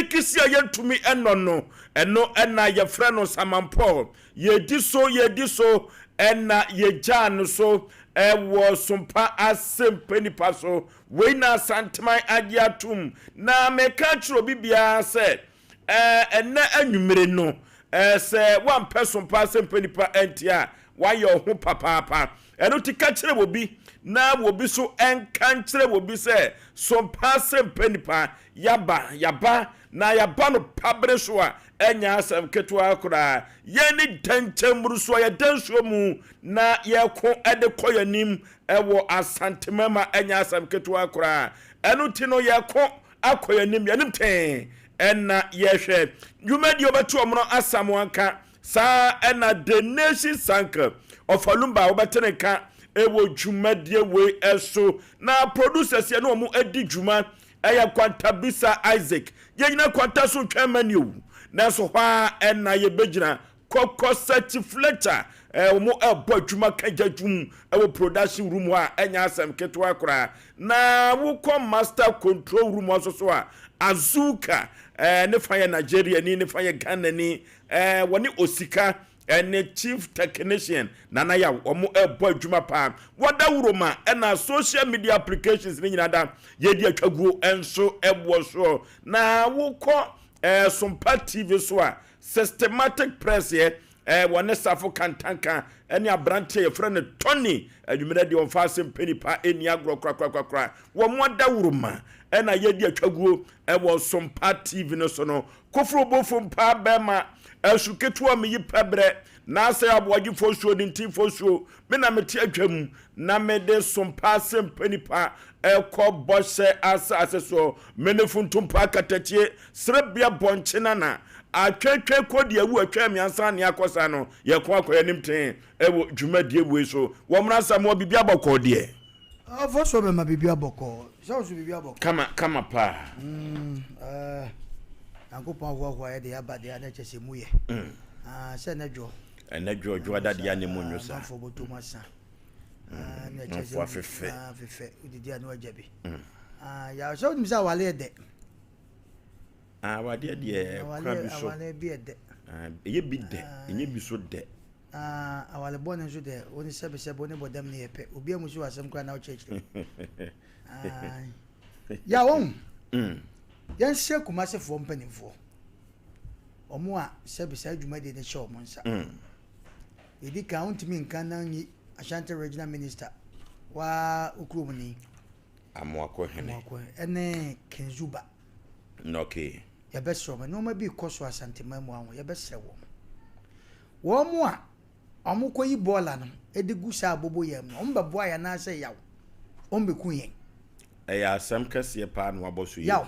Kirikisi a yɛntumi nnɔ no, ɛno na yɛfrɛ no Samanpɔl. Yɛdi so, yɛdi so na yɛgyaa no so wɔ Sompa Asɛmpa Nipa so. Wei na Asanteman agye atom. Na meka akyerɛ obi biara sɛ, ɛnnɛ anwummere no, sɛ woampɛ Sompa Asɛmpa Nipa antie a, woayɛ wo ho papaapa. Ɛno nti ka kyerɛ obi na obi so nka nkyerɛ obi sɛ, Sompa Asɛmpa Nipa, yɛaba, yɛaba, na yɛaba no pa bere so a, ɛnyɛ asɛm ketewa koraa. Yɛn ne dɛnkyɛm mmoroso a yɛda nsuo mu na yɛko de kɔ yɛn anim wɔ Asantema ma ɛnyɛ asɛm ketewa koraa. Ɛno nti no yɛko akɔ yɛn anim, yɛn anim tee na yɛhwɛ. Dwumadie wobɛte wɔn no Asamoah nka, saa ara na The Nation Sank Ɔfalumba wobɛte ne nka wɔ dwumadie wei so. Na producers yɛne wɔn adi dwuma ɛyɛ Kwantabisa Isaac. Yɛnyina kwanta so ntwɛn mma ni o, nanso hɔ ara na yɛbɛgyina. Kɔkɔ Sati Fletcher, wɔn ɛrebɔ adwuma ka gya dwum wɔ production room hɔ a, ɛnyɛ asɛm ketewa koraa. Na wokɔ master control room hɔ nso so a, Azuka, ne fa yɛ Nigeriani, ne fa yɛ Ghanani, wɔne Osika ɛne chief technician Nana Yaw, wɔn ɛrebɔ adwuma paa. Wɔda wuroma ɛna social media applications ne nyinaa da yɛdi atwaguo nso ɛboɔ soɔ. Na wokɔ Sompa TV so a, Systematic Press yɛ wɔne Safo Kantanka ɛne aberanteɛ yɛfrɛ no Tony anwummerɛ deɛ ɔmfa asɛm pɛ nipa ɛnni agorɔ korakorakorakora. Wɔn adawuroma ɛna yɛdi atwaguo ɛwɔ Sompa TV no so no. Koforo bofo mpaa bɛrima asu ketewa meyi pɛbrɛ na asɛ aboagye fosuo de nti fosuo me na mete adwa mu na mede sompa asɛm pɛ nipa ɛkɔ bɔhyɛ asase soɔ me ne funtumpa akatakyie serebea bɔnkye nana atwetwe kɔ deɛ awu atwa mi ansa ne akɔsa no yɛko akɔ yɛnim tee ɛwɔ dwumadie wei so wɔ mmra Asamoah biribi abɔkɔɔ deɛ. Ɔfɔ so bɛma biribi abɔkɔɔ sɛ wo so biribi abɔkɔɔ. Kama kama paa. Mm, uh, Nyankopɔn ahoahoa yɛ de aba deɛ na kyɛ sɛ mu yɛ. Mm. Ah, sɛ ɛnɛ dwo. Ɛnɛ dwo dwo ada deɛ ne mu nwo saa. Amanfoɔ bɔtɔ mu asa. Mm, ah, na kyɛ sɛ afefɛ. Ah, afefɛ. Wodidi a na wagya bi. Mm. Ah, ya sɛ wonim sɛ awale yɛ dɛ. Ah, awadeɛ deɛ mm, kwan bi so. Awale bi yɛ dɛ. Ah, ɛyɛ bi dɛ, ɛnyɛ bi so dɛ. Ah, awale bɔne nso deɛ, wo ne sɛbesɛbe, wo ne bɔdam ne yɛ pɛ. Obi amu so asɛm koraa na wokyerɛkyerɛ mu. Ah, ya wɔn. Mm. Yɛnhyɛ Kumasefoɔ mpanimfoɔ. Wɔn a sɛbe saa dwumadie no hyɛ wɔn nsa. Mm. Yɛdi kan, wontumi nka na nyi Ashanti Regional Minister, waa wo kurom ni. Amoako Hene. Amoako ɛne Kenzuba. Okay. Yɛbɛsrɛ wɔn, nneɛma bi rekɔ so Asanteman mu ahɔ, yɛbɛsrɛ wɔn. Wɔn a wɔkɔyi bɔɔla no de gu saa aboboyaa mu no, wɔbɛboa yɛn anaasɛ yaw, wɔbɛku yɛn? Ɛyɛ asɛm kɛseɛ paa na wabɔ so yi. Yaw,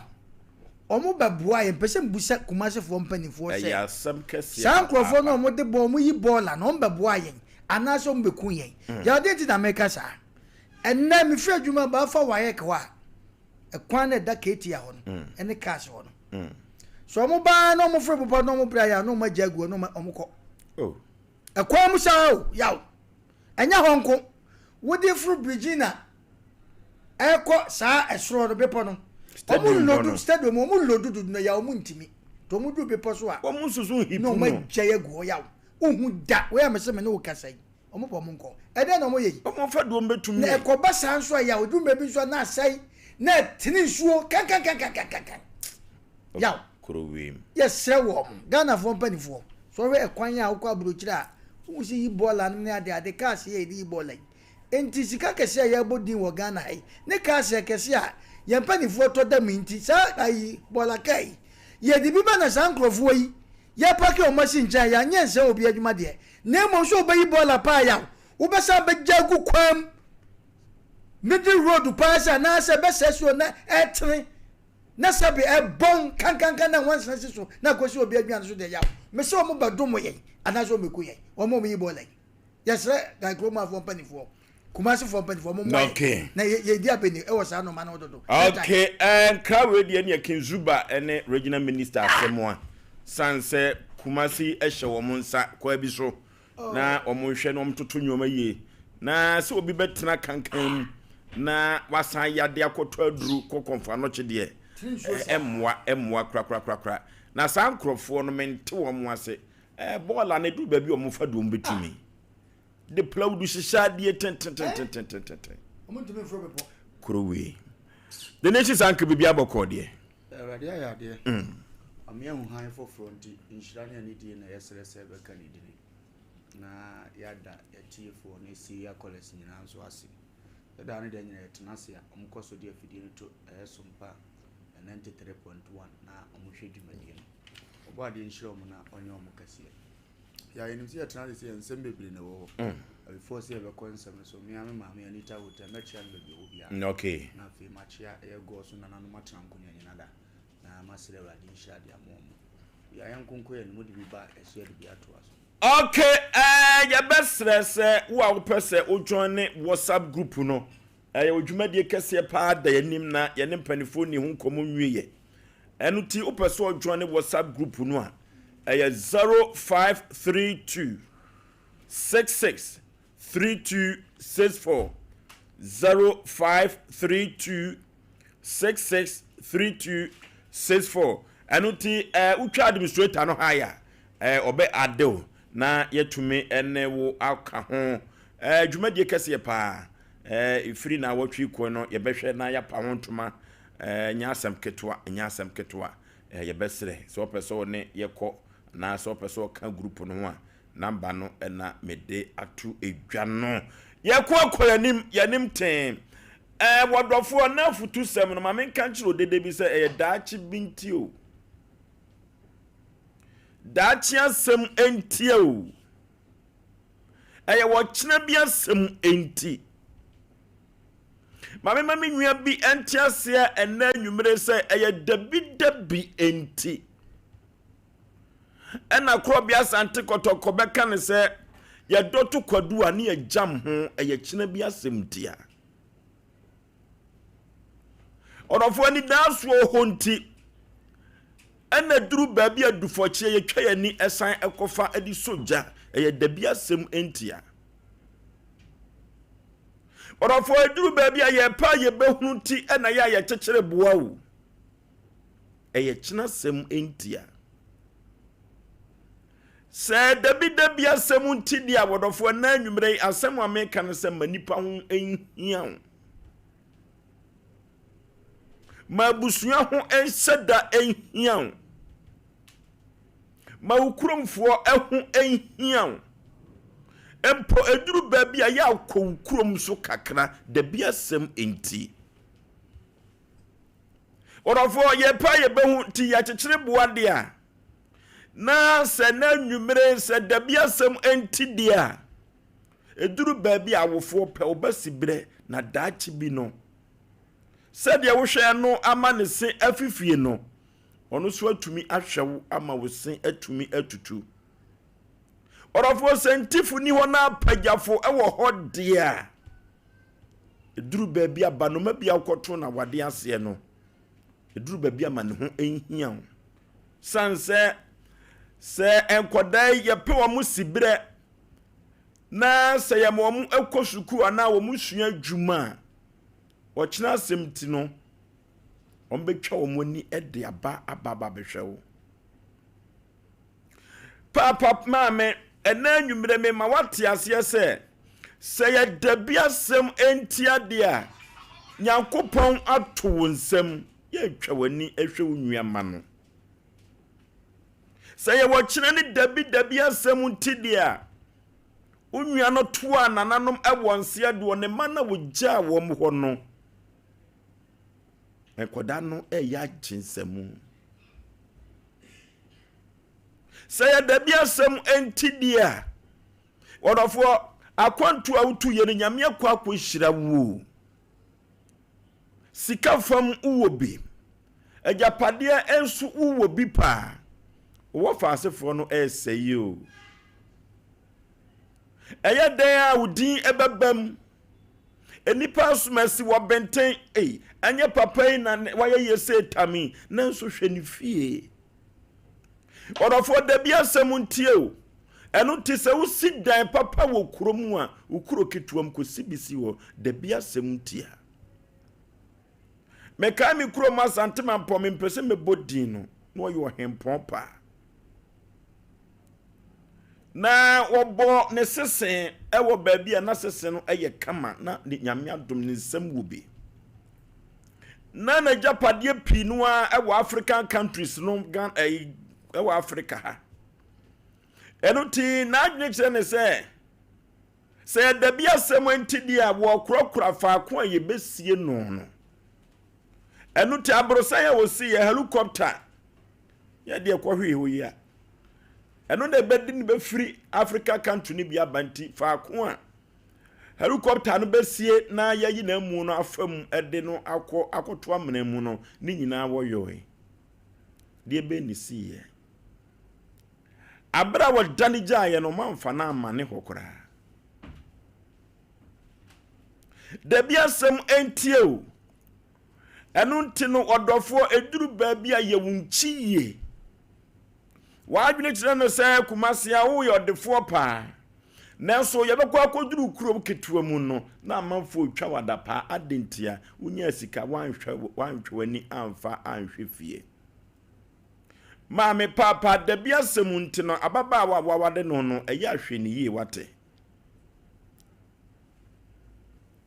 wɔbɛboa yɛn. Mpɛ sɛ mbusa Kumasefoɔ mpanimfoɔ sɛ, Ɛyɛ asɛm kɛseɛ saa nkurɔfoɔ no papaapa. a wɔde bɔ, wɔyi bɔɔla no, wɔbɛboa yɛn anaasɛ wɔbɛku yɛn? Mm. Yaw, deɛ nti na meka saa? Ɛnnɛ mefiri adwuma ba fa WAEC hɔ a, ɛkwan no ɛda KTR hɔ no mm. ɛne cars hɔ no mm. so wɔn baa na wɔn foro bepɔ na wɔn bere ayɛ na wɔn agya agu hɔ na wɔn kɔ oh. ɛkwan mu saa o yaw ɛnyɛ hɔ nko wode foro birigyi na ɛkɔ saa ɛsoro no bepɔ no wɔn lodu stadium wɔn lodu dudu na yaw wɔn ntumi to wɔn duru bepɔ so a wɔn nsusu hipu na no wɔn agya agu hɔ yaw wohu da wɔyɛ amesɛ me ne wo kasa yi. Wɔn bɔ wɔn nkɔ. Ɛdɛn na wɔyɛ yi? Wɔn fa deɛ wɔn bɛtumi Na yɛ. ɛkɔba saa nso a, yaw, ɛduru baabi nso a na asɛe, na ɛtene nsuo kankankankankankan. Yaw. Kuro wiem. Yɛsrɛ wɔn, Ghanafoɔ mpanimfoɔ, sɛ wɔhwɛ ɛkwan a wokɔ aburokyire a, wohu sɛ yi bɔɔla nom ne ade ade, cars yi a yɛde yi bɔɔla yi. Enti sika kɛseɛ a yɛrebɔ din wɔ Ghana ha yi, ne cars akɛseɛ a yɛn mpanimfoɔ tɔ da mu yi nti, saa ayi bɔɔla kaa yi, yɛde bi ba na saa nkurɔfoɔ yi, yɛpake wɔn asi nkyɛn a, yɛanyɛ nsɛe obi adwuma deɛ, Na mmom sɛ wobɛyi bɔɔla paa yaw, wobɛsan abɛgya agu kwan mu, middle road paa sɛ anaasɛ ɛbɛsɛe so na ɛtene na sɛbe ɛbɔn kankankan na nwansena si so na akɔsi obi aduane so deɛ yaw. Mese wɔn bɛdom yɛn anaasɛ wɔn bɛku yɛn, wɔn a wɔyi bɔɔla yi. Yɛsrɛ Guy kurom afoɔ mpanimfoɔ, Kumasifoɔ mpanimfoɔ mo mmoa yɛn na yɛdi abɛni wɔ saa nnoɔma no ho dodo. Okay, nkra wei deɛ neɛ King Zuba ne regional minister asɛm a san sɛ Kumasi hyɛ wɔn nsa kwaa bi so na wɔn nhwɛ na wɔn toto nneɛma yie na sɛ obi bɛtena kankan mu na wasan yade akɔtɔ aduru kɔ kɔnfa anɔkye deɛ. Ɛmmoa, ɛmmoa korakorakorakora. Na saa nkorɔfoɔ no, mente wɔn ase. Ɛɛ, bɔɔla no, ɛduru baabi a wɔfa de wɔn bɛtumi. De plawudu hyehyɛ adeɛ tentententententen. Kuro wei. The nation sanka biribi abɔkɔɔ deɛ. Awurade ayɛ adeɛ. Ɔme ahu hann foforɔ nti, nhyira ne anidie na yɛsrɛ sɛ ɛbɛka ne dini. Na yɛada yɛatiefoɔ ne Syria College nyinaa nso ase. Sɛ daa ne da nyinaa yɛtena ase a, wɔkɔ so de afidie no to ɛyɛ Sompa 93.1 na wɔhwɛ dwumadie no. Ɔbɔadeɛ nhyira wɔn na ɔnyɛ wɔn kɛseɛ. Yɛ yɛnim sɛ yɛtena ase sɛ yɛn nsɛm bebree na ɛwɔ hɔ. Before sɛ yɛbɛkɔ nsɛm no so, me ara me maame Anita Hotel, mɛkyea no baabi ɔwɔ biara. Okay. Na afei makyea ɛyɛ Gɔɔ so nananom atena nkonnwa nyina da. Na masrɛ Awurade nhyira de ama wɔn. Yɛ yɛn nkonko yɛn no, mode bi ba a, ɛso yɛde bi atoa so. Ok eh yɛbɛsrɛ sɛ wo a wopɛ sɛ wo joine WhatsApp group no, ɛyɛ odwumadie kɛseɛ paa da yɛnim na yɛne mpanifoɔ nni ho nkɔmmɔ nwieɛ. Ɛno ti wopɛ sɛ wo joine WhatsApp group no a, ɛyɛ 0532 66 3264, 0532 663264. Ɛno nti eh, wotwa administrator no ha ya eh, ɔbɛ ade wo na yɛatumi ne wo aka ho. Eh, dwumadie kɛseɛ paa eh, ɛfiri na awɔtwe kɔ no yɛbɛhwɛ na yɛapa ho ntoma eh, nyɛ asɛm ketewa, nyɛ asɛm ketewa. Eh, yɛbɛserɛ sɛ wɔpɛ sɛ wo ne yɛkɔ anaasɛ wɔpɛ sɛ wɔka group no ho a, Number no na mede ato dwa no. Yɛkɔ akɔ yɛnim yɛnim tee. Ɛɛ wɔdɔfoɔ na afutusɛm no ma menka nkyerɛ odede bi sɛ ɛyɛ daakye bi nti o. Daakye asɛm nti o. Ɛyɛ wɔkyena bi asɛm nti. Ma mema me nua bi nte aseɛ ɛnɛ anwummere sɛ ɛyɛ dabi dabi nti. Ɛna Korɔbea Asante Kɔtɔkɔ bɛka no sɛ yɛdɔ to kwadu a ne yɛgyam ho, ɛyɛ kyena bi asɛm ntia. Ɔdɔfoɔ anidaasoɔ hɔ nti, ɛna duru baabi a dufɔkyeɛ yɛtwa yɛn ani ɛsan ɛkɔfa de sɔ gya, ɛyɛ dabi asɛm ntia. Ɔdɔfoɔ ɛduru baabi a yɛpɛ a yɛbɛhunu nti ɛna yɛ a yɛkyekyere boa o. Ɛyɛ kyenasɛm ntia. Sɛ dabidabi asɛm nti deɛ a, wɔdɔfoɔ, ɛnnɛ anwummerɛ yi, asɛm a meka no sɛ ma nnipa ho nhia wo. Ma abusua ho nhyɛ da nhia wo. Ma wo kuromfoɔ ho nhia wo. Mpo ɛduru baabi a yɛ akɔ wo kurom so kakra, dabi asɛm nti. Ɔdɔfoɔ, yɛpɛ a yɛbɛhu nti yɛakyekyere boa deɛ a, na sɛ na anwummere sɛ dabi asɛm nti deɛ a, ɛduru baabi a awofoɔ pɛ wo ba siberɛ na daakye bi no, sɛdeɛ wohwɛ no ama ne se afifie no, ɔno nso atumi ahwɛ wo ama wo se atumi atutu. Ɔdɔfoɔ, sɛ ntifo ni hɔ na apagyafo wɔ hɔ deɛ a, Ɛduru baabi a banoma bi a wokɔto no awade aseɛ no, ɛduru baabi a ma ne ho nhia wo. Sane sɛ sɛ nkwadaa yi yɛpɛ wɔn siberɛ na sɛ yɛma wɔn kɔ sukuu anaa wɔn sua adwuma a, ɔkyena asɛm ti no, wɔbɛtwa wɔn ani de aba aba aba bɛhwɛ wo. Paapa maame, ɛnɛ anwummerɛ mema woate aseɛ sɛ, sɛ yɛ dabi asɛm nti adeɛ a, Nyankopɔn ato wo nsam, yɛtwa w'ani hwɛ wo nua ma no. Sɛ yɛ wɔkyena ne dabi dabi asɛm nti deɛ a, wo nua no toaa nananom wɔ nseɛ doɔ, ne mma no a wɔgyaa wɔn hɔ no, nkwadaa no ɛyɛ agye nsamu. Sɛ yɛ dabi asɛm nti deɛ a, ɔdɔfoɔ, akwantu a wotu yɛ no, Nyame akɔ akɔhyira wo. Sika fam wowɔ bi, agyapadeɛ nso wowɔ bi paa. Wowɔ faasefoɔ no ɛresɛe o. Ɛyɛ dɛn a wo din ɛbɛba mu? Nnipa asomasi wɔ benten, ei, ɛnyɛ papa yi na wayɛ yie sɛ tami, nanso hwɛ ne fie. Ɔdɔfoɔ, dabi asɛm ntie o. Ɛno nti sɛ wosi dan papa wɔ kuro mu a, wo kuro ketewa mu kɔsi bi si hɔ, dabi asɛm ntia. Mekae me kurom Asante Mampɔn, mempɛ sɛ mɛbɔ din no, na ɔyɛ ɔhempɔn paa. Na wɔbɔ ne sese wɔ baabi a na sese no yɛ kama na ne nyame adom ne nsam wɔ bi. Na n'agyapadeɛ pii no ara wɔ African countries no Ghana ɛyi wɔ Africa ha. Ɛno nti n'adwene kyerɛ ne sɛ sɛ ɛda bi asɛm nti deɛ a wɔkorakora faako a yɛbɛsie no no. Ɛno nti aborosan a wɔsi yɛ helicopter yɛ deɛ kɔhwee hɔ yi a ɛno na ɛbɛde no bɛfiri Africa country no bi aba nti faako a helicopter no bɛsie na yɛyi n'amu no afa mu de no akɔ akɔto amena mu no ne nyinaa wɔyɔe. Deɛ bɛn ne siiɛ? Abere a wɔdane gyaeɛ no ɔmamfa no ammane hɔ koraa. Dabi asɛm ntie o. Ɛno nti no ɔdɔfoɔ ɛduru baabi a yɛ wo nkyi yie. W'adwene kyerɛ no sɛ Kumasi a woyɛ ɔdefoɔ paa. Nanso yɛbɛkɔ akɔduru kurom ketewa mu no na amanfoɔ retwa wo adapaa. Adɛn ntia? Wonyaa sika woanhwɛ w'ani amfa anhwɛ fie. Maame paapa dabi asɛm nti no ababaawa a waware no no ɛyɛ a hwɛ no yie wate.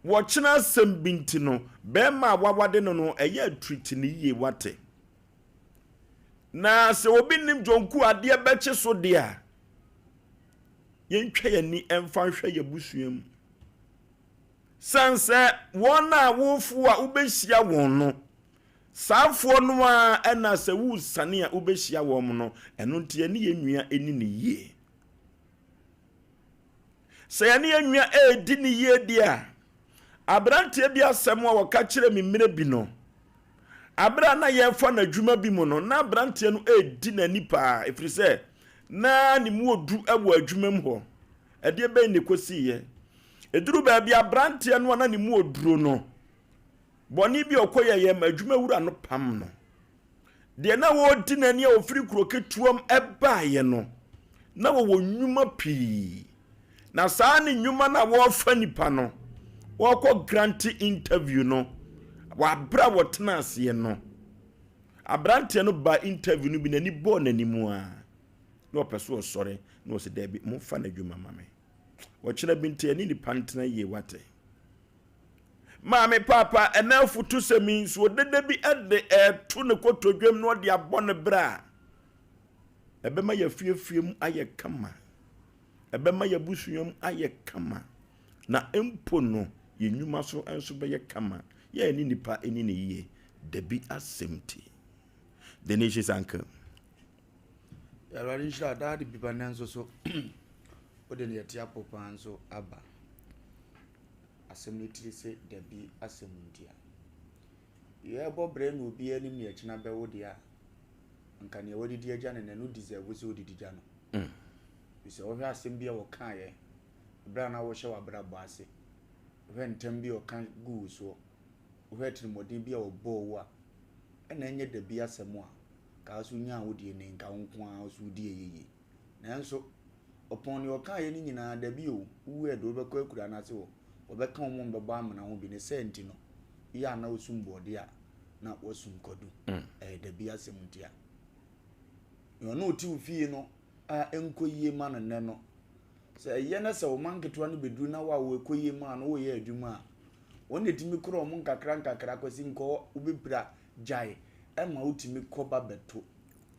Wɔkyena asɛm bi nti no bɛrima a wawade no no ɛyɛ a treat no yie wate. Na sɛ obi nim dwonku adeɛ bɛkye so deɛ a yɛntwa yɛn ani mfa nhwɛ yɛn abusua mu. Sane sɛ wɔn a wofo a wobɛhyia wɔn no Saa foɔ no ara na sɛ woresiane a wobɛhyia wɔn no, ɛno nti yɛne yɛn nua nni no yie. Sɛ yɛne yɛn nua redi no yie deɛ a, aberanteɛ bi asɛm a wɔka kyerɛ me mmerɛ bi no, aberɛ a na yɛrefa no adwuma bi mu no, na aberanteɛ no redi n'ani paa, ɛfiri sɛ na ne mu ɔdu wɔ adwuma mu hɔ. Ɛdeɛ bɛn na ɛkɔsiiɛ? Ɛduru baabi aberanteɛ no a na ne mu ɔduro no, Bɔne bi a ɔkɔyɛeɛ ma adwumawura no pam no. Deɛ na wɔredi n'ani a ɔfiri kuro ketewa mu baeɛ no, na wɔwɔ nnwuma pii. Na saa ne nnwuma no a wɔrefa nipa no, wɔrekɔ grante interview no, wɔ aberɛ a wɔtena aseɛ no, aberanteɛ no baa interview no bi, n'ani bɔɔ n'anim a, na ɔpɛ so ɔsɔre, na ɔsɛ daabi, momfa n'adwuma ma me. Ɔkyena bi nti, ɛne nipa ntena yie, wate. Maame Paapa, ɛnɛ afutusɛm yi, nsuo dede bi de ɛreto ne kotodwam na ɔde abɔ ne bra a, ɛbɛma yɛafiefie mu ayɛ kama. Ɛbɛma yɛabusua mu ayɛ kama. Na mpo no, yɛn nnwuma so nso bɛyɛ kama. Yɛn ne nipa ani ne yie. Dabi asɛm ti. The Nation's Uncle. Awurade nhyira daa de biba nɛ nso so wode ne yɛte apɔ paa nso aba. Asɛm no tiri se dabi asɛm ntia. Yɛbɔ brɛ na obiara nim nea ɛkyena bɛwo deɛ a, anka nea wadidi agya no no, ɛno deserve sɛ wodidi gya no. Mm. Sɛ wohwɛ asɛm bi a wɔkaeɛ berɛ a na wohyɛ w'abrabɔ ase, wohwɛ ntam bi a ɔka gu wo soɔ, wohwɛ atirimuɔden bi a ɔbɔɔ wo a, ɛna ɛnyɛ dabi asɛm a, ka so nyaa wo deɛ ne nka wo nko ara so wodi ɛyɛ yie. Nanso, ɔpɔn nea ɔkaeɛ no nyinaa, dabi o, wowu ɛ de wobɛkɔ akuraa no ase hɔ, wɔbɛka wɔn a wɔbɛbɔ amena ho bi. Ne saa nti no, yɛ a na wosum borɔdeɛ a, na woasum kwadu. Ɛyɛ dabi asɛm ntia. Nea ɔne ɔte wo fie no a ɛnkɔ yie ma no nnɛ no, sɛ ɛyɛ na sɛ wo mma nketewa no bɛduru na wo a ɛkɔ yie maa no woreyɛ adwuma a, wɔn na ɛtumi kora wɔn nkakra nkakra kwasi nkɔ hɔ, wobɛpira, gyae, ɛma wotumi kɔ ba bɛto.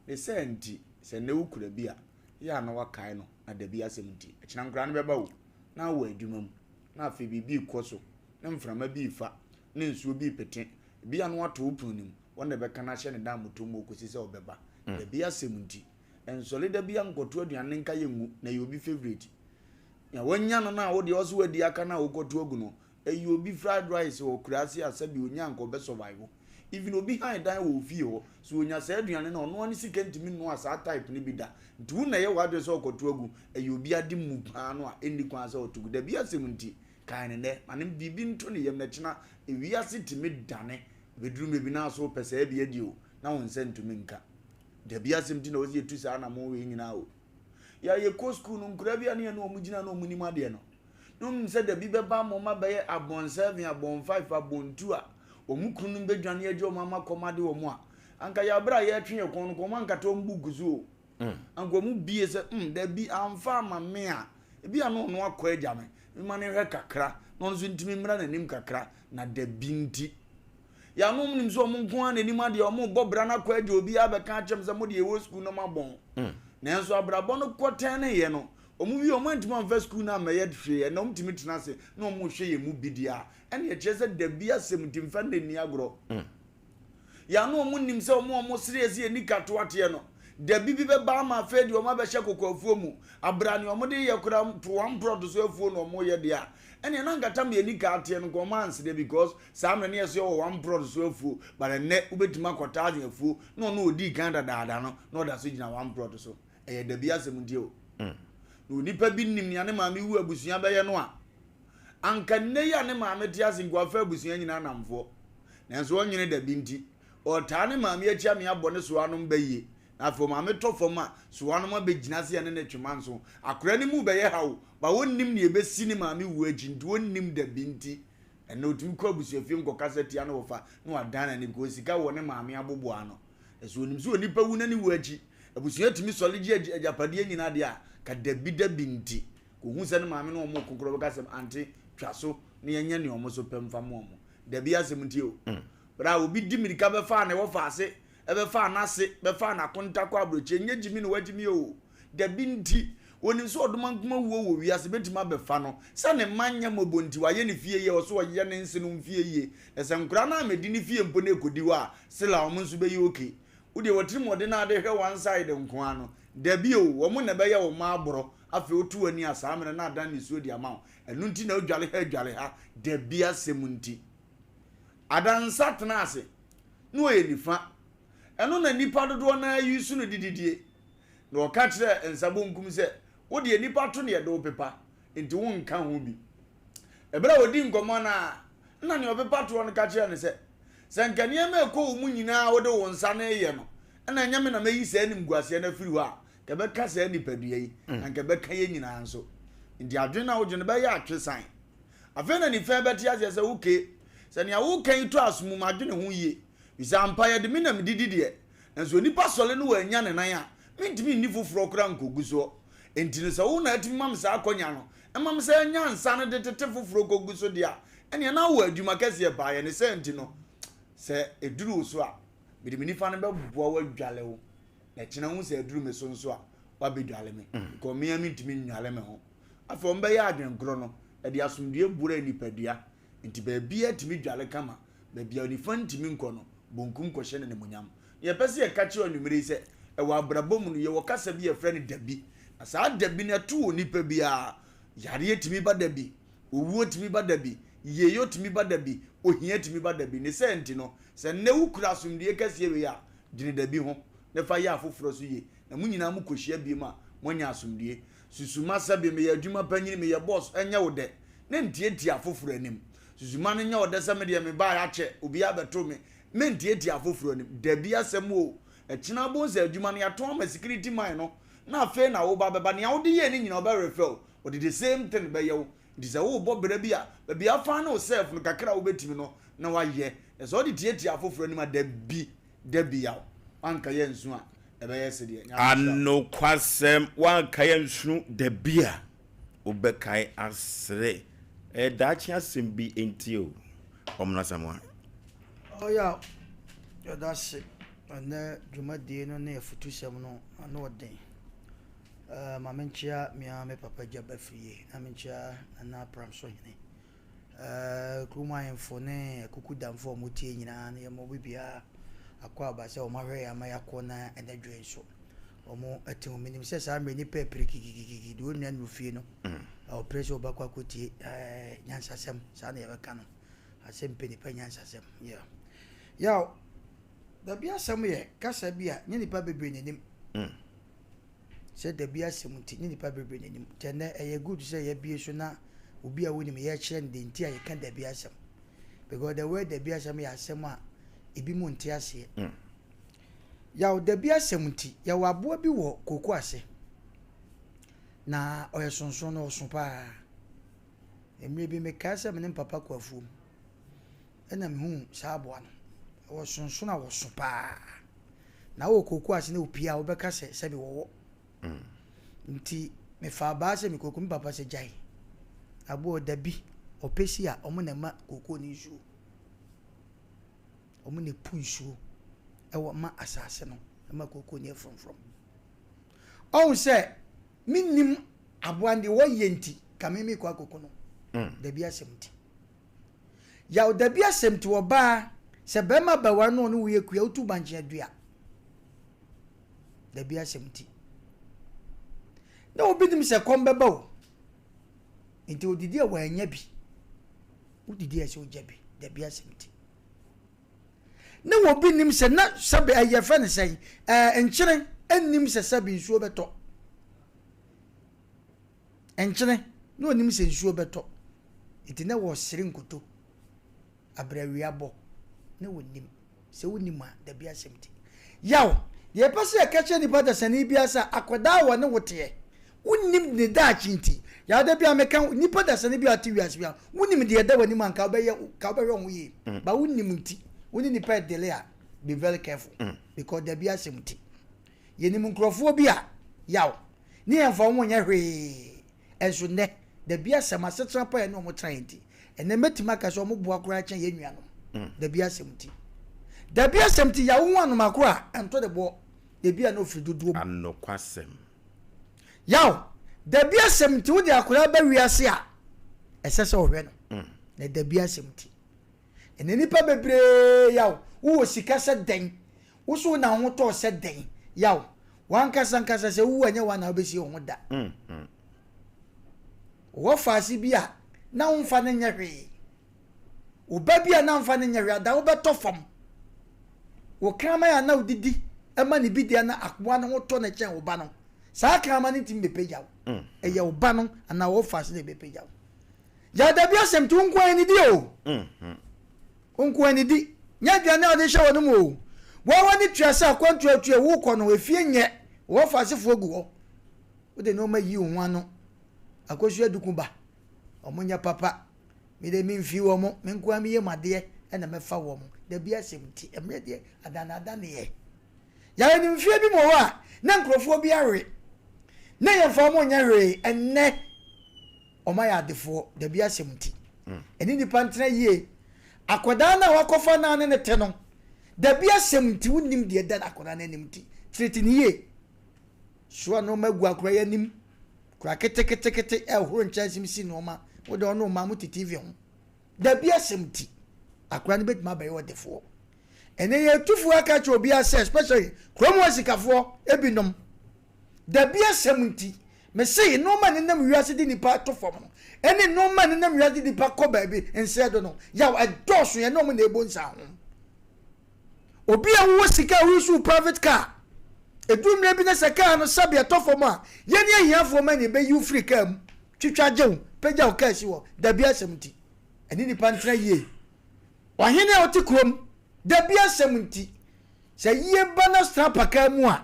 Ne saa nti, sɛ nnɛ wokura bi a, yɛ a na woakae no, na dabi asɛm nti, ɛkyena nkwadaa no bɛba o, na wowɔ adwuma mu, na afei biribi rekɔ so, na mframa bi refa, na nsuo bi repete, ebi a na wato wo pono no mu, wɔn na ɛbɛka no ahyɛ ne dan moto mu kɔsi sɛ ɔbɛba. Dabi asɛm nti, nsɔre da bi ankɔto aduane no nka yɛ ngu, na ɛyɛ obi favourite. Nea wanya no no a wo deɛ ɔse wadi aka no a wokɔto agu no, Ɛyɛ obi fried rice wɔ kuraase a sɛbi onya anka ɔbɛ survive. Even obi han dan wɔ ofie hɔ, sɛ onya saa aduane no a ɔno ara ne sika ntumi nnoa saa type no bi da. Nti wo na ɛyɛ w'adwene sɛ ɔkɔto agu, ɛyɛ obi ade mu paa no a ɛnni kwan sɛ ɔto gu. Dabi asɛm nti, kae no nnɛ, ma no biribi nto ne yam na kyena ewiase tumi dane, ɛbɛduru mmerɛ bi na so wopɛ saa bi adi o, na wo nsa ntumi nka. Dabi asɛm nti na ɛwɔ sɛ yɛtu saa anamɔn wei nyinaa o. Yɛ a yɛkɔ school no, nkoraa bi a ne yɛne wɔn gyina na wɔn nim adeɛ no, Na wonim sɛ da bi bɛba ama wɔabɛyɛ abɔn seven, abɔn five, abɔn two a, Wɔn kununom bɛdwane agya wɔn ama kɔm ade wɔn a, anka yɛ berɛ a yɛretwe yɛn kɔn no, kɔn ankata wɔn buku so o. Anka wɔn bie sɛ, mm, dabi, amfa ama me a, ebi a na ɔno akɔ agya me, mema no nhwɛ kakra, na ɔno nso ntumi mmra n'anim kakra, na dabi nti. Yɛanom nim sɛ wɔn nko ara n'anim adeɛ, wɔn rebɔ bra no akɔ agya obiara bɛka akyerɛ m sɛ mo deɛ ɛwɔ sukuu no mabɔn. Nanso abrabɔ no kɔtɛn ne yɛ no, wɔn wie wɔn antumi amfa sukuu no ammɛyɛ hwee, ɛnna wɔn tumi tena ase na wɔn rehwɛ yɛn mu bi deɛ a, ɛnna ɛkyerɛ sɛ dabi asɛm nti mfa nna nni agorɔ. Yɛano wɔn nim sɛ wɔn a wɔsere sɛ yɛni kato ateɛ no, dabi bi bɛba ama afei deɛ wɔn abɛhyɛ kokoafuo mu, abra nea wɔn de yɛ koraa mpo wɔn mprɔto so afuo na wɔn yɛ deɛ a, ɛnneɛ na nkata ma yɛni ka ateɛ no nka wɔn ansere because saa mmerɛ no yɛ so yɛwɔ wɔn mprɔto so afuo, but ɛnnɛ wobɛtumi akɔ thousand afuo na ɔno ɔdii kan dadaada no na ɔda so gyina wɔn mprɔto so. Ɛyɛ dabi asɛm nti o. Na onipa bi nim nea ne maame wu abusua bɛyɛ no a, anka nnɛ yi a ne maame te ase nka wafa abusua nyinaa nnamfoɔ. Nanso ɔnnwene dabi nti, ɔretaa ne maame akyi ame abɔ ne soanom ba yie. Na afei ɔmaame tɔ fam a, soanom abɛgyina ase ɛne no twe manso. Akwadaa no mu rebɛyɛ haw, but ɔnnim nea ɛbɛsi ne maame wuo akyi nti, ɔnnim dabi nti. Ɛnnɛ ɔtumi kɔ abusuafie mu kɔkasa tia ne wɔfa na wadan n'ani because sika wɔ ne maame aboboa ano. Na sɛ ɔnim sɛ onipa wu na ne wuo akyi, abusua tumi sɔre gye agyapadeɛ nyinaa deɛ a, ka dabi dabi nti. Kɔhu sɛ ne maame ne wɔn reko koraa ɔbɛka sɛ ante twa so na yɛnyɛ nea wɔn nso pɛ mfa mmoa wɔn. Dabi asɛm nti o. Berɛ a obi di mmirika bɛfaa ne wɔfa ase, bɛfaa n'ase, bɛfaa n'akonta kɔ aburokyire, nyɛ gyimi na wagyimi o. Dabi nti, wɔnim sɛ ɔdomankoma wuo wɔ wiase bɛtumi abɛfa no. Sɛ ne mma nyɛ mmɔbɔ nti, wayɛ ne fie yie, ɔso ɔyɛ ne nsenom fie yie. Na sɛ nkwadaa no ammɛdi ne fie mpo na ɛkɔdi hɔ a, still a wɔn nso bɛyɛ okay. Wo deɛ w'atirimuɔden a wode hwɛ one side nko ara no, dabi o, wɔn na ɛbɛyɛ wo mma aborɔ. Afei woto w'ani a, saa mmerɛ no na adan nisuo de ama wo. Ɛno nti na wodwale ha dwale ha, dabi asɛm nti. Adansa tena ase, na ɔyɛ nifa. Ɛno na nnipa dodoɔ no ara use no de didie. Na ɔka kyerɛɛ nsa bonkum sɛ, Wo deɛ nnipa to na yɛde wo pepa, enti wonka ho bi. Ɛberɛ a wɔdii nkɔmmɔ no ara, na nea ɔpepa toɔ no ka kyerɛɛ no sɛ, Sɛ anka nneɛma a ɛkɔ wo mu nyinaa a wode wo nsa no reyɛ no, na ɛnyɛ me na mɛyi saa animguaseɛ no afiri hɔ a, anka ɛbɛka saa nipadua yi, na anka ɛbɛka yɛn nyinaa nso. Enti adwene no a wodwene no bɛyɛ atwesan. Afei na nifa bɛte aseɛ sɛ, Okay, sɛ nea woreka yi tɔ aso mu, madwene ho yie. Ɛfiri sɛ ampa yɛde me na medidi deɛ, nanso onipa sɔre no wannya ne nan a, mentumi nni foforɔ koraa nkɔgu soɔ. Enti no sɛ wo na atumi ma me saa akɔnya no, ma me saa nya nsa no de tete foforɔ kɔgu so deɛ a, ɛnneɛ na wowɔ adwuma kɛseɛ paa yɛ. Ne saa nti no, sɛ ɛduru wo so a, mede me nifa no bɛboa wo adwale wo, na kyena wohu sɛ aduru me so nso a, woabɛdwale me, because me ara mentumi nnwale me ho. Afei wɔbɛyɛ adwenkorɔ no, ɛde asomdwoeɛ bura nipadua, enti baabiara tumi dwale kama, baabi a nifa ntumi nkɔ no, bonkum kɔhyɛ no animuonyam. Nea yɛpɛ sɛ yɛka kyerɛ wo anwummere yi sɛ, ɛwɔ abrabɔ mu no, yɛwɔ kasa bi a yɛfrɛ no dabi. Na saa dabi no, ɛto onipa biara. Yareɛ tumi ba dabi, owuo tumi ba dabi, yieyɔ tumi ba dabi, ohia tumi ba dabi. Ne saa nti no, sɛ nnɛ wokura asomdwoeɛ kɛseɛ wei a, dwene dabi ho na fa yɛ afoforɔ so yie, na mo nyinaa mokɔhyia bio a, moanya asomdwoeɛ. Susu ma sɛbe meyɛ adwuma panyin, meyɛ boss, ɛnyɛ wo dɛ, na ntiatia afoforo anim. Susu ma no nyɛ wo dɛ sɛ me deɛ mebaeɛ akyɛ, obiara bɛtoo me. Mentiatia afoforo anim. Dabi asɛm oo, ɛkyena wobɛhu sɛ adwuma no yɛatɔn ama security man no, na afei na woba bɛba. Nea wode yɛɛ no nyinaa ɔbɛ refer wo, ɔde the same thing bɛyɛ wo. Nti sɛ worebɔ bra bi a, baabi a afa ne wo self no kakra a wobɛtumi no na woayɛ. Na sɛ wode tiatia afoforo anim a, dabi. Da bi yaw, woankae ansu a, ɛbɛyɛ sedeɛ. Nyame nhyira wo. Anokwasɛm, woankae ansu da bi a, wobɛkae asere. Ɛyɛ daakye asɛm bi nti o. Ɔmena Asamoah. Ɔyaw, yɛda ase ɛnɛ dwumadie no ne afutusɛm no ano ɔden. Eh, ma menkyea me ara me papa gya Bafiriye na menkyea Nana Pramso Hene. Eh, kurom ahemfo ne akukudamfo a wɔtie nyinaa no, yɛma obi biara akwaaba sɛ wɔahwɛ yɛn ama yɛakɔ na ɛnɛ dwo nso wɔte ho. Menim sɛ saa mmerɛ nnipa apere kikikiki deɛ ɔnnya nnuru fie no, ɔpere sɛ ɔbɛkɔ akɔtie eh, nyansasɛm, saa na yɛbɛka no, asɛm pɛ nipa nyansasɛm. Yeah. Yaw, dabi asɛm yɛ kasa bi a nyɛ nipa bebree n'anim. Sɛ dabi asɛm nti ne nipa bebree n'anim. Nti ɛnɛ ɛyɛ good sɛ yɛabue so na obi a wonim yɛkyerɛ no deɛ nti a yɛka dabi asɛm. Because the word dabi asɛm yɛ asɛm a ebi mu nte aseɛ. Mm. Yaw dabi asɛm nti yɛwɔ aboa bi wɔ koko ase na ɔyɛ sonson na ɔso paa. Mmerɛ bi mekae sɛ me ne mpapa kɔ afuom. Ɛna mehuu saa aboa no. Wɔsonsono a wɔso paa. Na wɔ kooko ase na opie a wobɛka sɛ sɛbe wɔwɔ. Nti mefaa baa sɛ mekɔku me papa sɛ gyae. Aboa dabi ɔpɛ si a ɔmo na ɛma kooko no nsuo. Ɔmo na epu nsuo ɛwɔ ma asase no ɛma kooko no yɛ frɔmfrɔm. Ɔhu sɛ mennim aboa no deɛ wɔyɛ nti ka me mekɔ akɔku no. Dabi asɛm nti. Yaw dabi asɛm nti ɔbaa sɛ bɛrima bɛware no ɔne wo yɛ kua wotu bankye adua. Dabi asɛm nti. Na obi nim sɛ kɔm bɛba o. Nti odidi a wanya bi. Wodidi a sɛ ogya bi. Dabi asɛm nti. Na obi nim sɛ na sɛbe ɛyɛ fɛ ne sɛn ɛɛ nkyene nnim sɛ sɛbe nsuo bɛtɔ. Nkyene na onim sɛ nsuo bɛtɔ. Nti na wɔsere nkuto. Abrɛwia bɔ na wɔnim. Sɛ wonim a, dabi asɛm nti. Yaw, deɛ yɛpɛ sɛ yɛka kyerɛ nipa dasani biara sɛ akwadaa a wɔne wo teɛ, wonnim ne daakye nti. Yaw, da bi a meka nipa dasani bi a ɔte wiase biara, wonim deɛ ɛda w'anim a nka wobɛyɛ, nka wobɛhwɛ wo ho yie. Ba wonim nti, wo ne nipa ɛdele a, be very careful. Because dabi asɛm nti. Yɛnim nkurɔfoɔ bi a, yaw, ne yɛmfa wɔn nyɛ hwee. Nso nnɛ, dabi asɛm, asetena pa a yɛne wɔn tenaeɛ nti, ɛnnɛ mɛtumi aka sɛ wɔboa koraa kyɛn yɛn nuanom. Dabi asɛm nti. Dabi asɛm nti, yaw ho anoma koro a, ɛnto ne boɔ. Ebi a na ɔfiri dodoɔ mu. Anokwasɛm. Yaw, dabi asɛm nti, wode akwadaa ba wiase a, ɛsɛ sɛ wohwɛ no. Na dabi asɛm nti. Ɛnnɛ nnipa bebree yaw, wowɔ sika sɛ dɛn, Wo so na wo ho tɔɔ sɛ dɛn? Yaw, w'ankasa ankasa sɛ wuwu a ɛnyɛ woa na wobɛsie wo ho da. Wowɔ faase bi a na womfa no nyɛ hwee. Wo ba bi a na womfa no nyɛ hwee ada wobɛtɔ fam. Wo kraman a na wodidi ma ne bi deɛ na akoa no ho tɔ no kyɛn wo ba no. Saa kraman no ntumi bɛpagya wo. Ɛyɛ wo ba no anaa wo faase na ɛbɛpagya wo. Yaw dabi asɛm nti wo nko ara nidi o. Wo nko ara nidi. Nyɛ aduane a wɔde hyɛ wɔn mu o. Wɔn w'ani tua sɛ akwantu a wotu wokɔ no efie nyɛ. Wɔ faasefoɔ gu hɔ. Wode nneɛma yi wo ho ano. Akosua duku ba. Wɔn nyɛ papa. Me de me mfi wɔn. Me nko ara meyɛ mu adeɛ ɛna mɛfa wɔn. Dabi asɛm nti mmerɛ deɛ adanaadaneɛ. Yɛayɛ no mfeɛ bi mu wɔ hɔ a na nkurɔfoɔ bi awe. Na yɛmfa wɔn nyɛ hwee. Ɛnnɛ wɔn ayɛ adefoɔ, dabi asɛm nti. Ɛne nipa ntena yie. Akwadaa no a wakɔfa no a ne ne te no, dabi asɛm nti wonim deɛ ɛda akwadaa no anim nti, treat no yie. Soa nneɛma gu akwadaa yi anim, kora keteketekete ɛhoro nkyɛnse mu si nneɛma, wode ɔne wo mma mote TV ho. Dabi asɛm nti, akwadaa no bɛtumi abɛyɛ ɔdefoɔ. Ɛnɛ yɛn atufoɔ aka kyerɛ obiara sɛ, especially kurom hɔ asikafoɔ ebinom, Dabi asɛm nti, mese nnoɔma a ɛnenam wiase de nnipa to fam no, ɛne nnoɔma a ɛnenam wiase de nnipa kɔ baabi nsɛe do no, yaw ɛdɔɔso, yɛne wɔn na ɛbɔ nsaho. Obi a wowɔ sika a woresu private car, ɛduru mmerɛ bi na sɛ kaa no sɛbe ɛtɔ fam a, yɛne ahiafoɔ ma ne ɛbɛyi wo firi kaa mu, twitwa gye wo, pagya wo kaa si hɔ. Dabi asɛm nti, ɛne nnipa ntena yie. Ɔhene a ɔte kurom, dabi asɛm nti, sɛ yie ba na sra pakaa mu a,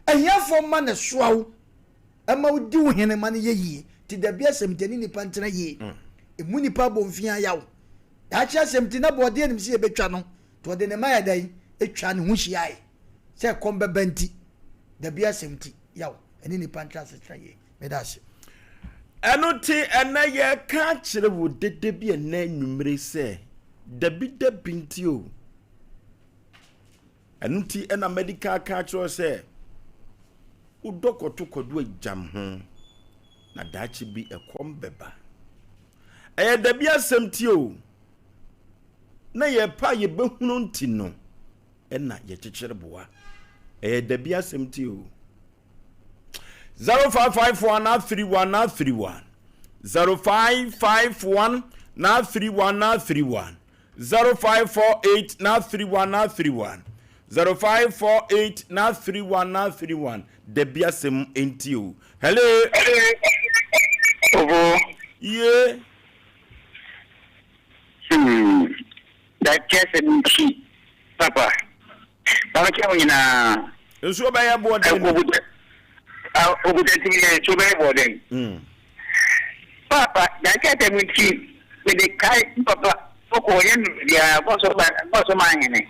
Ahiafoɔ mma na ɛsoa wo ma wodi wo hene ma no yɛ yie. Nti dabi asɛm nti ɛne nnipa ntena yie. Ɛmu nnipa abɔ mfia yaw. Daakye asɛm nti na bɔɔdeɛ nim sɛ yɛbɛtwa no. Nti ɔde ne mma yɛ dɛn? Ɛtwa ne ho hyiae sɛ ɛkɔm bɛba nti. Dabi asɛm nti yaw ɛne nnipa ntena asetena yie. Meda ase. Ɛno nti ɛnnɛ yɛreka akyerɛ wo dede bi ɛnnɛ anwummere sɛ dabi dabi nti o. Ɛno nti na madi kan aka akyerɛ wo sɛ, wodɔ kɔto kwadu agyam ho, na daakye bi ɛkɔm bɛba. Ɛyɛ dabi asɛm ti o, na yɛpɛ a yɛbɛhunu nti no ɛna yɛkyekyere boa. Ɛyɛ dabi asɛm ti o. 0551 931 931 0551 931 931 0548 931 931 0548 931 931 Dabi asɛm nti o. Hello. Obo. Ye. Hmm. Dabi asɛm nti. Papa. Papa kyɛ mo nyinaa. Nsuo bɛyɛ boɔden. Obuta nti yɛ nsuo bɛyɛ boɔden. Papa, dabi asɛm nti. Mede kae papa. Wokɔ ɔyɛ no biribiara bɔ so ba bɔ so ma ahene.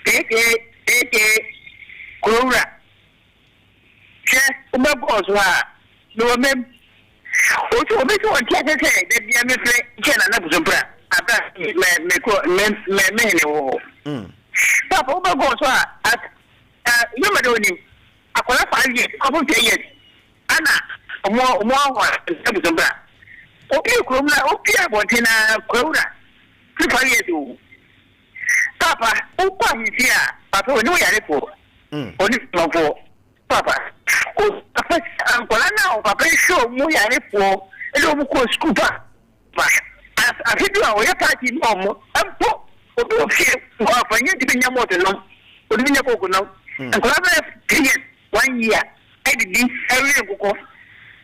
Aka aka Kurowura hwɛ wobɛbɔɔ so a mewɔ mɛm. Ɔsi obi sɛ ɔnte ase sɛ da bia mefrɛ kyɛ Nana Bosompra abere a me me kuro me me me hene wɔ hɔ. Papa wobɛbɔɔ so a as yɛma dɛ onim akwadaa 5 years kɔpem 10 years Ana ɔmo ɔmo ahoa nsa busua bra. Opie kurom na opie abɔnten na kwawura 25 years o. Papa wokɔ ahemfie a papa oni wo yarefoɔ oni manfoɔ papa o papa nkwadaa na o papa hwɛ ɔmo yarefoɔ ɛde ɔmo kɔ sukuu pa pa afe du a ɔyɛ party ma ɔmo mpo obi wɔ fie ɔfa nyɛ ntumi nya mɔɔto nom ɔtumi nya koko nom nkwadaa bɛyɛ 3 years 1 year adidi awie nkokɔ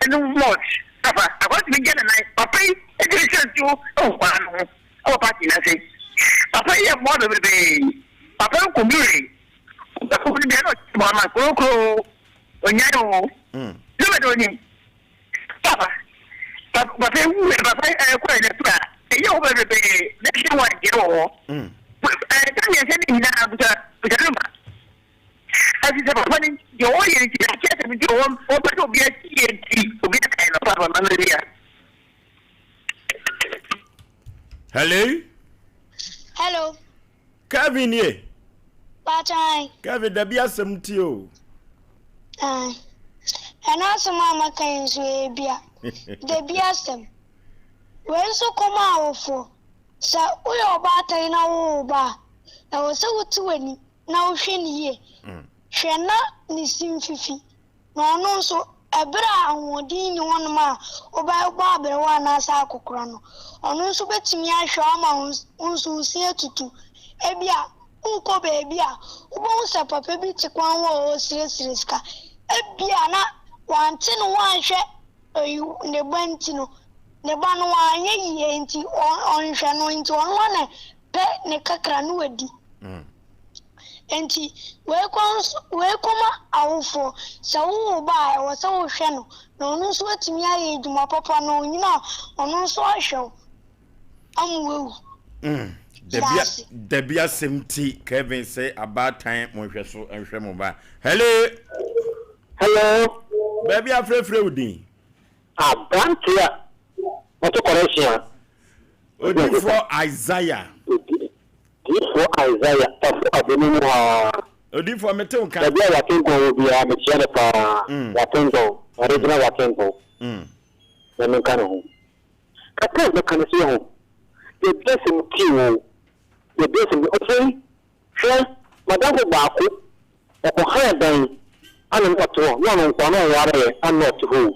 nom malt papa akwadaa tumi gya ne nan papa yi tumi hyɛ nsuo wɔ nkwadaa no ho wɔ party no ase papa yi yɛ mmoa bebrebe papa yi kɔmure ɔbɛkɔ no bia na ɔkyɛ mmoa ma kurokuro onyae o ne bɛdɛ onim papa papa yi wu papa yi ɛkɔ yɛ n'afura ɛyɛ hɔ bebrebe na ɛhyɛ wɔn adeɛ wɔ hɔ ɛɛ mmiɛnsa ne nyinaa busa busa no ma Ɛfiri sɛ papa no deɛ ɔyɛ nti na akyerɛ sɛ nti ɔpɛ sɛ obi atie nti obi akae no papa ma no wia. Hello. Hello. Kevin nie. Pakyɛ. Kevin dabi asɛm ti o. Ae. Ɛno asɛm a maka yi nso ebia. Dabi asɛm. Wei nso kɔma awofoɔ. Sɛ woyɛ ɔbaatan na wowo wo ba a, ɛwɔ sɛ wote w'ani na wohwɛ no yie. Hwɛ na ne se mfifi. Na ɔno nso, ɛberɛ a ahoɔden nni hɔnom a wobɛbɔ aberewa anaasɛ akɔkora no, ɔno nso bɛtumi ahwɛ wo ama wo nso wo se atutu. Ebia worekɔ baabi a, wobɛhu sɛ papa bi te kwan ho a ɔresrɛsrɛ sika. Ebia na wante ne ho anhwɛ ne ba nti no, ne ba no wanyɛ yie nti ɔnhwɛ no nti ɔno ara na pɛ ne kakra na wadi. Enti wei kɔ nso wei kɔma awofoɔ. Sɛ wowo ba a, ɛwɔ sɛ wohwɛ no na ɔno nso atumi ayɛ adwuma papa na ɔnyini a ɔno nso ahwɛ wo ama wawu. Dabi dabi asɛm ti Kevin sɛ abaatan mo nhwɛ so nhwɛ mo ba. Hello. Hello. Baabi afrɛfrɛ wo din. Aberante a ɔte kɔrɛhyen a. Odiyifoɔ Isaiah. Odiyifoɔ Isaiah ɔfo abɔne mu haa. Odiyifoɔ mete wo nka. Baabi a Watengɔn wɔ biara mekyia no paa. Watengɔn, Ɔregyina Watengɔn. Nyame nka ne ho. Kakra a mɛka ne sɛ ho, yɛde asɛm tie o, yɛde asɛm ɔfei. Hwɛ, m'adamfo baako, ɔkɔhaa dan ana na ɔte hɔ, na ɔno nkoa na ɔnwareeɛ ana na ɔte hɔ o.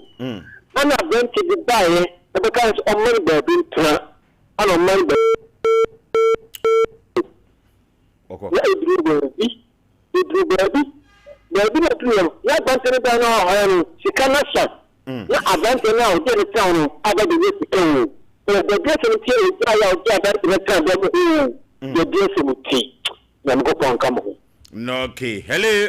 Ana aberanteɛ bi baeɛ bɛkaa sɛ ɔmma no baabi ntena, ana ɔmma no baabi. Na ɛduruu baabi, ɛduruu baabi, baabi na ɛduruiɛ no, na aberanteɛ no dan no a ɔhaeɛ no, sika no asa. Na aberanteɛ no a ɔgye no tena hɔ no aba bɛnya sika o. Ɛwɔ baabi asɛm nti a ɔgyaeɛ a ɔgye aberanteɛ no tena dan mu hɔ o. Baabi asɛm nti. Nyankopɔn nka mo ho. Okay. Hello.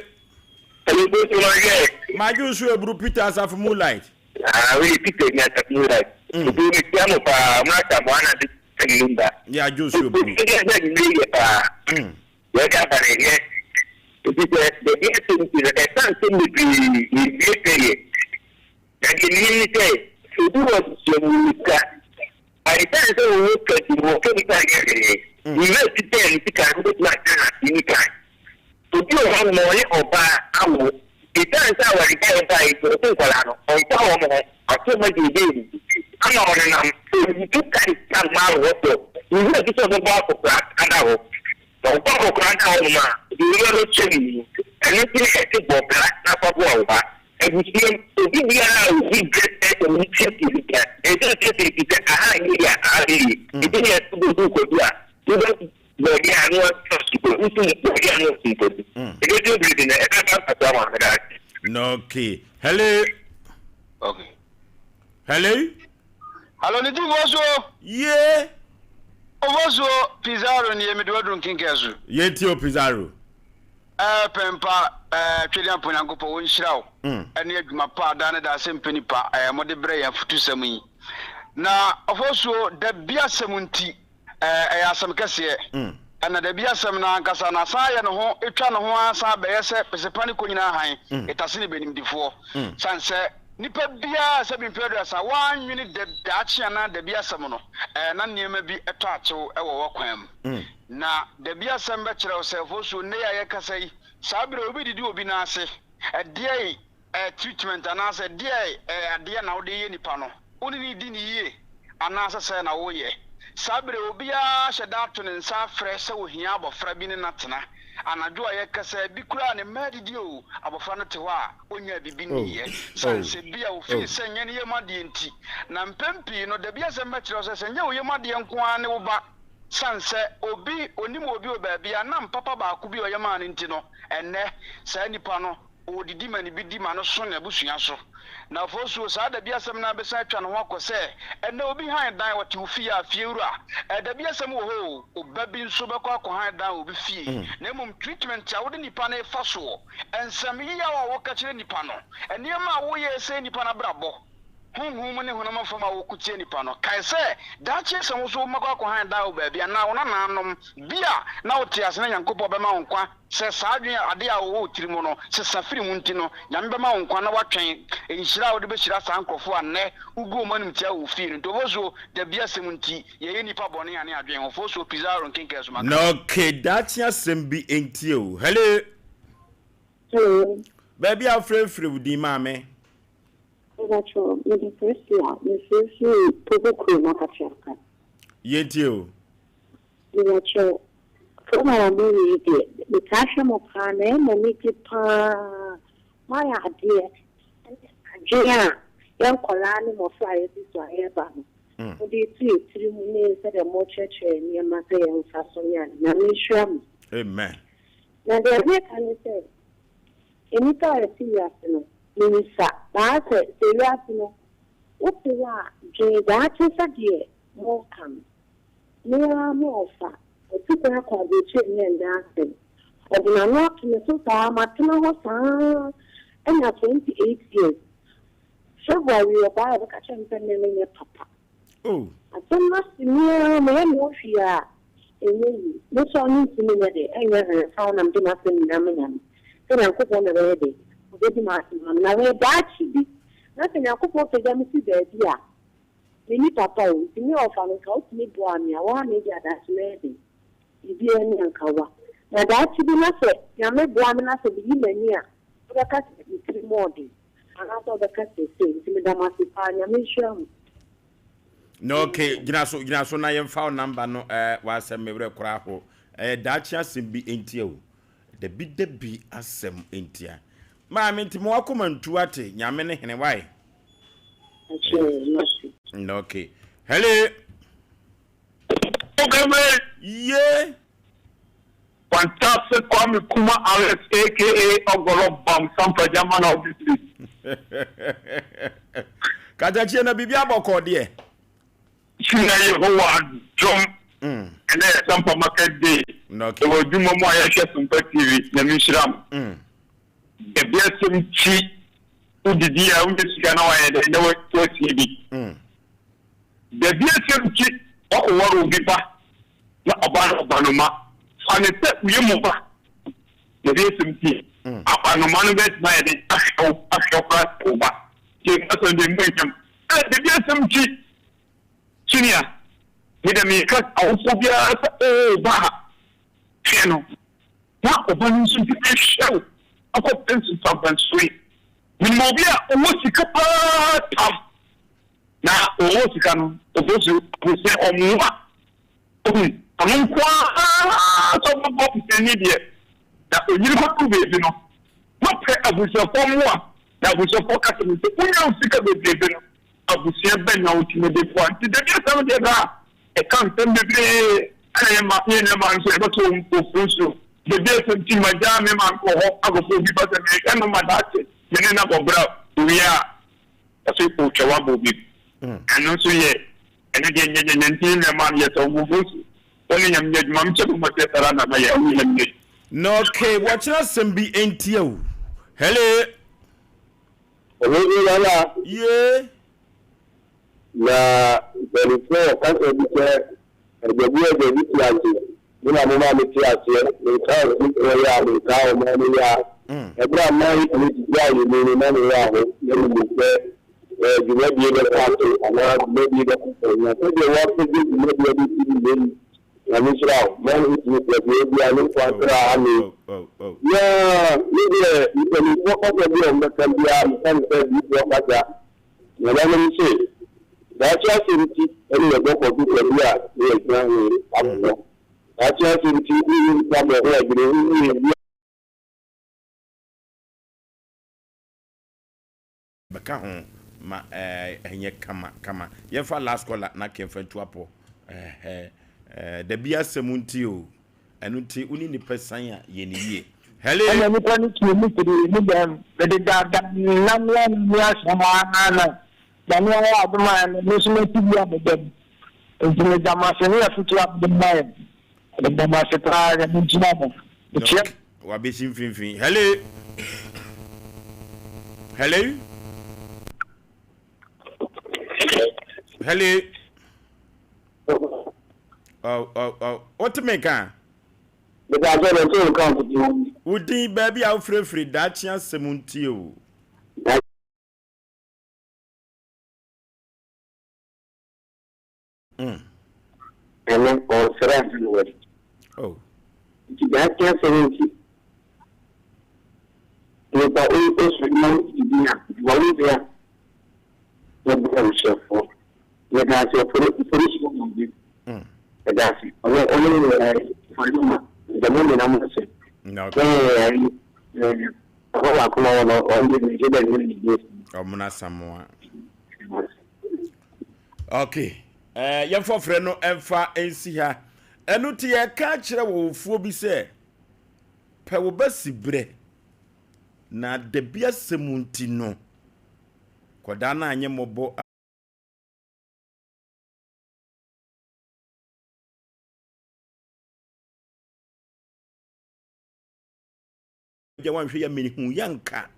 Hello, Bosu Mahwɛ. Madwo nso aburu Peter Asafo Moonlight. Ah, wei Peter ni Asafo Moonlight. Obi mi tia mo paa, mo asa mo ana de sɛ numba. Yɛ adwo nso aburu. Obi sɛ sɛ yɛ paa. Yɛka aba no ɛnyɛ nti sɛ baabi asɛm nti no ɛsa nsɛm bebree yɛwie pɛyɛ. Na deɛ menim ne sɛ obi wɔ abusua mu ɔwɔ sika but ɛsiane sɛ ɔwɔ sika nti no wɔmfa nipa nyɛ hwee. Ne werɛ fi sɛ ne sika no wobɛtumi atena no ase anytime. Obi wɔ hɔnom a ɔne ɔbaa awo ɛsiane sɛ awaregyaeɛ baeɛ nti ɔse nkwadaa no ɔmfa wɔn ho wato wɔn adi ɛbɛyɛ ne bi ama ɔnenam ɔyitu ka ne sika mmaa wɔ hɔ ne werɛ fi sɛ ɔbɛbɔ akɔkora ada hɔ. Na ɔba akɔkora da hɔnom a, deɛ owura no kyɛ no mu. Ɛno nti na yɛse bɔ bra na fa boa wo ba. Abusua mu, obi biara a ɔdi dwa sɛ ɔmo siesie ne dan, ɛsɛ sɛ ɔsiesie ɛfiri sɛ aha nyɛ yie a, aha bɛyɛ yie. Ebi ne yɛse bɔ gu kwadu a, wobɛ bɔɔdeɛ a na woatɔ so kwadu, wosi bɔɔdeɛ a na woasi kwadu. Ɛbɛduru bere bi no, ɛbɛba mfasoɔ ama wo. Meda ase. Okay. Hello. Okay. Hello. Hello, ne ti vosuo. Ye. Ovosuo Pizarro nie mede waduru nkenkɛn so. Yɛn ti o Pizarro. Ɛɛ pɛmpa ɛɛ Twedeampo Nyankopɔn wɔnhyira wo ɛne adwuma pa a daa ne daa sɛ mpɛ nipa ɛɛ mode brɛ yɛn afutusɛm yi. Na Ofosuo dabi asɛm nti. Ɛyɛ asɛm kɛseɛ. Ɛna dabi asɛm no ankasa no asan ayɛ ne ho, twa ne ho ara san bɛyɛ sɛ pesepa ne konyina hann, etase ne bɛnimdifoɔ. Sane sɛ nipa biara sɛbi mfeɛ aduasa wannwene da daakye anaa dabi asɛm no, na nneɛma bi tɔ akyew wɔ w'akwan mu. Na dabi asɛm bɛkyerɛ wo sɛ, Fosuo, nnɛ yi a yɛrekasa yi, saa berɛ yi obi didi obi nan ase, ɛdeɛn treatment anaasɛ ɛdeɛn adeɛ na wode reyɛ nipa no? Wo ne no redi no yie anaasɛ sɛn na woreyɛ? Saa berɛ yi obiara ahyɛ da ato ne nsa afrɛ sɛ ɔhia abɔfra bi ne no atena. Anadwo a yɛrekasa yi, bi koraa ne mma adidi oo, abɔfra no te hɔ a ɔnyaa biribi nniiɛ. Sane sɛ bi a ɔfii sɛ nyɛ ne yam adeɛ nti. Na mpɛn pii no, dabi asɛm bɛkyerɛ wo sɛ, sɛ nyɛ wo yam adeɛ nko ara ne wo ba. Sane sɛ obi, ɔnim obi wɔ baabi a, nam papa baako bi a ɔyɛ maa no nti no, ɛnnɛ saa nipa no, Ɔredidi ma ne bi di ma no so n'abusua so. Na Ofosuo, saa dabi asɛm no ara bɛsan atwa ne ho akɔ sɛ, ɛnnɛ obi han dan, ɔte wo fie a, fiewura, ɛɛ dabi asɛm wɔ hɔ o, oba bi nso bɛkɔ akɔhan dan wɔ obi fie. Na mmom treatment a wode nipa no refa soɔ, nsɛm yeyaw a woka kyerɛ nipa no, nneɛma a woyɛ resɛe nipa no abrabɔ, honhom mu ne honam fam a woko tia nipa no. Kae sɛ, daakye sɛ wo nso wobɛkɔ akɔhan dan wɔ baabi anaa wo nananom bi a na wote ase na Nyankopɔn bɛma wo nkwa Sɛ saa adwene a ade a ɔwɔ wo tiri mu no sesa firi mu nti no, Nyame bɛma wo nkwa na woatwɛn nhyira a wode bɛhyira saa nkorɔfoɔ a nnɛ wogu wɔn animtia wɔ wo fie no nti. Ofosuo, dabi asɛm nti, yɛyɛ nnipa bɔne a ne adwene ho. Ofosuo, Pizarro nkenkaa sum aka. Na okay daakye asɛm bi ntie o. Hello. Hello. Baabi a wofrɛ frɛ wo din maame. Mepakyɛw, mede Priscilla, mefrɛ firi Poku kurom Akakyeraka. Yɛntie o. Mepakyɛw, program a moyɛ yi deɛ, metaa hwɛ mo paa na ɛyɛ me anigye paa. Moayɛ adeɛ ɛne adwene a yɛn nkwadaa ne mmɔfra a yɛadi so a yɛreba no, mode reto yɛn tiri mu ne sɛdeɛ morekyerɛkyerɛ nneɛma sɛ yɛmfa so ne ade. Nyame nhyira mo. Amen. Na deɛ meka ne sɛ, nnipa a yɛte wiase no, mensa, na asɛ sɛ wiase no, wote hɔ a, dwen daakye sɛdeɛ moreka no. Me ara me ɔfa, ɔtu kwan akɔ aburokyire nyɛ nda asɛm. Ɔde n'ano ato me so saa, matena hɔ saa anya 28 years. February ɔbaeɛ a ɔbɛka kyerɛɛ me sɛ me menyɛ papa. Asɛm no ase me ara meyɛ me ho hwee a ɛnyɛ yie. Me nso a mentumi nyɛ dɛ, ɛnyɛ hwee mfa ho na mede m'asɛm nyinaa ma Nyame. Sɛ Nyankopɔn na ɛbɛyɛ dɛ, ɔbɛdi m'asɛm ama me. Na wei daakye bi na sɛ Nyankopɔn pagya me si baabi a, Menni papa o, nti me ɔfa no nka wotumi boaa me a, woa na ebia daakye mɛyɛ den, biribiara ni anka wa. Na daakye bi na sɛ Nyame boa me na sɛ meyi m'ani a, wobɛka sɛ me tiri mu ɔden, anaasɛ wobɛka sɛ sei, nti meda mo ase paa, Nyame nhyira mo. Na ok, gyina so, gyina so na yɛmfa wo number no eh, w'asɛm me werɛ koraa ho. Ɛyɛ daakye asɛm bi ntia o. Dabi dabi asɛm ntia. Maame nti ma w'akoma ntu ate, Nyame ne hene wai. Okay. Hello. Okay, Yeah. Fantastic Kwame Kuma Alex aka Ogoro Bam Sampa German obviously. Katakyie na biribi abɔkɔ deɛ. Sina Yehowa adom. Ɛnɛ yɛ Sampa Market Day. Okay. Ɛwɔ adwuma mu a yɛhwɛ Sampa TV. Nyame nhyira mo. Ebi asɛm ti wodidi a wonya sika na wayɛ dɛn na wasie bi. Dabi asɛm nti wakɔware obi ba na ɔba no ɔbanoma fa ne sɛ woyɛ mu ba. Dabi asɛm nti abanoma no bɛtumi ayɛ dɛn ahwɛ wo ahwɛ wo koraa sɛ wo ba. Nti ɛmu asɛm deɛ mu nhwɛm. Dabi asɛm nti senior me deɛ meka awofoɔ biara sɛ oo ba a hwɛ no. Na ɔba no nso ntumi nhwɛ wo akɔpɛ nsunsuansoɔ yi. Menim obi a ɔwɔ sika paa tam, na ɔwɔ sika no, ɔbɔ su abusua ɔmmoa. Ohu, ɔno nko ara sɛ ɔbɛbɔ abusuani deɛ, na ɔnyini kɔduru baabi no, na ɔpɛ abusuafoɔ mmoa, na abusuafoɔ ka kyerɛ no sɛ, wonya wo sika bebrebe no, abusua bɛn na wotumi de boa? Nti dabi asɛm deɛ daa ɛka nsɛm bebree ɛna yɛ ma yɛ nua maa nso yɛbɛto wɔn ofuru nsuo dabi asɛm ti ma gyaa me maame wɔ hɔ akɔfo obi ba sɛ mehwɛ no ma daakye me ne no abɔ bra owie a ɔsɛ otwa wabɔ obi ɛno nso yɛ ɛno deɛ nyɛnyɛnyɛ nti yɛ nua maa no yɛ sɛ ɔmo ofuru nsuo wɔne nyame nyɛ adwuma mekyɛ mo mɔteɛ sara na ma yɛ ɔmo nyame nyɛ Na okay, wɔkyerɛ asɛm bi ntia o. Hello. Ɔhene Nana. Yee. Na mpanimfoɔ wɔ kasa bi sɛ. Agyabi agyabi te ase, mo na moma me te aseɛ, menkaa odiyifoɔ yɛ a, menkaa ɔman no yɛ a. Ɛberɛ a man yi gyaa yɛn mu no, na me werɛ aho, na menim sɛ dwumadie bɛkɔ ase anaa dwumadie bɛkɔ so, na sɛdeɛ woapagya dwumadie abɛsi nnɛ yi, Nyame nhyira wo. Man yi tumi kura deɛ obia ne nkwa tra ame. Na me deɛ mpanimfoɔ kasa bi a wɔbɛka biara mefa no sɛ adiyifoɔ kasa. Nananom se, Daakye asɛm nti ne yɛbɔ kɔmputa bi a ne yɛgyina ho abobɔ. Daakye asɛm nti ne yɛnni abɔ ho adwene ho yie bi. Bɛka ho ma ɛnyɛ kama kama. Yɛmfa last caller na kɛmfa ntu apɔ. Ɛhɛ dabi asɛm nti o. Ɛno nti wo ne nipa san a yɛ ne yie. Hello. Ɛna nipa no tuu me firii ne dan mu. Mede daadaa me nam ne anamia saa ara na Nyame ayɛ adom a ɛnɛ me nso mati bi a meda mu. Nti meda mo ase ne afotuo a mode ma yɛn. Meda mo ase paa Nyame nhyira mo. Mekyia. Wabɛsi mfimfini. Hello. Hello. Hello. Oh, oh, oh. Wote me nka? Mepɛ sɛ mete wo nka nkoto. Wo din baabi a wofirefiri daakye asɛm nti o. Mm. Ɛnɛ ɔresrɛ ansa na wadi. Oh. Nti daakye asɛm nti nipa osu ma didi a wa wo bia yɛbɔ abusuafoɔ yɛda ase polisi wɔ mu bi yɛda ase ɔno ɔno yɛ fɔlima yɛda mo nyinaa mo ase yɛ papa baako na ɔwɔ no ɔno de ne dɛ ne ne bi ɔmona samoa ok eh, yɛmfa frɛ no ɛmfa nsi ha ɛno nti yɛka kyerɛ wɔwofoɔ bi sɛ pɛ wo ba si berɛ na dabi asɛm nti no kɔdaa no anyɛ mmɔbɔ Ebia woanhwɛ yie a mehu yɛ anka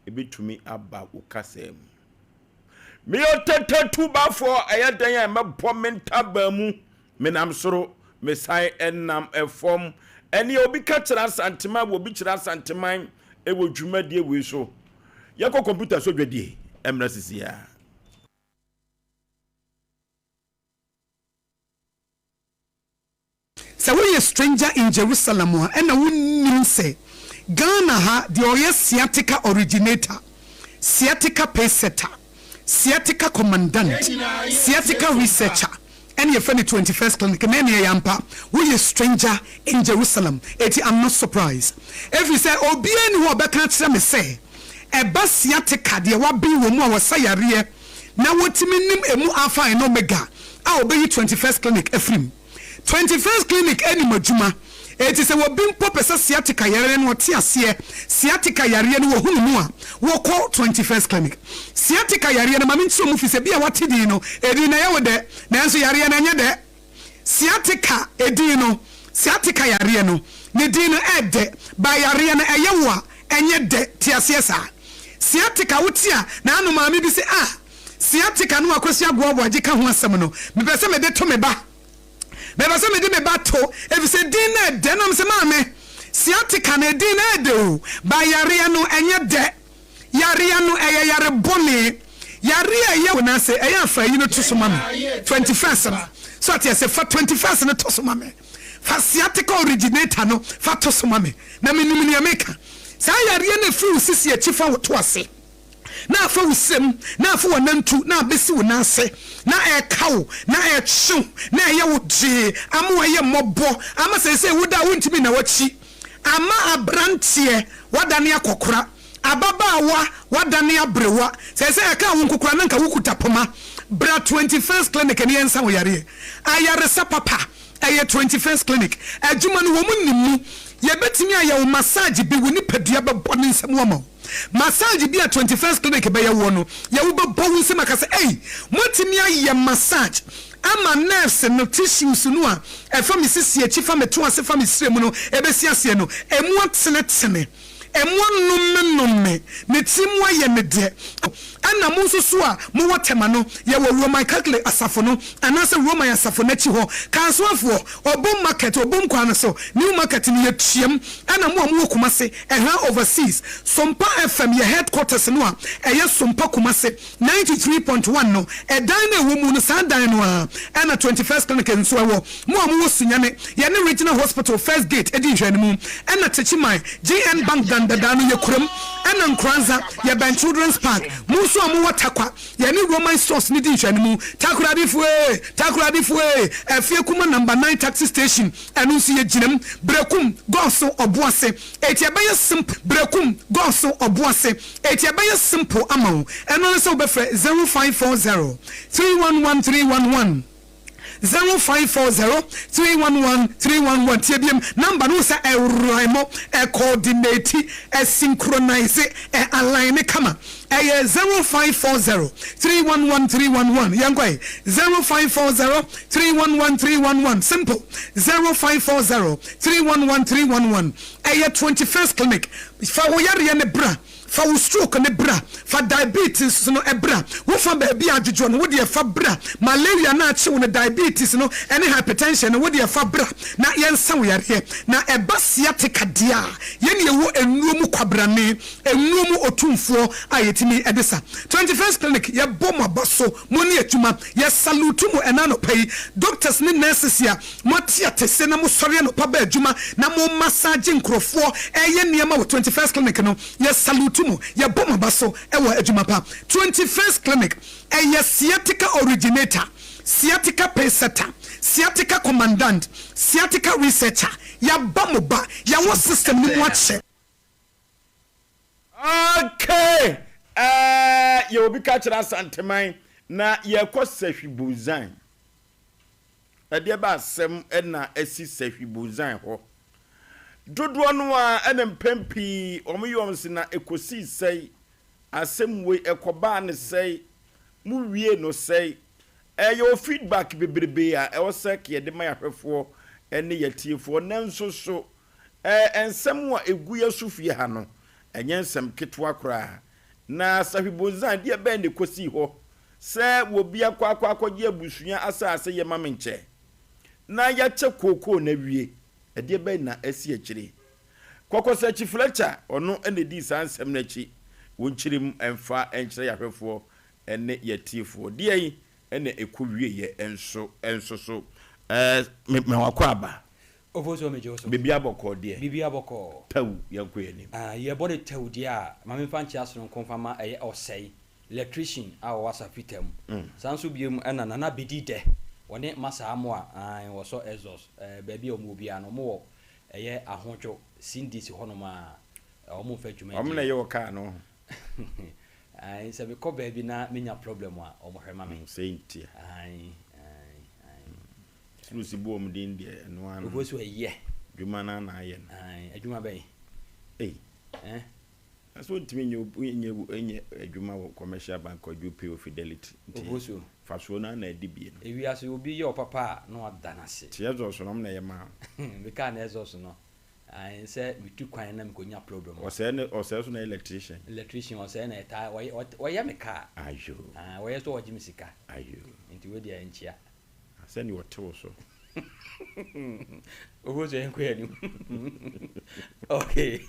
ebetumi aba wo kasa mu. Meyɛ ɔtataatubafoɔ, ɛyɛ dɛn a mɛbɔ me ntaban mu? Menam soro, mesan nam fam. Ɛnneɛ obi ka kyerɛ Asanteman wɔ obi kyerɛ Asanteman wɔ dwumadie wei so. Yɛkɔ kɔmputa so dwadie mmra sisi a. Sɛ woyɛ stranger in Jerusalem a ɛna wonnim sɛ Ghana ha deɛ ɔyɛ sciatica originator, sciatica pacesetter, sciatica commandant, sciatica researcher ɛne yɛfrɛ no 21st clinic na ɛne ɛyɛ ampa woyɛ stranger in Jerusalem eti I'm not surprised ɛfiri sɛ obiara nni hɔ a ɔbɛka akyerɛ me sɛ ɛba sciatica deɛ waben wɔ mu a wɔsa yareɛ na wɔtumi nim ɛmu alpha and omega a ɔbɛyi 21st clinic afiri mu. 21st Clinic nim adwuma, enti sɛ obi mpo pɛ sɛ sciatica yareɛ no ɔte aseɛ, sciatica yareɛ no wɔhunu mu a, wɔkɔ 21st Clinic. Sciatica yareɛ no, ma menkyerɛ mu firi sɛ bi a woate din no, edin no ɛyɛ wo dɛ, nanso yareɛ no ɛnyɛ dɛ. Sciatica edin no, sciatica yareɛ no, ne din no ɛɛdɛ, but yareɛ no ɛyɛ wo a, ɛnyɛ dɛ, te aseɛ saa. Sciatica wote a, na ano maame bi se ah, Sciatica no a Kwesi Agoaboagye ka ho asɛm no, mepɛ sɛ mede to me ba. Mepɛ sɛ mede me ba to, efisɛ din no ɛdɛ. Na mese, Maame, sciatica no, edin no ɛdɛ o, but yareɛ no, ɛnyɛ dɛ. Yareɛ no, ɛyɛ yare bɔne. Yareɛ a ɛyɛ wo nan ase, ɛyɛ a fa ayi no to so ma me, 21st no. So ate aseɛ? Fa 21st no to so ma me. Fa sciatica originator no fa to so ma me. Na menim nea meka. Saa yareɛ no ɛfiri wo sisi akyi fa wo to ase. na afa wo srɛ na afa w'anantu na abɛsi wo nan ase, na ɛreka wo, na ɛretwe wo, na ɛyɛ wo gyee, ama woayɛ mmɔbɔ, ama seesei woda a wontumi nna w'akyi, ama aberanteɛ woadane akɔkora, ababaawa woadane aberewa, seesei ɛkaa wo nko koraa na anka wokuta poma. Bra 21st Clinic na yɛnsa wo yareɛ. Ayaresa papa, ɛyɛ 21st Clinic. Adwuma no wɔn nim mu. Yɛbɛtumi ayɛ wo massage bi, wo nipadua bɛbɔ ne nsam ama wo. Massage bi a 21st Clinic bɛyɛ woɔ no, yɛ wobɛbɔ wo nsam aka sɛ, Ei, moatumi ayɛ massage ama nerves no, tissues no a ɛfa me sisi akyi, fa me to ase, fa me srɛ mu no ɛbɛsi aseɛ no, ɛmu atenetene, ɛmu anomenome. Ne tiri mu ayɛ no dɛ. Ɛna mo nso so a mowɔ Tema no, yɛwɔ Roman Catholic asafo no anaasɛ Roman asafo no akyi hɔ. Kansoafoɔ, Obom Market, Obom kwan no so, New Market no, yɛtuam. Ɛna mo a mowɔ Kumasi, Ɛha Overseas, Sompa FM, yɛ headquarters no a ɛyɛ Sompa Kumasi 93.1 no, ɛdan no a ɛwɔ mu no, saa dan no ara ɛna 21st Clinic nso ɛwɔ. Mo a mowɔ Sunyani, yɛne Regional Hospital First Gate di nhwɛanimu, ɛna Techiman, GN Bank dan dadaa no yɛ kurom, ɛna Nkoranza, yɛbɛn Children's Park. Mo nso a mowɔ Tarkwa, yɛne Roman Stores no di nhwɛanimu. Takoradi ee, Takoradi ee, Afie Kuma Number 9 Taxi Station, ɛno nso yɛgyina mu. Berekum, Gɔɔso, Ɔboase. Enti ɛbɛyɛ simple, Berekum, Gɔɔso, Ɔboase. Enti ɛbɛyɛ simple ama wo. Ɛno ne sɛ wobɛfrɛ 0540 311 311. 0540 311 311. Tie biom, number no sɛ ɛrhyme, ɛcoordinate, ɛsynchronise, ɛalign kama. Ɛyɛ 0540 311 311. Yɛnkɔ 0540 311 311. Simple, 0540 311 311. Ɛyɛ 21st Clinic. Fa wo yareɛ ne bra, fa wo stroke ne bra, fa diabetes no ɛbra, wofa baabi a adwodwo no, wode ɛfa bra, malaria no akyew no, diabetes no ɛne hypertension no, wode ɛfa bra na yɛnsa wo yareɛ. Na ɛba sciatica deɛ a, yɛne yɛwɔ nnuro mu kwabrane, nnuro mu otumfoɔ a yɛtumi ɛde sa. 21st Clinic, yɛbɔ mo aba so, mo ne adwuma. Yɛ salute mo ɛna anɔpa yi, doctors ne nurses a moate atese na mosɔre anɔpa ba adwuma na mo massage nkurɔfoɔ, ɛyɛ nneɛma wɔ 21st Clinic no. Yɛ salute mo, yɛbɔ mo aba so ɛwɔ adwuma pa. 21st Clinic ɛyɛ sciatica originator, sciatica paysetter, sciatica commandant, sciatica researcher. Yɛaba mo ba, yɛwɔ system no mu akyɛ. Okay, yɛ obi ka kyerɛ Asanteman na yɛkɔ Sahwi Bozan. Ɛdeɛ ba asɛm ɛna asi Sahwi Bozan hɔ dodoɔ no a, ɛna mpɛn pii wɔn yɛ wɔn si na ɛkɔsii sɛe. Asɛm wei ɛkɔbaa ne sɛe, mu wie no sɛe. Ɛyɛ wɔ feedback bebrebe a ɛwɔ sɛ yɛde ma yɛahwɛfoɔ ne yɛtiefoɔ. Nanso so nsɛm a ɛgu yɛ so fie ha no, ɛnyɛ nsɛm ketewa koraa. Na Sahwi Bozan deɛ bɛn na ɛkɔsii hɔ sɛ wɔbi akɔ akɔgye abusua asase yɛ ma me nkyɛ na yɛakyɛ kookoo no awie? Ɛdeɛ bɛn na asi akyire? Kɔkɔsakyi Fletcher, ɔno na ɛdii saa nsɛm no akyi. Wɔnkyerɛ mu ɛmfa nkyerɛ yɛahwɛfoɔ ne yɛtiefoɔ deɛ yi ɛna ɛkɔ wieɛ nso so. Mewakɔ aba. Ofosuo, megye wo so. Biribi abɔkɔɔ deɛ? Biribi abɔkɔɔ. Tawu, yɛnkɔ yɛn anim. Ah, yɛbɔ ne tawu deɛ a, ma memfa nkyea sononko mfa ma ɛyɛ Ɔsɛe electrician a wɔwɔ Asafita mu. Saa nso biom ɛna Nana Bedi Dɛ, wɔne Masa Amoa, ae, wɔsɔ Exhaust, baabi a wɔn wɔ biara no, wɔn wɔ ɛyɛ Ahodwo, Sindis hɔnom a, wɔn mfa dwumadie. Wɔn na ɛyɛ wɔ kaa no ho. Ae, sɛ mekɔ baabi na menya problem a, wɔn hwɛ ma me. Sɛ ntia. Ae, ae, ae. Soro bu wɔn din deɛ, ɛno ano. Ofosuo ɛyɛ. Dwuma no na ayɛ no. Ae, adwuma bɛn? Ei. Eh? Na so ntumi nyɛ adwuma wɔ Commercial Bank, Kwadwo Pay o Fidelity. Nti Ofosuo. Fasoɔ no na adi bie no. Ewiase obi yɛ ɔpapa a, na wada n'ase. Ti Exhaust no, ɔmo na ɛyɛ maa. Mekaa na Exhaust no. Ae, sɛ metu kwan na mekɔnya problem. Ɔsɛe ne ɔsɛe so na electrician. Electrician ɔsɛe na ɛtaa ɔyɛ ɔyɛ me kaa. Ayo. Ah, ɔyɛ so ɔgye me sika. Ayo. Nti wei deɛ nkyia. Sɛnea ɔte wo so. Ofosuo, yɛn kɔ yɛn anim. Okay.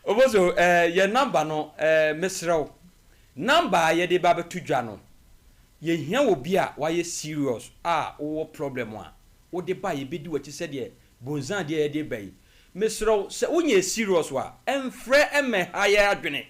Ofosuo, yɛn number no, mesrɛ wo. Number a yɛde ba bɛto dwa no, yɛhia wɔ bi a wayɛ serious a wowɔ problem a wode ba, yɛbɛdi w'akyi sɛdeɛ bonzan deɛ yɛde ba yi. Mesrɛ wo, sɛ wonyɛ serious a, ɛmfrɛ ɛmmɛha yɛ adwene.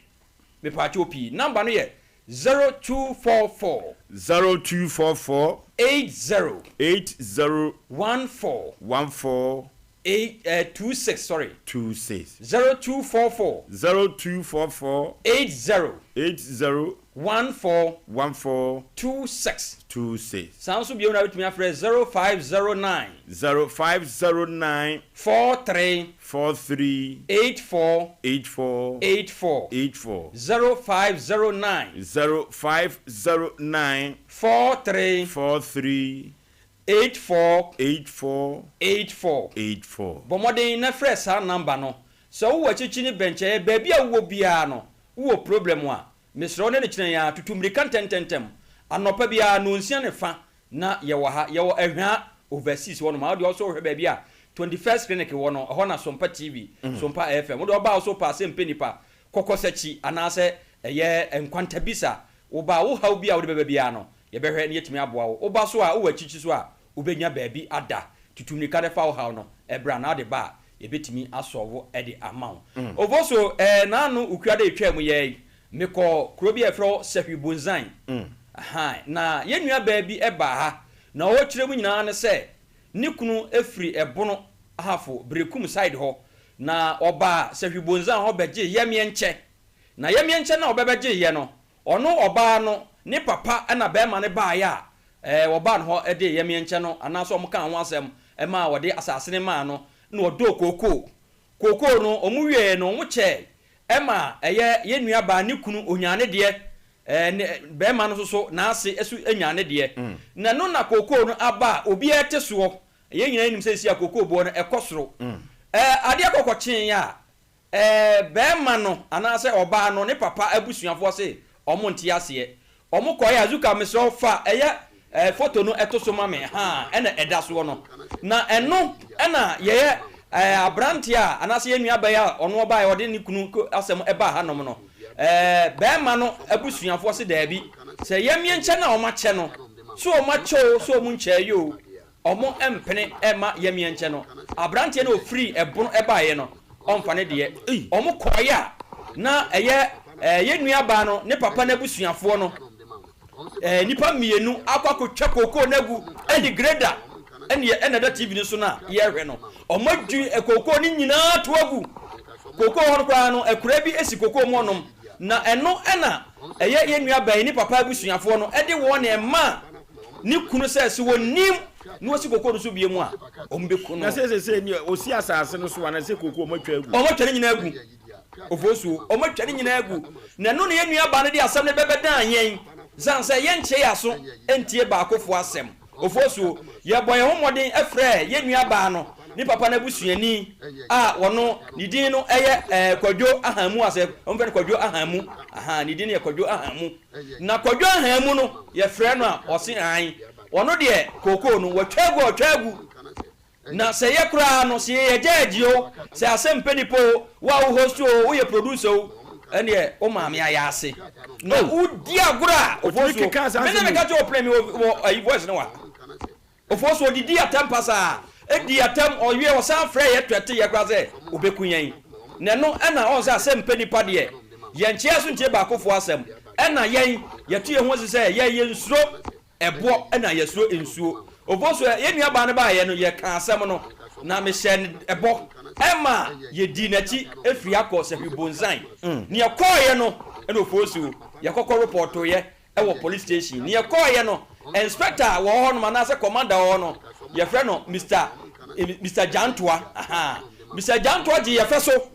Mepaakyɛw pii. Number no yɛ 0244. 0244. 80. 80. 14. 14. 8 26, sorry. 26. 0244. 0244. 80. 80. 14. 14. 26. 26. Saa nso bio na wobɛtumi afrɛ 0509. 0509. 43. 43. 84. 84. 84. 84. 0509. 0509. 43. 43. 84. 84. 84. 84. Bɔ mmɔden na frɛ saa number no. Sɛ wowɔ akyikyi ne bɛnkyɛeɛ, baabi a wowɔ biara no, Wowɔ problem a, mesrɛ wo ne no kyena yi ara, tutu mmirika ntɛntɛntɛm. Anɔpa biara, nnɔnsia ne fa na yɛwɔ ha. Yɛwɔ Ahwaa Overseas hɔnom a, wo deɛ wo nso wohwɛ baabi a 21st Clinic wɔ no, ɛhɔ na Sompa TV, Sompa FM. Wo deɛ woba a wo nso wopɛ asɛm pɛ nipa, kɔkɔsakyi anaasɛ ɛyɛ nkwantabisa, woba a, wo haw bi a wode bɛba biara no, yɛbɛhwɛ na yɛatumi aboa wo. Woba so a, wowɔ akyikyi so a, wobɛnya baabi ada. Tutu mmirika na fa wo haw no bra na wode ba a, yɛbɛtumi asɔlvo de ama wo. Ovoso, eh, naano Okuada a ɛtwaa mu yi ara yi, mekɔɔ kuro bi a yɛfrɛ hɔ Sahwi Bonzan. Ahaa, na yɛn nuabaa bi baa ha, na ɔrekyerɛ mu nyinaa ne sɛ, ne kunu firi Ɛbono Ahafo, Berekum side hɔ, na ɔbaa Sahwi Bonzan hɔ bɛgyee yɛmeɛnkyɛ. Na yɛmeɛnkyɛ no a ɔbɛbɛgyeeɛ no, Ɔno ɔbaa no ne papa na bɛɛma no baeɛ a ɛɛ wɔbaa no hɔ de yɛmeɛnkyɛ no anaasɛ wɔn kaa ho asɛm maa wɔde asase no maa no na ɔdɔɔ kookoo. Kookoo no wɔn wieɛ no wɔn kyɛɛ ɛma ɛyɛ yɛn nua baa ne kunu ɔnyaa ne deɛ ɛɛ ne bɛɛma no nso so n'ase nso nyaa ne deɛ. Na ɛno na kookoo no aba a obiara te soɔ. Yɛn nyinaa nim sɛ seesei a kookoo boɔ no ɛkɔ soro. Ɛɛ adeɛ kɔkɔkyeeɛ a Ɛɛ, barima no anaasɛ ɔbaa no ne papa abusuafoɔ se wɔn nte aseɛ. Wɔn kɔeɛ a, Zuka mesrɛ wo fa ɛyɛ ɛɛ foto no to so ma me, haa, ɛna ɛda soɔ no. Na ɛno ɛna yɛyɛ ɛɛ abranteɛ a anaasɛ yɛn nua baa yi a ɔno ɔbaeɛ ɔde ne kunu ko asɛm ɛbaa hanom no. Ɛɛ, barima no abusuafoɔ se daabi, sɛ yɛmmeɛnkyɛ no a wɔn akyɛ no, so wɔn akyɛ o, so wɔn nkyɛeɛ o, Ɔmo mpene mma yɛmeɛ nkyɛ no. Abranteɛ no a ɔfiri ɛbono baeɛ no, ɔmfa ne deɛ. Ɔmo kɔeɛ a, na ɛyɛ yɛn nua baa no ne papa no abusuafoɔ no, nnipa mmienu akɔ akɔtwa kookoo no agu de grader ɛne ɛna ɛda TV no so no a yɛrehwɛ no. Ɔmo adwi kookoo no nyinaa to agu. Kookoo hɔ no koraa no, akuraa bi si kookoo mu hɔnom. Na ɛno ɛna ɛyɛ yɛn nua baa yi ne papa abusuafoɔ no de wɔn ɛmaa ne kunu sɛ, sɛ wɔnim na wɔsi kokoo no so bio mu a, wɔbɛku no. Na sɛ sɛsɛ ni ɔsi asase no so a, na sɛ kokoo wɔatwa agu. Wɔatwa ne nyinaa agu. Ofosuo, wɔatwa ne nyinaa agu. Na ɛno na yɛn nuabaa no de asɛm no bɛbɛdan yɛn, sane sɛ yɛnkyɛ yɛn aso ntie baakofoɔ asɛm. Ofosuo, yɛbɔ yɛn ho mmɔden frɛɛ yɛn nuabaa no ne papa no abusuani a ɔno ne din no yɛ ɛɛ Kwadwo Ahamu asɛ wɔmfrɛ no Kwadwo Ahamu, ahaa, ne din no yɛ Kwadwo Ahamu. Na Kwadwo ahaa mu no yɛfrɛ no a ɔse aane. Ɔno deɛ kookoo no watwa agu a ɔtwa agu. Na sɛ yɛ koraa no sɛ yɛyɛ judge o, sɛ asɛm pɛ nipa o, wo a wo host o, woyɛ producer o, ɛneɛ wo maame ayɛ ase. Na wodi agorɔ a, ofosuo, me na meka kyerɛ wo play me wɔ ayi voice no wɔ ha. Ofosu odidii atɛm pasaa, edii atɛm, ɔwie ɔsan frɛɛ yɛ trɛtee yɛ koraa sɛ obeku yɛn. Na ɛno na ɔn sɛ asɛm mpɛ nipa deɛ, yɛnkyea so ntie baakofoɔ asɛm, ɛna yɛn yɛto yɛn ho asi sɛ yɛn yɛnsuro ɛboɔ ɛna yɛsuro nsuo. Ofosu yɛn nua baa no baeɛ no yɛkaa asɛm no na mehyɛɛ no ɛbɔ ɛma yɛdii n'akyi firi akɔ Sahwi-Bonzan. Nea ɛkɔeɛ no ɛna Ofosu yɛkɔkɔ repɔtoeɛ wɔ police station. Nea ɛkɔeɛ no, inspector a wɔwɔ hɔnom anaasɛ commander wɔ hɔ no, yɛfrɛ no Mister Mister Gyantoa. Ahaa. Mister Gyantoa gyee yɛn fɛ so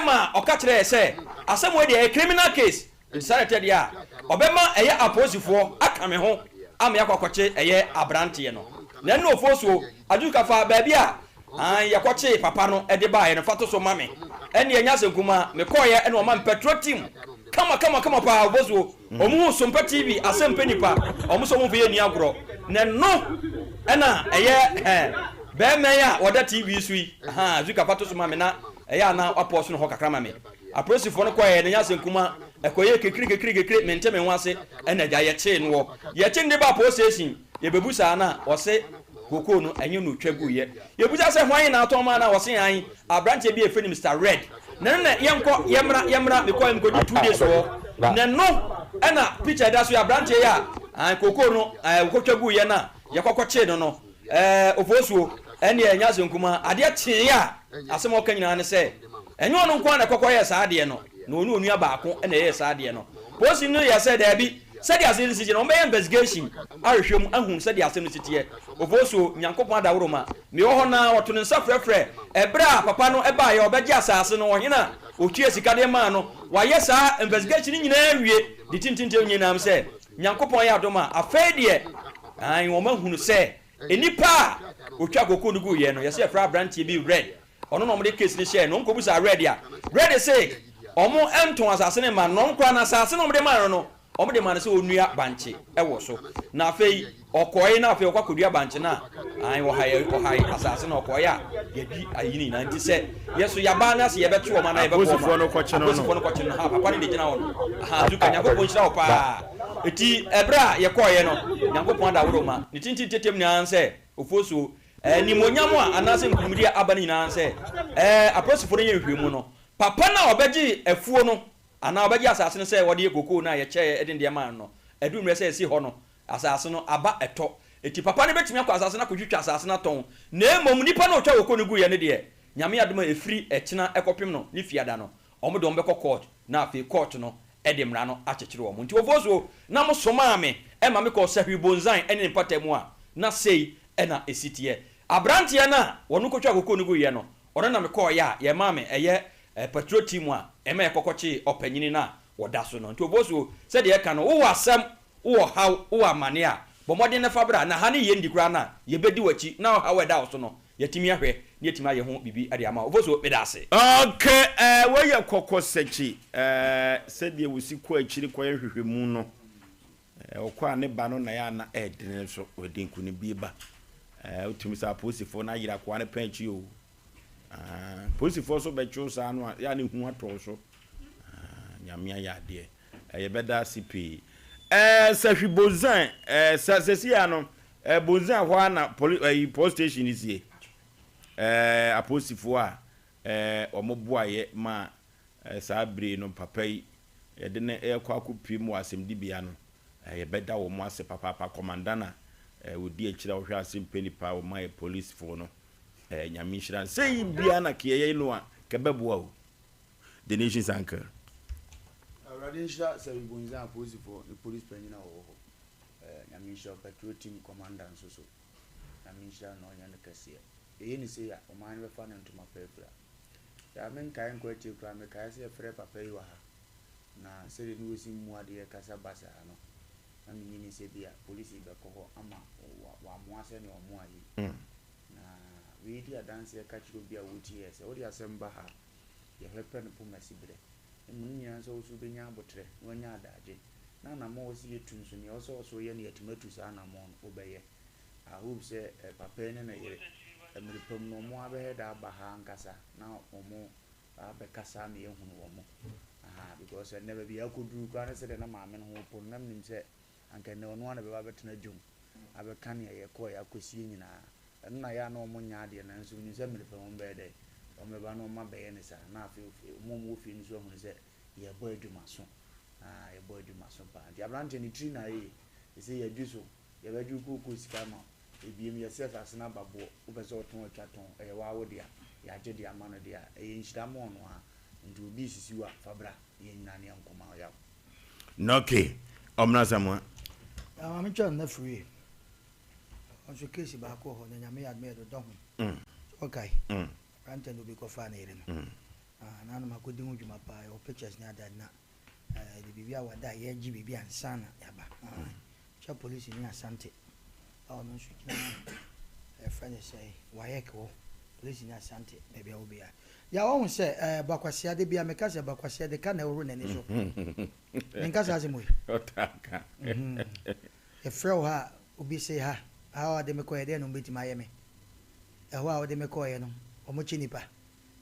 ma ɔka kyerɛɛ yɛn sɛ asɛm wei deɛ ɛyɛ criminal case, nti saa na ɛteɛ deɛ a, ɔbɛma ɛyɛ apolisifoɔ aka me ho ama yɛakɔ akɔkye ɛyɛ aberanteɛ no. Na ɛno Ofosuo, Adjuka fa baabi a Aane, yɛkɔkyee papa no de baeɛ no, fa to so ma me. Ɛnneɛ ɛnyɛ asɛm kumaa, mekɔeɛ na wɔma me petrol team kama kama kama paa, Obosuo. Wɔn huu Sompa TV, asɛm pɛ nipa, wɔn sɛ wɔn mfa yɛ nni agorɔ. Na ɛno na ɛyɛ hɛ, bɛɛma yi a ɔda TV so yi, ahaa, Zuka fa to so ma me na ɛyɛ a na wapɔɔso no hɔ kakra ma me. Apolisifoɔ no kɔeɛ na ɛnyɛ asɛm kumaa, ɛkɔyɛɛ kekire kekire kekire, mente me ho ase, ɛna agya yɛkyee noɔ. Yɛkye no de baa police station, yɛbɛbu saa no a, ɔse Kokoo no, ɛnyɛ na otwa guiɛ. Yɛbisa sɛ hwan na atɔn maa no a, ɔse aane, aberanteɛ bi a yɛfrɛ no Mister Red. Na ɛno na yɛnkɔ, yɛmmra, yɛmmra, mekɔɛ mekɔdii 2 days wɔ hɔ. Na ɛno na picture ɛda so yi, aberanteɛ yi a aane kokoo no ɛɛ ɔkɔtwa guiɛ no a yɛkɔkɔkyee no no, ɛɛ Ofosuo, ɛnneɛ ɛnyɛ asɛm kumaa. Adeɛ kyeeɛ a, asɛm a ɔka nyinaa ne sɛ, ɛnyɛ ɔno nko ara na ɛkɔkɔyɛɛ saa adeɛ no, na ɔne onua baako na ɛyɛɛ saa adeɛ no. Polisini no yɛɛ sɛ daabi, Sɛdeɛ asɛm no si teɛ no, wɔbɛyɛ investigation ahwehwɛ mu ahunu sɛdeɛ asɛm no si teɛ. Ofosuo, Nyankopɔn adaworoma, mewɔ hɔ no ara, wɔto ne nsa frɛfrɛ. Ɛberɛ a papa no baeɛ a ɔbɛgye asaase no, ɔhene a ɔtuaa sika de maa no, wayɛ saa investigation no nyinaa awie, de tintintim nyinam sɛ, Nyankopɔn ayɛ adom a, afei deɛ, aane, wɔahunu sɛ nnipa a wɔtwaa kokoo no guiɛ no, yɛse yɛfrɛ aberanteɛ bi Red, Ɔno na wɔde case no hyɛɛ no. Wɔkɔbisaa Red a, Red se Wɔntɔn asase no mma no, na wɔn koraa no, asase no a wɔde maa no no, wɔde maa no sɛ ɔnnua bankye wɔ so. Na afei ɔkɔe, na afei ɔkɔ akɔdua bankye no a, ae, ɔhae, ɔhae asase no, ɔkɔe a, yɛadi ayi no nyinaa. Nti sɛ yɛ so yɛaba na sɛ yɛbɛto wɔn anaa yɛbɛbɔ wɔn Apolisifoɔ no a, kɔkye no no. apolisifoɔ no kɔkye no no. Ha, papa no na ɛgyina hɔ no. Aha, Zuka, Nyankopɔn nhyira wo paa. Enti ɛberɛ a yɛkɔeɛ no, Nyankopɔn adaworo ma ne tenten tetem nyinaa sɛ ofosuo. Animuonyam a anaasɛ nkunimdie a aba no nyinaa sɛ, ɛɛ, apolisifoɔ no yɛ nhwehwɛmu no, Papa no a ɔbɛgyee afuo no anaa ɔbɛgyee asase no sɛ wɔde yɛ kokoo no a yɛkyɛeɛ de ndeɛ maa no no, aduru mmerɛ sɛ ɛsi hɔ no, asase no aba ɛtɔ. Enti papa no bɛtumi akɔ asase no akɔtwitwa asase no atɔn, na mmom nipa no a ɔtwaa kokoo no guiɛ no deɛ, Nyame adom a ɛfiri ɛkyena kɔpem no ne fiada no, wɔn de wɔn bɛkɔ court na afei court no de mmara no akyekyere wɔn. Nti Ofosuo, na mosomaa me ma mekɔɔ Sahwi Bonzan ne ne mpata mu a, na sei na ɛsi teɛ. Aberanteɛ no a wɔno kɔtwaa kokoo no guiɛ no, Ɔno na mekɔɔeɛ a yɛmaa me ɛyɛ patrol team a ɛma yɛkɔkɔkyee ɔpanyini no a wɔda so no. Nti Obosuo, sɛdeɛ yɛka no, wowɔ asɛm, wowɔ haw, wowɔ amaneɛ a, bɔ mmɔden na fa bra. Na ha ne yɛn di koraa no a, yɛbɛdi w'akyi na ɔhaw a ɛda wo so no, yɛatumi ahwɛ na yɛatumi ayɛ ho biribi de ama wo. Obosuo, meda ase. Ok, eh, wei yɛ kɔkɔsakyi, eh, sɛdeɛ wɔsi kɔ akyiri kɔyɛ nhwehwɛmu no, eh, ɔkɔ a ne ba no na yɛ a na ɛɛdene nso, ɔde nkunimdie ba. Eh, wotumi sɛ apolisifoɔ no ayere akoa no pɛn akyi o. Ah, polisifoɔ nso bɛkye wo saa no a, yɛ a ne hu atɔ wo so. Ah, Nyame ayɛ adeɛ. Eh, yɛbɛda ase pii. Eh, Sahwi Bonzan, eh, sa, sɛsi a no, eh, Bonzan hɔ a na poli, eh, police station no sie. Eh, apolisifoɔ a, eh, wɔn boaeɛ ma eh, saa bere no papa yi, yɛde no rekɔ akɔpue mu wɔ asɛmdibea no, eh, yɛbɛda wɔn ase papaapa. Kɔmandana eh, ɔdi akyire a ɔhwɛ asɛmpɛ nipa a wɔma yɛ policefoɔ no, eh, Nyame nhyira no. Sei biara na kɛyɛyɛ no a, kɛbɛboa o. The Nation's Uncle. Awurade nhyira Sɛwi Bonzan apolisifoɔ ne police panyin a wɔwɔ hɔ. Eh, Nyame nhyira wo. Patrol team commander nso so, Nyame nhyira no na ɔnyɛ no kɛseɛ. Yɛyɛ no sei a, ɔman no bɛfa ne ntoma pa afira. Yaa menkae nkɔ akyire koraa, mekae sɛ yɛfrɛɛ papa yi wɔ ha, na sɛdeɛ ne wɔsi mmu adeɛ kasa basaa no, na menyini sɛ bi a polisi bɛkɔ hɔ ama wɔamoa sɛdeɛ wɔmoa yi. Na wei di adanseɛ ka kyerɛ obi a ɔretie yɛ sɛ wode asɛm ba ha a, yɛhwɛ pɛ no poma si berɛ. Mmom ne nyinaa ne sɛ wo nso wobɛnya aboterɛ na woanya adagye. Na anammɔn a ɛwɔ sɛ yɛtu nso, deɛ ɛwɔ sɛ wo nso woyɛ no yɛatumi atu saa anammɔn no, wobɛyɛ. I hope sɛ papa yi ne ne yere, mmere pa mu no, wɔn abɛhɛ da aba ha ankasa na wɔn abɛkasa ama yɛahunu wɔn. Aha, because ɛnnɛ baabi a akɔduru koraa ne sɛdeɛ na maame no ho repo no, na menim sɛ anka ɛnnɛ ɔno ara na ɛbɛba abɛtena dwom abɛka nea yɛkɔeɛ akɔsie nyinaa. Ɛno na ɛyɛ a na wɔn nyɛ adeɛ nanso menim sɛ mmere pa mu wɔn bɛyɛ dɛn? Wɔn bɛba na wɔn abɛyɛ no saa na afei wɔn a wɔwɔ fie no nso ahunu sɛ yɛrebɔ adwumaso. Ah, yɛbɔ adwumaso paa. Nti aberanteɛ ne tiri na ayɛ yie. Ɛsɛ yɛadwi so. Yɛbɛgye wo kookoo sika ama wo. Ebiem, yɛse asase no aba boɔ, wopɛ sɛ wotɔn a twa tɔn, ɛyɛ woaa wo dea. Yɛagye de ama no deɛ a, ɛyɛ nhyira ma ɔno ara. Nti obi resisi wo a, fa bra na yɛn nyinaa ne yɛnko ma wo yaw. Nɔke, ɔmmra Asamoah. Na maame twɛ no na firi ɔnso case baako wɔ hɔ na nyame yɛ adom yɛ dodɔ ho sɛ ɔkae aberanteɛ no obi kɔfaa ne yere no na anam akɔdi ho dwuma paa yɛwɔ pictures ne adade na yɛde biribi a wada a yɛgye biribi ansa na yɛaba Kyɛ polisini Asante a ɔno nso gyina yɛfrɛ no sɛ WAEC hɔ, polisini Asante baabi a wɔ biara. Ya wahu sɛ ɛɛ Bakwasia de bia meka sɛ Bakwasia de ka na ɛhohoro n'ani so. Menka saa asɛm wei. Ɔtaa ka. Yɛfrɛ wo ha a obi se ha, ha a wɔde me kɔeɛ deɛ na wɔbɛtumi ayɛ me. Ɛhɔ a wɔde me kɔeɛ no wɔkye nipa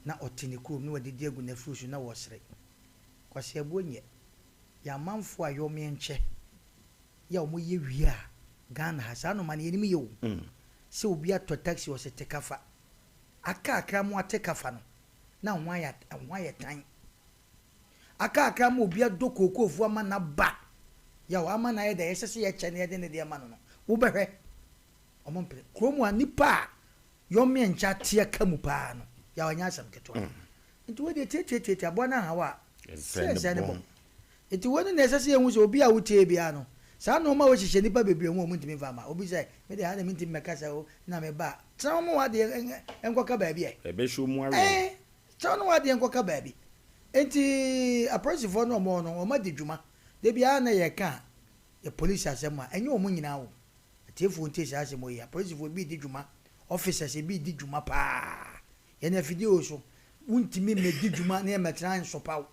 na ɔte ne kurom na wadidi agu n'afuru so na wɔresere. Kwasiabuo nyɛ. Yɛn amanfoɔ a yɔmeɛnkyɛ yɛ a wɔyɛ wie a Ghana ha saa nnoɔma no yɛnim yɛ o sɛ obi atɔ taxi ɔsɛ te ka fa aka akra mo ate ka fa no na ho ayɛ ho ayɛ tan aka akra mo obi adɔ kookoofuo ama na ba yaw ama na ayɛ dɛ ɛsɛ sɛ yɛkyɛ na yɛde ne deɛ ma no no wobɛhwɛ wɔn mpene kurom a nipa a yɔmmeɛ nkyɛ ateɛ ka mu paa no yaw ɛnyɛ asɛm ketewa nti wei deɛ tiatiatiatia aboa no anhaw a sɛ nsɛn ne bɔ Enti wei no na ɛsɛ sɛ yɛhu sɛ obi a wotie biara no, saa nnoɔma wei hyehyɛ nnipa bebree ho a wɔntumi mfa mma. Obi sɛ, me deɛ ha deɛ mentumi mmɛka sɛ o na meba a, tena wo ma w'adeɛ nkɔka baabi ɛ. Ɛbɛhyɛ wo mu awerɛ. Ɛɛ, tena wo ne w'adeɛ nkɔka baabi. Enti apolisifoɔ no a wɔwɔ hɔ no, wɔadi dwuma. Da biara na yɛka a, yɛ polisi asɛm a, ɛnyɛ wɔn nyinaa o. Atiefoɔ ntie saa asɛm wei. Apolisifoɔ ebi redi dwuma, officers ebi redi dwuma pa ara. Yɛn afidie wei so, wontumi mmɛdi dwuma na yɛmmɛtena nsopa wo.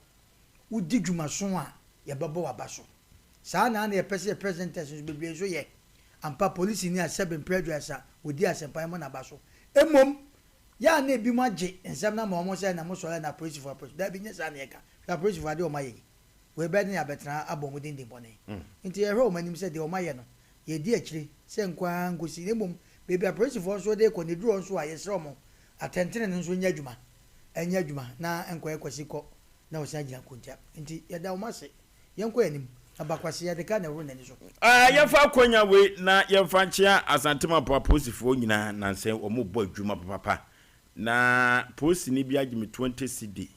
Wodi dwumaso a, yɛbɛbɔ w'aba so. Saa na na yɛpɛ sɛ yɛ presenters nso bebree nso yɛ. Ampa, polisini a sɛbe mprɛ aduasa ɔdi asɛmpa yɛmmɔ n'aba so. Mmom, yɛ a na ebinom agye nsɛm no ama wɔn sɛ na mosɔre a na apolisifo apolisi. Dabi, nyɛ saa na yɛka. Hwɛ apolisifo adeɛ a wɔayɛ yi. Wei bɛyɛ dɛn na yɛabɛtena ha abɔ wɔn din dimmɔne? Enti yɛhwɛ wɔn anim sɛ deɛ wɔayɛ no, yɛredi akyire sɛ nko ara nkosi. Na mmom, baabi a apolisifoɔ nso de rekɔ no, ɛduru hɔ nso a, yɛsrɛ wɔn, atɛntenenee nso nyɛ adwuma. Ɛnyɛ adwuma na ɛnkɔyɛ kwasi kɔ na ɔsan gyina nkontia. Enti yɛda wɔn ase. Yɛnkɔ yɛn anim. Na Bakwasi, yɛde ka na ɛhoro n'ani so. Ɛɛ, yɛmfa akwanya wei na yɛmfa nkyea Asante Mampong apolisifoɔ nyinaa nansɛ wɔn bɔ adwuma papapa. Na polisini bi agye me 20 cedi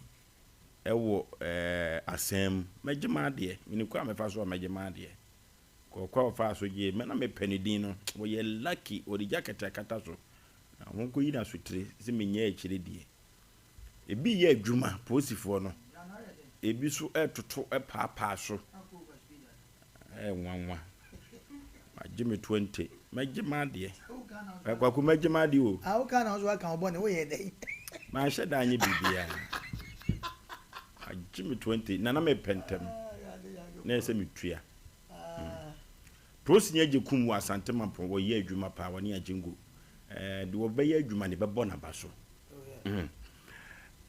wɔ ɛɛ asan mu. Mɛgye m'adeɛ. Menim kwan a mɛfa so a mɛgye m'adeɛ. Kɔ kwan a ɔfaa so gyee me na mepɛ ne din no. Ɔyɛ lucky, ɔde jacket akata so. Na wɔnkɔyi no asotire sɛ mennya akyire die. Ebi reyɛ adwuma, polisifoɔ no. Ebi nso retoto paapaa so. Ɛyɛ nwanwa. Magye me 20. Mɛgye m'adeɛ. Kwaku mɛgye m'adeɛ o. Ah, woka na wo nso waka wo bɔne, woyɛ dɛn? Manhyɛ da anyɛ biribiara. Magye me 20 na na mepɛ ntɛm. Na ɛsɛ metua. Prosini Agyekum wɔ Asante Mampong wɔyɛ adwuma paa wɔne Agyengo ɛɛ deɛ wɔbɛyɛ adwuma no yɛbɛbɔ n'aba so.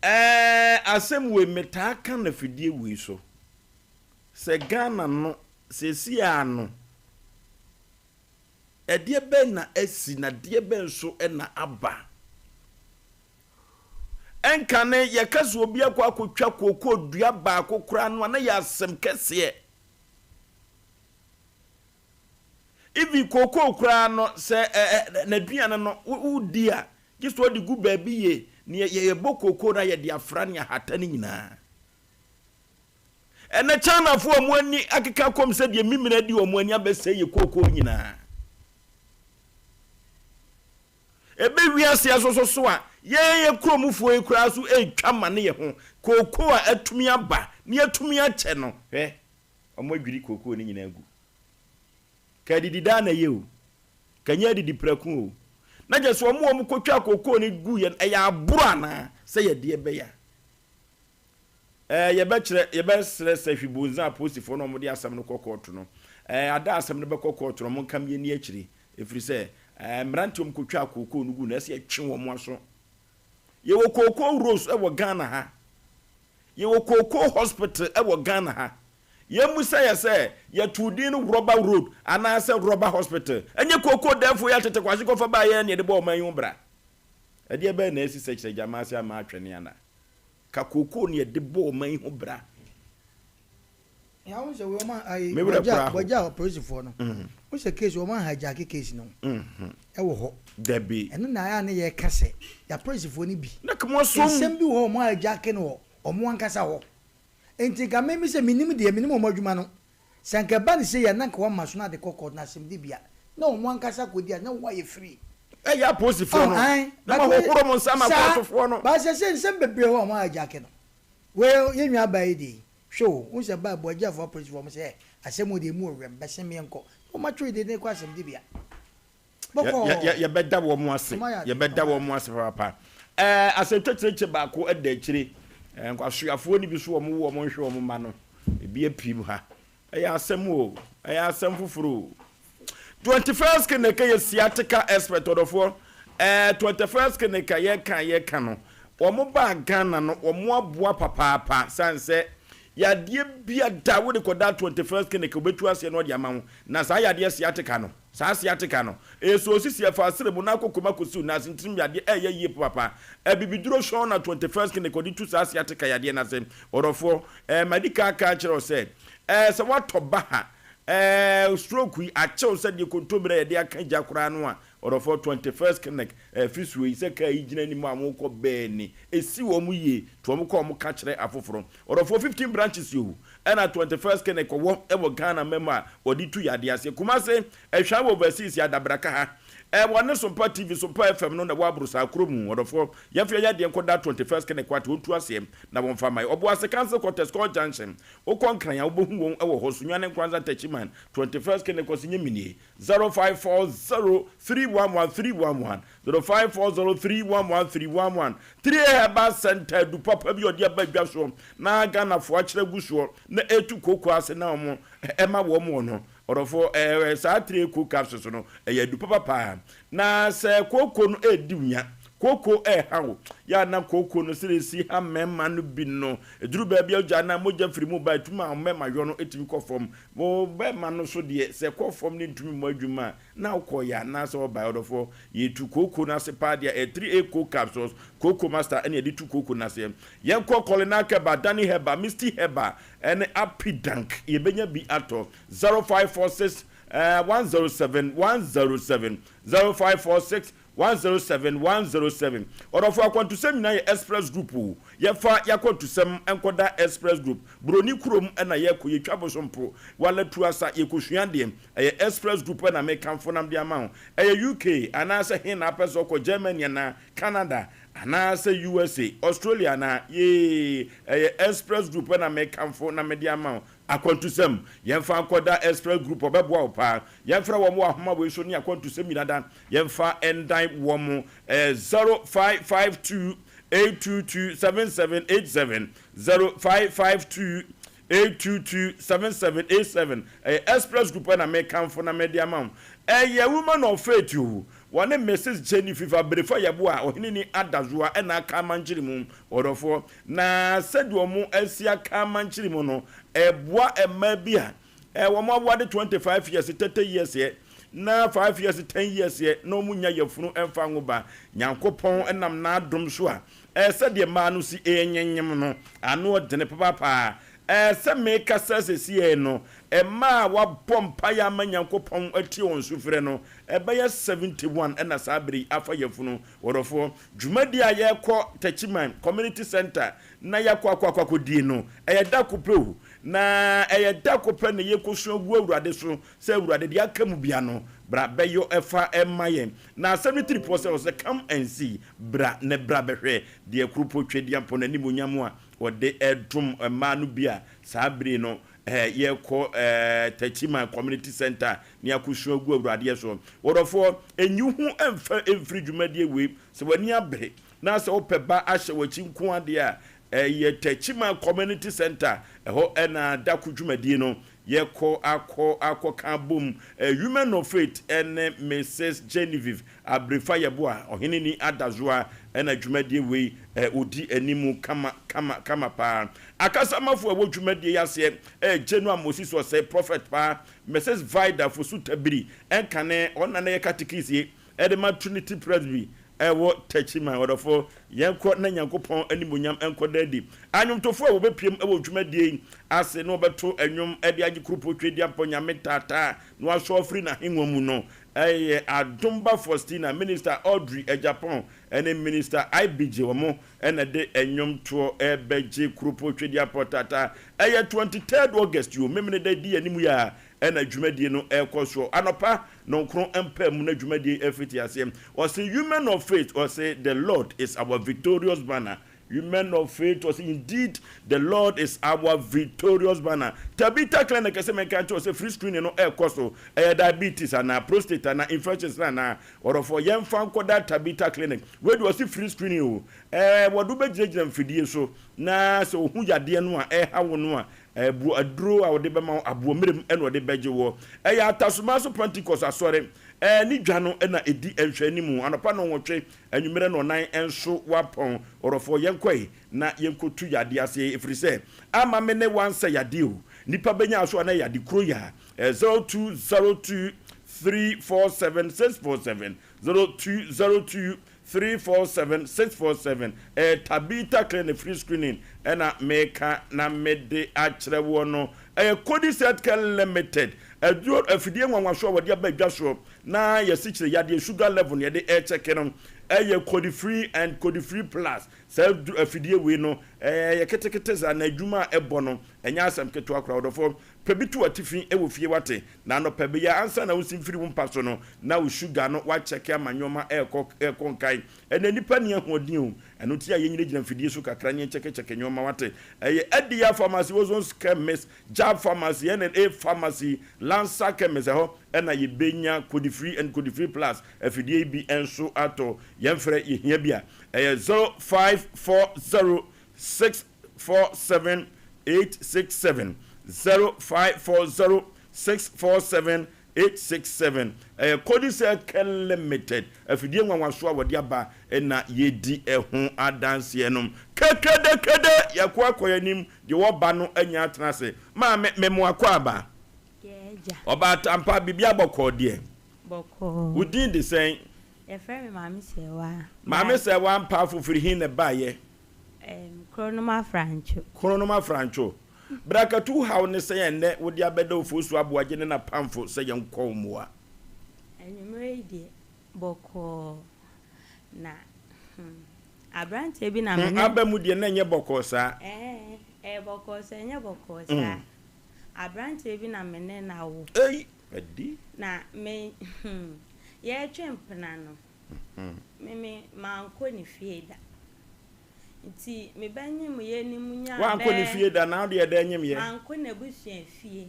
Ɛɛ asɛm wei metaa ka no afidie wei so sɛ Ghana no seesei ara no ɛdeɛ bɛn na asi na deɛ bɛn nso na aba. Ɛnkane yɛka sɛ obi akɔ akɔtwa kookoo dua baako koraa no a na yɛ asɛm kɛseɛ. Even kookoo koraa no, sɛ n'aduane no wodi a, gye sɛ wɔde gu baabi yie. Na yɛbɔ kookoo no a yɛde afra ne ahata no nyinaa. Ɛnɛ Chinafoɔ a wɔn ani akeka kɔm sɛ deɛ mimina di wɔn ani abɛsɛe yɛ kookoo nyinaa. Ebe wiase asoso so a, yɛn yɛ kuromfoɔ yi koraa so retwa ma ne yɛ ho. Kookoo a atumi aba na yɛatumi akyɛ no, hwɛ, wɔadwiri kookoo no nyinaa agu. Ka adidi daa na ɛyɛ o, ka nyɛ adidi prɛko o. Na kyerɛ sɛ wɔn a wɔkɔtwaa kookoo no guiɛ no, ɛyɛ aboro anaa sɛ yɛdeɛ bɛyɛ a? Ɛɛ, yɛbɛkyerɛ, yɛbɛsrɛ sɛ Hwibonza apolisifoɔ no a wɔde asɛm no kɔ kɔɔto no, ɛɛ, ada a asɛm no bɛkɔ kɔɔto no, wɔnka mmie nni akyire, ɛfiri sɛ, ɛɛ, mmeranteɛ a wɔkɔtwaa kookoo no guu no, ɛsɛ sɛ yɛtwe wɔn aso. Yɛwɔ kookoo roads wɔ Ghana ha. Yɛwɔ kookoo hospital wɔ Ghana ha. Yɛmmisa yɛ sɛ, yɛtoo din no Rɔba Road anaasɛ Rɔba Hospital? Ɛnyɛ kookoo dɛɛfoɔ yi a tete Kwasi kɔfa baeɛ na yɛde bɔɔ ɔman yi ho bra? Ɛdeɛ bɛn na asi sɛkyerɛ gyama ase ama atwɛne ana? Ka kookoo na yɛde bɔ ɔman yi ho bra. Ya wo sɛ wɔn a ayi Me werɛ koraa ho. wɔgya apolisifoɔ no. Wo sɛ case wɔn a hijack case no ɛwɔ hɔ. Dabi. Ɛno na ayɛ a ne yɛ ka sɛ yɛ apolisifoɔ no bi. Na kama wɔsom. Nsɛm bi wɔ hɔ wɔn a hijack no wɔ wɔn ankasa hɔ. Nti nka me me sɛ menim deɛ menim wɔn adwuma no. Sɛ anka ɛba no sei a na anka wɔama so no ade kɔ court na asɛmdibea na wɔn ankasa akɔdi a na wɔayɛ free. Ɛyɛ apolisifoɔ Oh no ae na but wei moahohoro mo nsa ama saa kɔɔtofoɔ no. but sɛsɛ nsɛm bebree hɔ a wɔn hijack no. Wei yɛn nua baa yi deɛ yi hwɛ o wohu sɛ bible agyafoɔ apolisifoɔ wɔn sɛ ɛ asɛm wei deɛ emu wɔ werɛm bɛsen meɛnkɔ na wɔn atwere deɛ de kɔ asɛmdibea. Bɔkɔɔ. Yɛbɛda wɔn ase. Yɛbɛda wɔn ase papaapa. Ɛɛ asɛntwa baako da akyire. Ɛɛ nkwasoafoɔ no bi so wɔn wo wɔn nhwɛ wɔn mma no. Ebi apue ha. Ɛyɛ asɛm o. Ɛyɛ asɛm foforɔ o. 21st clinic yɛ sciatica expert ɔdɔfoɔ. Ɛɛ 21st clinic a yɛka yɛka no. Wɔn baa Ghana no wɔn aboa papaapa san sɛ yadeɛ bi ada wode kɔda 21st clinic obetu aseɛ na ɔde ama wo. Na saa yadeɛ sciatica no. Saa sciatica no, ɛyɛ sɛ osisi ɛfa asrɛ mu na akɔ koma kosiw n'ase ntirim yadeɛ ɛyɛ yie papaapa. Abibiduro sɔn na 21st clinic ɔde tu saa sciatica yadeɛ no ase. Ɔdɔfoɔ, ɛɛ madi kan aka akyerɛ wo sɛ, ɛɛ sɛ woatɔ baha, ɛɛ stroke yi akyɛ wo sɛ deɛ kontommire a yɛde aka gya koraa no a, ɔdɔfoɔ, 21st clinic, ɛɛ fisuo yi, sɛ kaa yi gyina anim a wɔrekɔ bɛɛ ni, ɛsi wɔn yie, to wɔn kɔ a wɔka kyerɛ afoforɔ. Ɔdɔfoɔ, 15 branches o, Ɛna 21st clinic wɔ wɔ Ghana mma mu a wɔde tu yadeɛ aseɛ. Kumase, Ɛhwa wɔ overseas Adabraka ha. Ɛwɔ ne Sompa TV, Sompa FM no na ɛwɔ Aborosaa kuro mu. Ɔdɔfoɔ, yɛmfa yɛn yadeɛ nkɔda 21st Kene Kwate, wɔntu aseɛ na wɔmfa mma yɛn. Ɔboase Council Quarters, Kɔɔ Junction, wokɔ Nkran a wobɛhu wɔn wɔ hɔ, Sunyani Nkoranza Techiman, 21st Kene Kwasi Nyemenie, 0540 311 311, 0540 311 311. 3A Herbal Centre, adu papa bi a ɔde aba dwa soɔ na Ghanafoɔ akyerɛ agu soɔ na ɛretu kooko ase na wɔn ɛma wɔn wɔ no. Ɔdɔfoɔ, ɛɛ, saa tire cocoa capsules no, ɛyɛ adu papa paa. Na sɛ kooko no redi wo nya, kooko reha wo, yɛ a na kooko no sɛdeɛ ɛsi ha mmarima no bi no, ɛduru baabi a wogya na mogya firi mu ba, ɛtumi ma wo mmarima yɔ no tumi kɔ fam. Wo barima no nso deɛ, sɛ ɛkɔ fam no ntumi mmɔ adwuma a, na wokɔeɛ anaasɛ wobaeɛ. Ɔdɔfoɔ, yɛtu kooko no ase paa deɛ, ɛyɛ 3A cocoa capsules, Cocoa Master ɛna yɛde tu kooko no aseɛ. Yɛnkɔ Colinac Herbal, Danny Herbal, Misty Herbal, ɛne Apidank yɛbɛnya bi atɔ 0546 107 107 0546 107 107 Ɔdɔfo akwantusɛm nyinaa yɛ Express Group o yɛfa yɛakwantusɛm nkɔda Express Group Buroni kurom na yɛkɔ yɛtwa bosompo wala tu asa yɛkɔsua adeɛ ɛyɛ Express Group na mekamfo nam de ama wo ɛyɛ UK anaasɛ he na apɛ sɛ ɔkɔ Germany anaa Canada Anaasɛ USA, Australia anaa? Yee, ɛyɛ Express Group na mekamfo na mede ama wo. Akwantusɛm, Yɛmfa nkɔda Express Group, ɔbɛboa wo paa. Yɛmfrɛ wɔn wɔ ahoma wei so ne akwantusɛm nyina da. Yɛmfa ndan wɔn, ɛyɛ 0552 822 7787, 0552 822 7787. Ɛyɛ Express Group na mekamfo na mede ama wo. Ɛyɛ Woman of Faith o. Wɔne Mrs. Jenny Fifa Berefa Yeboah, Ɔheneni Adazoa na aka amankyere mu, ɔdɔfoɔ. Na sɛdeɛ wɔn asi aka amankyere mu no, ɛboa mmaa bi a wɔn aware 25 years, 30 years ɛ, na 5 years, 10 years ɛ, na wɔn nnya yafunu mfa nwo ba. Nyankopɔn nam n'adom so a, sɛdeɛ mmaa no si renyenyem no, ano ɔdene papaapa. Sɛ mekasa sesiei no, mmaa a wɔabɔ mpaeɛ ama Nyankopɔn atie wɔn sufrɛ no, ɛbɛyɛ 71 na saa bere yi afa yafunu. Ɔdɔfoɔ, dwumadie a yɛrekɔ Techiman Community Centre na yɛakɔ akɔ akɔ akɔdie no, ɛyɛ da ko pɛ o. Na ɛyɛ da ko pɛ na yɛkɔsu agu Awurade so sɛ, Awurade, deɛ aka mu bia no, bra bɛyɔ fa ma yɛn. Na asɛm no tiri pɔ sɛ, ɔsɛ, Come and see, bra na bra bɛhwɛ deɛ Kuropɔ Twedeampɔn animuonyam a wɔde dom mmaa no bi a saa bere no yɛkɔ Techiman Community Centre na yɛakɔsu agu Awurade so. Wɔdɔfoɔ, nyi wo ho mfa mfiri dwumadie wei. Sɛ w'ani abere na sɛ wopɛ ba ahyɛ w'akyi nko ara deɛ a, ɛyɛ Techiman Community Centre, ɛhɔ na dako dwumadie no yɛkɔ akɔ akɔka abom. Women of Faith ne Mrs. Genevieve Abrefa Yeboah, Ɔheneni Adazoa na dwumadie wei ɔdi animu kama kama kama paa. Akasamafo a ɛwɔ dwumadie yi aseɛ yɛ General Moses Osei, Prophet paa, Mrs. Vida Fosu Tabiri, ɛnkane ɔno na na ɛyɛ katekis yi de ma Trinity Presby ɛwɔ Techiman. Ɔdɔfo, yɛnkɔ na Nyankopɔn animuonyam nkɔda adi. Anwomtofoɔ a wɔbɛpiem wɔ dwumadie yi ase na wɔbɛto nnwom de agye Kuropɔ Tweduampɔ Nyame taataa na wɔasɔ afiri n'ahengua mu no yɛ Adomba Faustina, Minister Audrey Agyapong ne Minister IBJ. Wɔn na ɛde nnwomtoɔ rebɛgye Kuropɔ Tweduampɔ taataa. Ɛyɛ 23rd August o, Memeneda di anim yi ara na dwumadie no rekɔ soɔ. Anɔpa nɔnkron mpaa mu na dwumadie yi refiti aseɛ. Ɔse Women of Faith, ɔse the Lord is our victorious banner. Women of Faith, ɔse indeed the Lord is our victorious banner. Tabitha Clinic sɛ menka nkyerɛ wo sɛ free screening no ɛrekɔ so. Ɛyɛ diabetes anaa prostate anaa infections no anaa? Ɔdɔfoɔ yɛmfa nkɔda Tabitha Clinic. Wei deɛ ɔse free screening o. Ɛɛ wɔde wo bɛgyinagyina mfidie so na sɛ ɔhu yadeɛ no a ɛreha wo no a, Ɛbo aduro a wɔde bɛma wo aboɔmmerɛm na wɔde bɛgye woɔ. Ɛyɛ Atasomanso Pentecost Asɔre ne dwa no na ɛdi nhwɛanimu. Anɔpa nnɔnwɔtwe, anwummerɛ nnɔnnan nso wɔapɔn. Ɔdɔfoɔ, yɛnkɔe na yɛnkɔtu yadeɛ aseɛ, ɛfiri sɛ amma me ne wo ansɛ yadeɛ o. Nnipa bɛnya aso a na ɛyɛ ade kuro yi a. 0202 347 647, 0202 347 647 ɛyɛ Tabitha Clinic free screening ɛna meka na mede akyerɛ woɔ no. Ɛyɛ Kodis Healthcare Limited aduro afidie nwanwasoɔ a wɔde aba dwa soɔ na yɛsikyire yadeɛ sugar level na yɛde ɛrekyɛke no. Ɛyɛ Kodifree and Kodifree Plus. Saa afidie wei no ɛyɛ ketekete saa na adwuma a ɛbɔ no Ɛnyɛ asɛm ketewa koraa ɔdɔfoɔ. Pɛ bi to w'atifi wɔ fie wate. Na anɔpa biara ansa na wosi mfiri wo mpa so no na wo sugar no woakyɛke ama nnoɔma ɛrekɔ ɛrekɔ nkan. Ɛnnɛ nnipa nni ahoɔden o. Ɛno nti a yɛnyinagyina mfidie so kakra na yɛnkyɛkekyɛke nnoɔma wate. Ɛyɛ Adiya Pharmacy, Ozon's Chemist, Jab Pharmacy, NNA Pharmacy, Lancer Chemist ɛhɔ na yɛbɛnya Codifree and Codifree Plus afidie yi bi nso atɔ. Yɛmfrɛ yɛhia bi a ɛyɛ 0540 647 867, 0540 647 867. Ɛyɛ Codicel Care Limited afidie nwanwasoɔ a wɔde aba na yɛdi ho adanseɛ no. Kekedekede! Yɛko akɔ yɛn anim, deɛ ɔba no anya atena ase. Maame, memo akwaaba. Ɔbaatampa, biribi abɔkɔɔ deɛ? Bɔkɔɔ. Wo din de sɛn? Yɛfrɛ me Maame Sɛɛwaa. Maame Sɛɛwaa Mpaafo firi he na ɛbaeɛ? Ɛɛm, Kronom Afrantwo. Kronom Afrantwo. Brakatu haw ne sɛn a ɛnnɛ wode abɛda Ofosu Aboagye ne n'apamfo sɛ yɛnkɔ wo mmoa? Anwummerɛ yi deɛ, bɔkɔɔ. Na, hmm, aberanteɛ bi na me Hmm, ne. aba mu deɛ na ɛnyɛ bɔkɔɔ saa. Ɛɛ, ɛyɛ bɔkɔɔ sɛ ɛnyɛ bɔkɔɔ saa. Aberanteɛ bi na me ne no awo. Ei, adi. Na me, hmm, yɛretwe mpena no, me, me, mankɔ ne fie da. Nti me ba nyem yɛ no mu nyaa Woankɔ ne bɛɛ. fie da, na wo deɛ dɛn nyem yɛ? Mankɔ n'abusua fie,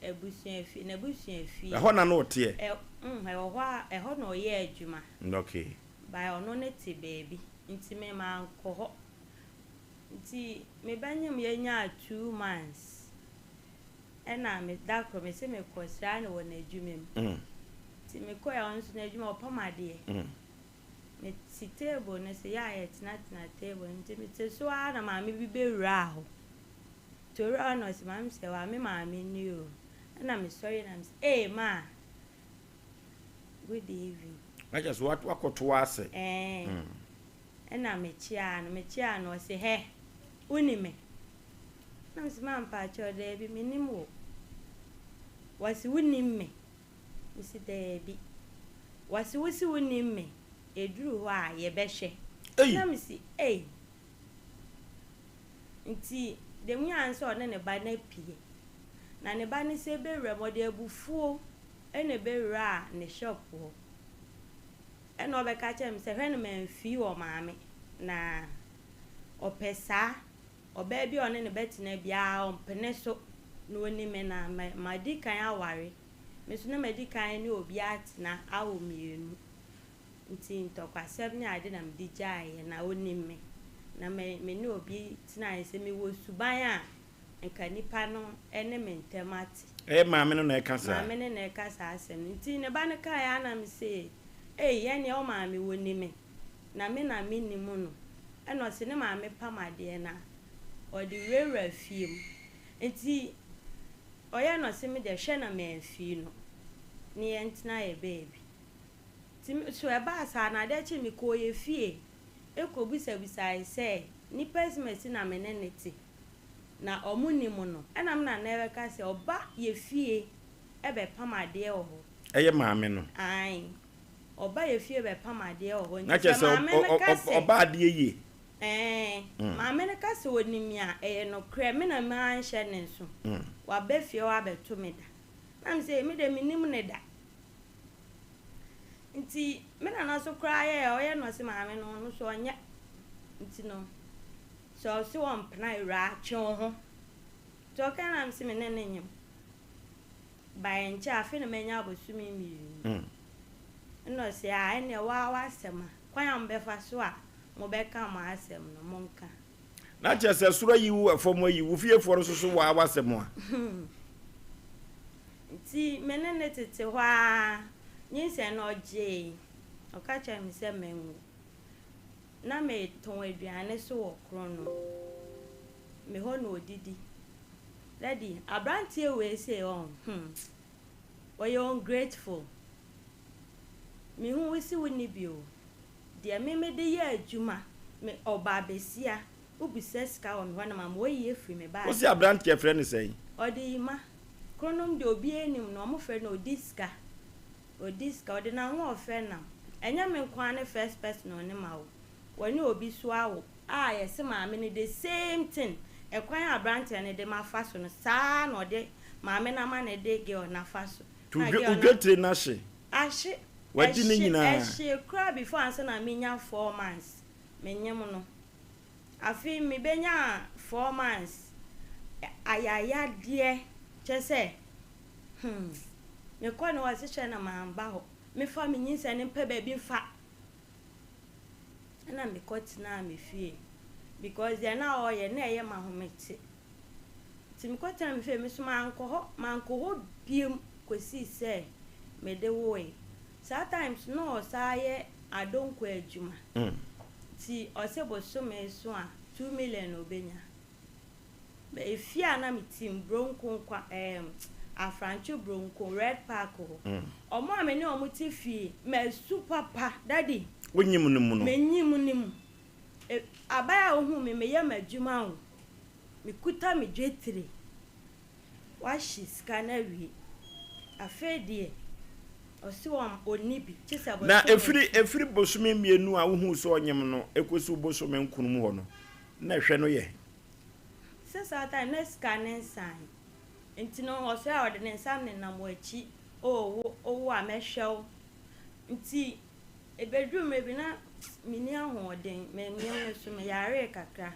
abusua fie, n'abusua fie. Ɛhɔ na na ɔteɛ? Ɛ, mm, ɛwɔ hɔ a, ɛhɔ na ɔyɛ adwuma. Okay. By ɔno ne te baabi, nti me mankɔ hɔ. Nti me ba nyem yɛ nyaa 2 months, ɛna me da koro me se me kɔ sra no wɔ n'adwuma mu. Nti me kɔɛ, ɔno nso n'adwuma ɔpam adeɛ. Me te table no so, yɛ a yɛtenatena table no nti mete so ara na maame bi bɛwuraa hɔ. Nti ɔwuraa hɔ na ɔse maame sɛ wa me maame ni o. Ɛna mesɔre na mese ee maa, good evening. Na kyerɛ sɛ wakɔto ase. Ɛɛ. Ɛna mekyeaa no, mekyeaa no ɔse hɛ, woni me? Na mese maa mpaakyɛw daabi mennim wo. Wɔse wonim me? Mese daabi. Wɔse wose wonim me, ɛduru hɔ a yɛbɛhwɛ. Na mese ei. Nti deɛ menyaa ne sɛ ɔne ne ba no apue. Na ne ba no sɛ bɛwura mu, ɔde abufuo na ɛbɛwuraa ne shop hɔ. Ɛna ɔbɛka kyerɛɛ me sɛ hwɛ no mamfii wɔ maame na ɔpɛ saa. Ɔbaa bi a ɔne no bɛtena biara ɔmpene so na ɔnim me na madi kan aware. Me nso na madi kan ne obi atena awo mmienu. Nti ntɔkwasɛm ne ade na mede gyaeɛ na ɔnim me. Na me me ne obi tenaeɛ sɛ mewɔ suban a nka nnipa no ne me ntam ate. Ɛyɛ maame no na ɛka saa? Maame no na ɛka saa asɛm no. Nti ne ba no kaeɛ ara na mese, Ei, ɛnneɛ wo maame wɔnim me na me na mennim no. Ɛna ɔse ne maame pam adeɛ na ɔde wurawura fie mu. Nti ɔyɛ na ɔse me deɛ hwɛ na mamfii no ne yɛntena yɛ baabi. Nti me so ɛbaa saa no adeɛ kyee mekɔɔ yɛ fie kɔbisabisae sɛ nipa asimasi na me ne no te na ɔmo nim no. Ɛna me nana bɛka sɛ ɔba yɛ fie bɛpam adeɛ wɔ hɔ. Ɛyɛ maame no? Aane. Ɔba yɛ fie bɛpam adeɛ wɔ hɔ. Na Nti kyerɛ sɛ sɛ maame no ka sɛ. ɔba adeɛ yie? Ɛɛn. Maame no ka sɛ ɔnim me a, ɛyɛ nokorɛ. Me na manhyɛ ne nso. Waba fie hɔ abɛto me da. Na me sɛ, me deɛ mennim no da. Nti me nana nso koraa yɛɛ ɔyɛ na ɔse maame no ɔno nso ɔnyɛ. Nti no, sɛ ɔse ɔmpena awuraa, twe wo ho. Nti ɔkae na mese me ne no nyem. By nkyɛ afe na manya abosome mmienu. Ɛna ɔse ah ɛneɛ woaa w'asɛm a, kwan a mobɛfa so a mobɛka mo asɛm no monka. Na kyerɛ sɛ soro ayi wo ɛfam ayi wo fiefoɔ no nso so woaa w'asɛm a. Nti me ne no tete hɔ ara, nyinsɛn no ɔgyee, ɔka kyerɛɛ me sɛ menwo. Na metɔn aduane so wɔ Krono, me hɔ na ɔdidi. Daddy, aberanteɛ wei sei ɔn, hmm, ɔyɛ ungrateful. Mehu wo se wonni bi o, deɛ me mede yɛ adwuma, me ɔbaa besia, wobisa sika wɔ me hɔ na mama woayi afiri me bag Wo se mu. aberanteɛ frɛ no sɛn? Ɔde yima. Kronom deɛ obiara nim no, wɔfrɛ no ɔdi sika. Ɔdi sika, ɔde n'ahoɔfɛ nam. Ɛnyɛ me nko ara ne first person a ɔne m'awo. Wɔne obi so awo a yɛse maame no the same thing. Ɛkwan a abranteɛ no de mafa so no saa ara na ɔde maame no ama no de girl no afa so. To dwe wo dwetire no ahye. Ahye. Wagye ne nyinaa. Ɛhyee koraa before ansa na menya 4 months menyem no. Afei mebɛnyaa 4 months ayayadeɛ kyerɛ sɛ hmm mekɔ ne hɔ ɔse hwɛ na mamba hɔ mefa me nyinsɛn no mpɛ baabi mfa ɛna mekɔ tenaa me fie because deɛ na ɔyɛ na ɛyɛ m'ahomete nti mekɔ tenaa me fie me nso mankɔ hɔ mankɔ hɔ biom kɔsii sɛ mede woe saa times na ɔsaa yɛ adonko adwuma nti ɔse bosome so a 2 million na ɔbɛnya. Efie a na mete mu, Bronco kwa ɛɛm Afrantwo Bronco, Red Park hɔ. Ɔmo a me ne ɔmo te fie, masu papa, Daddy. Wonyim no mu no? Menyim no mu. E, aber a ohuu me, meyɛ m'adwuma o, mekuta me dwetire, wahye sika no awie. Afei deɛ, ɔse ɔm ɔnni bi, kye sɛ Na bosome efiri nso. efiri bosome mmienu a wohuu sɛ ɔnyem no ekosi wo bosome nkron mu hɔ no, na ɛhwɛ no yɛ? Sɛ saa time na sika ne nsan nti no ɔsɔre a ɔde ne nsa nenam w'akyi oh wo wo a mɛhwɛ wo nti ɛbɛduru mmerɛ bi na menni ahoɔden me me me so me yaree kakra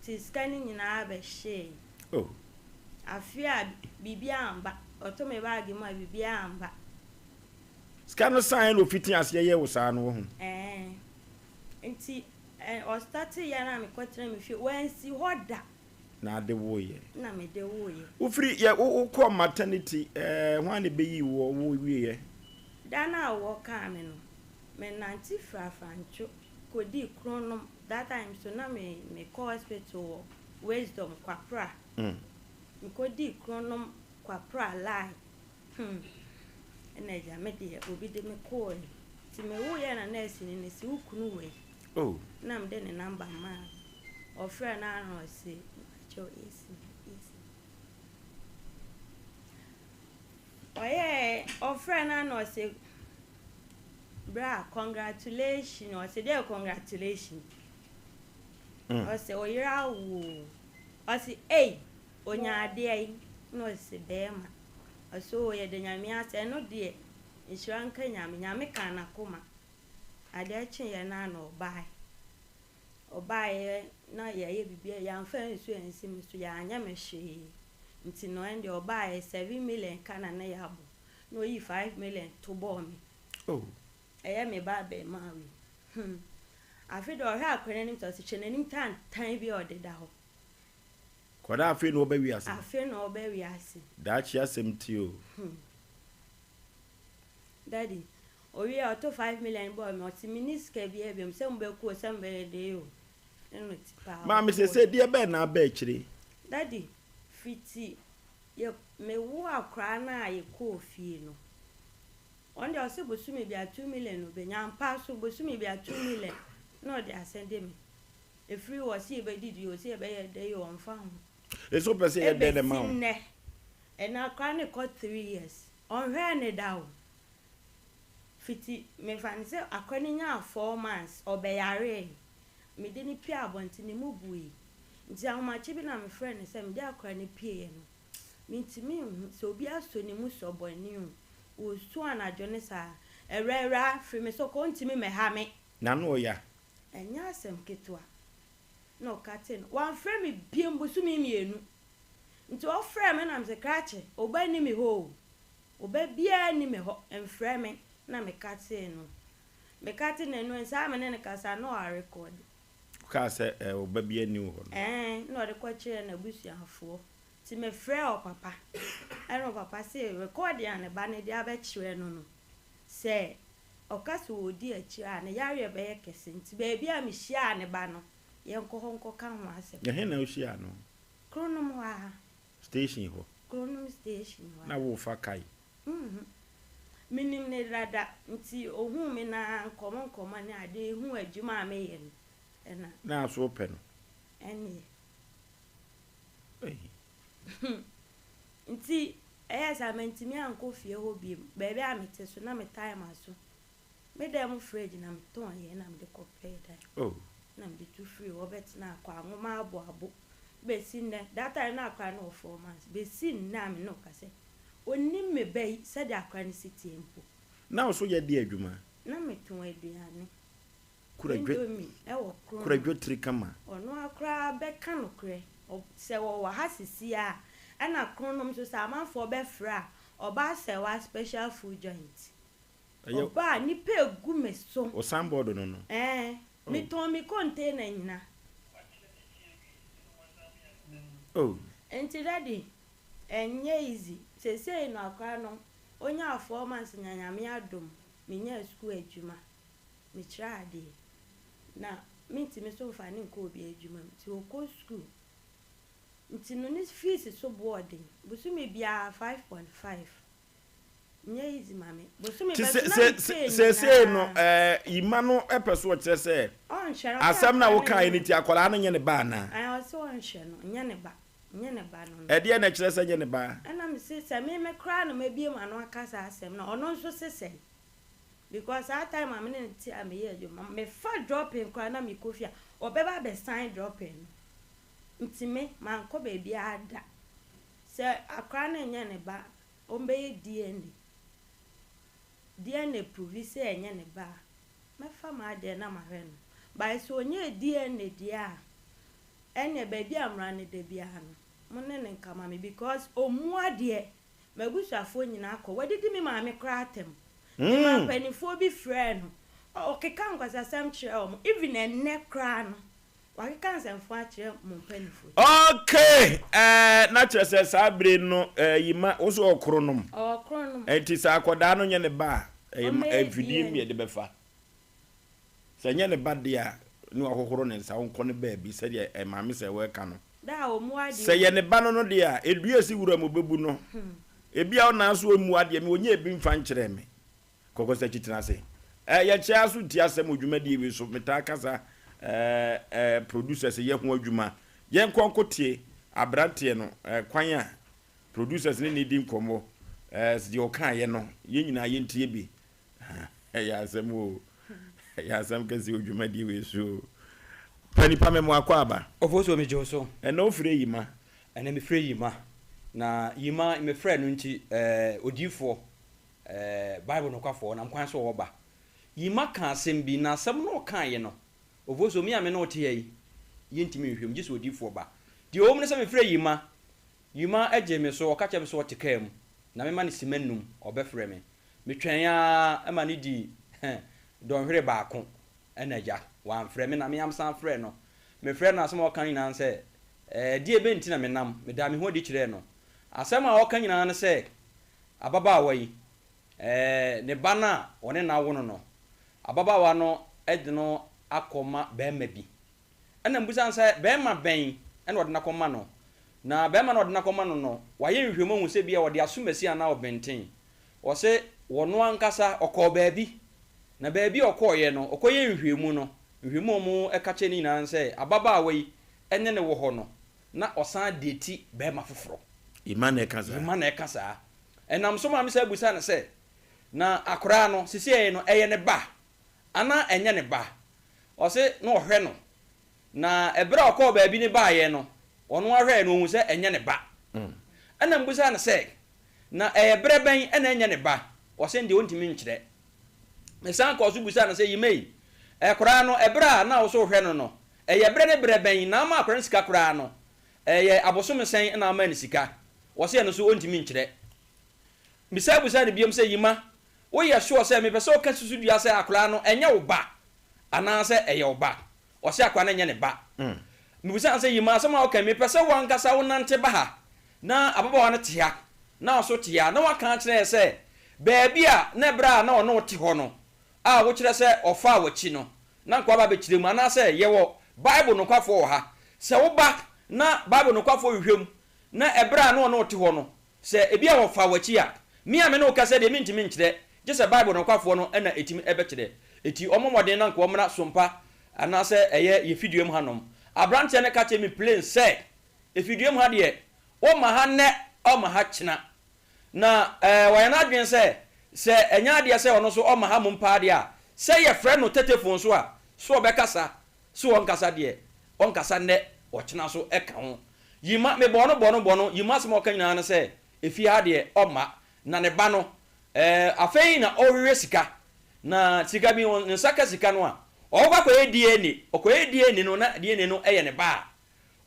nti sika no nyinaa bɛhyee Oh. afe a biribiara amba ɔto me baage mu a biribiara amba. Sika no san na ofiti aseɛ yɛ wo saa no wahu. Ɛɛ nti Ɛ ɔstartee yɛ na mekɔtena me fie, wansi hɔ da. Na ade woeɛ. Na mede woeɛ. Wofiri yɛ wo wokɔɔ maternity ɛɛ hwan na ɛbɛyii woɔ wo wieɛ? Da no a wɔkaa me no, menante firii Afrantwo kɔdii Kronom, that time nso na me mekɔ hospital wɔ Wisdom, Kwapra. Mekɔdii Kronom, Kwapra line. Hmm, ɛna agya me deɛ obi de me kɔɔe. Nti me woeɛ na nurse ni no se wo kunu wei. Oh. Na mede ne number maa no. Ɔfrɛɛ no ara na ɔse mpakyɛw esi esi. Ɔyɛɛ ɔfrɛɛ no ara na ɔse bra congratulation ɔse deɛ congratulation. Ɔse wo yere awo o. Ɔse ei onya adeɛ yi na ɔse bɛɛma. Ɔse oo yɛda Nyame ase ɛno deɛ nhyira nka Nyame, Nyame kaa nakoma. Adeɛ kyeeɛ no ara na ɔbaeɛ. Ɔbaeɛ na yɛayɛ biribiara, yɛamfa nsuo ansi me so, yɛanyɛ me hwee. Nti no ɛndeɛ ɔbaeɛ 7 million ka na na yɛabɔ. Na ɔyii 5 million to bɔɔ me. Oh. Ɛyɛ me ba abarimaa wei. Hmm. Afei deɛ ɔhwɛ akwadaa no anim sɛ ɔse hwɛ n'anim tantan bi a ɔdeda hɔ. Kwadaa afei na ɔba wiase. Afei na ɔba wiase. Daakye asɛm ti o. Daddy, owie a ɔto 5 million bɔɔ me, ɔse menni sika biara biom, sɛ mobɛku o, sɛ mobɛyɛ dɛn o. Ɛna ɔti paa Maame ɔkɔɔe. sese deɛ bɛn na aba akyire? Daddy, fiti yɛ mewoo akwadaa no a yɛkɔɔ fie no, ɔno deɛ ɔse bosome biara 2 million na ɔbɛnya, ampa so bosome biara 2 million na ɔde asɛnde me. Ɛfiri hɔ ɔse yɛbɛdidi o, ɔse yɛbɛyɛ dɛn o, ɔmfa ho. Ese wopɛ sɛ yɛ dɛn na ɛma Ɛbɛsi wo? nnɛ, ɛnɛ akwadaa no rekɔ 3 years, ɔnhwɛɛ ne da o. Fiti mefa no sɛ akwadaa no nyaa 4 months, ɔbɛyaree. Mede no pue abɔnten, ne mu bui. Nti ahomakye bi na mefrɛɛ no sɛ mede akwadaa no pueeɛ no, mentumi nhu sɛ obi asɔ ne mu sɔ bɔne o. Ɔresu anadwo no saa. Awuraa awuraa, firi me so kɔ, wontumi mmɛha me. N'ano ɔya. Ɛnyɛ asɛm ketewa. Na ɔka kyerɛɛ no. Wamfrɛ me biom bosome mmienu. Nti ɔfrɛɛ me na mese krakye, wo ba nni me hɔ o. Wo ba biara nni me hɔ, mfrɛ me. Na meka kyerɛɛ no. Meka kyerɛɛ no ɛno saa a me ne no kasa na ɔarekɔɔde. Wokaa sɛ eh, wo ba biara nni wo hɔ no. Ɛɛn, na ɔde kɔkyerɛɛ n'abusuafoɔ. Nti mefrɛɛ ɔpapa, ɛna ɔpapa se rekɔɔde a ne ba no de abɛkyerɛ no no, sɛ ɔka sɛ ɔredi akyire a, ne yareɛ bɛyɛ kɛse. Nti baabi a mehyiaa ne ba no, yɛnkɔ hɔ nkɔka ho asɛm. Ɛhe na wohyiaa no? Kronom hɔ ara. Station hɔ? Kronom station hɔ Na ara. worefa kae? Mhm. Menim no dada, nti ɔhuu me no ara nkɔmmɔ nkɔmmɔ ne adeɛ, huu adwuma a meyɛ no, ɛna. Na so wopɛ no? Ɛnneɛ. Ei. Nti ɛyɛɛ saa mantumi ankɔ fie hɔ bio. Baabi a mete so na metae m'aso. Me dan mu fridge na metɔneɛ na mede kɔpɛɛ dan. Oh. Na mede tu firii hɔ bɛtenaa Kwanwoma Aboabo. Bɛsi nnɛ, that time na akora no wɔ 4 months, bɛsi nnɛ a me ne wo kasa yi, ɔnnim me ba yi sɛdeɛ akora no si teɛ mpo. Na wo so yɛ deɛ adwuma? Na metɔn aduane. Kura dwa, Indomie wɔ kura Kronom. dwatiri kama. Ɔno ara koraa bɛka nokorɛ. Ɔ, sɛ wɔwɔ ha sisi a, ɛna Kronom nso sɛ amanfoɔ bɛfrɛ a, ɔba Asɛwa special food joint. Ɛyɛ. Ɔba a, nnipa egu me so. Wo signboard no no? Ɛɛ, Oh. metɔn me container nyina. Oh. Nti daddy, ɛnyɛ easy. Seesei no akora no, onyaa 4 months na Nyame adom, menyaa sukuu adwuma. Mekyerɛ adeɛ. Na mentumi nso mfa no nkɔ obi adwuma mu. Nti ɔkɔ sukuu. Nti no ne fees so boɔ den. Bosome biara 5.5. Nyɛ easy ma me. Bosome Nti bɛso na me pay seesei no nyinaa. Yima no pɛ so ɔkyerɛ sɛ Ɔnhwɛ no, ɔsɛ asɛm no a akwadaa no wokaeɛ nyɛ no nti akwadaa no nyɛ ne ba anaa? Ɛɛ, ɔse ɔnhwɛ no, nyɛ ne ba. Nyɛ ne ba no no. Ɛdeɛn na ɛkyerɛ sɛ nyɛ ne ba? Ɛna mese sɛ me me koraa na mabue m'ano aka saa asɛm no a, ɔno nso se sɛn? Because saa time a me ne no te a meyɛ adwuma, mefa dropping koraa na mekɔ fie a, ɔbɛba abɛsan dropping no. Nti me, mankɔ baabiara da. Sɛ akwadaa no nyɛ ne ba a, ɔmbɛyɛ DNA. DNA prove sɛ ɛnyɛ ne ba a, mɛfa m'adeɛ na mahwɛ no. But sɛ ɔnyɛɛ DNA deɛ a, ɛnneɛ baabi a mmara no da biara no, mo ne no nka ma me because ɔmmu adeɛ. M'abusuafoɔ nyinaa kɔ. Wadidi me maame koraa atɛm. Memaa mpanimfoɔ bi frɛɛ no. Ɔkeka nkwasasɛm kyerɛɛ wɔn. Even ɛnnɛ koraa no, wakeka nsɛmfo akyerɛ mo mpanimfoɔ yi. Okay, eh, na kyerɛ sɛ saa bere no eh, Yima, wo so ɔkoro nom. Ɔkoro nom. Enti sɛ akwadaa no nyɛ ne ba a, ɛyɛ Ɔmmɛyɛ mfidie mu DNA. yɛde bɛfa. Sɛ ɛnyɛ ne ba deɛ a, ne wahohoro ne nsa, ɔnkɔ ne baabi sɛdeɛ eh, maame sɛ wɔreka no. Da a ɔmmu adeɛ Sɛ o. yɛ ne ba no no deɛ a, edua esi wura mu ɔbɛbu no. Ebia ɔnaa so ɔmmu adeɛ, me ɔnyɛɛ bi mfa nkyerɛɛ me. Kɔkɔsakyi tena ase. Eh, yɛkyɛ ara so nti asɛm wɔ dwumadie wei so. Metaa kasa eh, eh, producers yɛ ho adwuma. Yɛnkɔ nko tie abranteɛ no eh, kwan a producers ne ne di nkɔmmɔ eh, deɛ ɔkaeɛ no, yɛn nyinaa yɛntie bi. Ɛyɛ asɛm o. Ɛyɛ asɛm kɛse wɔ dwumadie wei so o. Pa nipa me mo akɔ aba. Ofosuo megye wo so. Ɛnɛ wofrɛ Yima. Ɛnɛ mefrɛ Yima. Na Yima mefrɛ no nti eh, odiyifoɔ eh, Bible nokwafoɔ, ɔnam kwan so ɔwɔ ba. Yima kaa asɛm bi, na asɛm no ɔkaeɛ no, Ofosuo, me a me ne wo te ha yi, yɛntumi nhwɛ mu, gye sɛ odiyifoɔ ba. Deɛ ɛwɔ mu ne sɛ mefrɛ Yima, Yima gyee me so, ɔka kyerɛɛ me sɛ ɔte kaa mu, na mema no simma nnum, ɔbɛfrɛ me. Metwɛn ara ma no dii dɔnhwere baako na agya, wamfrɛ me, na me ara mesan frɛɛ no. Mefrɛɛ no na asɛm a ɔka nyinaa ne sɛ, Ɛdeɛ bɛn nti na menam? Medaa me ho adi kyerɛɛ no. Asɛm a ɔka nyinaa ne sɛ, ababaawa yi, ne ba no a ɔne no awo no no, ababaawa no de no akɔma barima bi. Ɛnna mibisa no sɛ, Barima bɛn na ɔde no akɔma no? Na barima no a ɔde no akɔma no no, wayɛ nhwehwɛmu ahu sɛ ebia ɔde asomasi anaa ɔbenten. Ɔse ɔno ankasa ɔkɔɔ baabi, na baabi a ɔkɔeɛ no, ɔkɔyɛɛ nhwehwɛmu no, nhwehwɛmu a wɔka kyerɛɛ no nyinaa ne sɛ ababaawa yi ne no wɔ hɔ no, na ɔsan date barima foforɔ. Emma na ɛka saa. Emma na ɛka saa. Ɛnam so maa me san bisaa no sɛ, Na akwadaa no, seesei no, ɛyɛ ne ba anaa ɛnyɛ ne ba? Ɔse na ɔhwɛ no, na ɛberɛ a ɔkɔɔ baabi no baeɛ no, ɔno ara hwɛeɛ no ɔhuu sɛ ɛnyɛ ne ba. Ɛna mebisaa no sɛ, na ɛyɛ berɛ bɛn na ɛnyɛ ne ba? Ɔse ɛndeɛ ɔntumi nkyerɛ. Mesan kɔɔ so bisaa no sɛ, Yimei, ɛkoraa no ɛberɛ a na wo so wohwɛ no no, ɛyɛ berɛ ne berɛ bɛn na ama akwadaa no sika koraa no? Ɛyɛ abosome sɛn na ama no sika? Ɔse ɛno nso ɔntumi nkyerɛ. Mesan bisaa no biom sɛ, Yima, Woyɛ sure sɛ mepɛ sɛ ɔka si so dua sɛ akwadaa no ɛnyɛ wo ba anaasɛ ɛyɛ wo ba? Ɔse akwadaa no nyɛ ne ba. Mebisa no sɛ, Yima asɛm a woka yi mepɛ sɛ wo ankasa wonante ba ha na ababaawa no te ha na wo nso te ha na woaka akyerɛ yɛn sɛ baabi a na ɛberɛ a na ɔne wo te hɔ no a wokyerɛ sɛ ɔfaa w'akyi no na nka waba abɛkyerɛ mu anaasɛ yɛwɔ Bible nokwafoɔ wɔ ha sɛ woba na Bible nokwafoɔ hwehwɛ mu na ɛberɛ a na ɔne wo te hɔ no Sɛ ebia wɔfa w'akyi a, me a me ne wo kasa deɛ mentumi nkyerɛ, gye sɛ Bible nokwafoɔ no na ɛtumi bɛkyerɛ. Enti ɔmmɔ mmɔden na anka ɔmmra Sompa anaasɛ ɛyɛ yɛn fidua mu hanom. Aberanteɛ no ka kyerɛɛ me plain sɛ, Efidua mu ha deɛ, womma ha nnɛ, ɔmma ha kyena. Na ɛɛ wayɛ n'adwene sɛ, sɛ ɛnyɛ adeɛ sɛ ɔno nso ɔmma ha mmom paa deɛ a, sɛ yɛfrɛ no tetefon so a, so ɔbɛkasa, so ɔnkasa deɛ, ɔnkasa nnɛ, ɔkyena nso ka ho. Yima, mebɔɔ no bɔ no bɔ no, Yima asɛm a ɔka nyinaa ne sɛ, efie ha deɛ ɔmma, na ne ba no, ɛɛ, afei na ɔrehwehwɛ sika, na sika bi, ne nsa ka sika no a, ɔbɛkɔ akɔyɛ DNA, ɔkɔyɛ DNA no na DNA no yɛ ne ba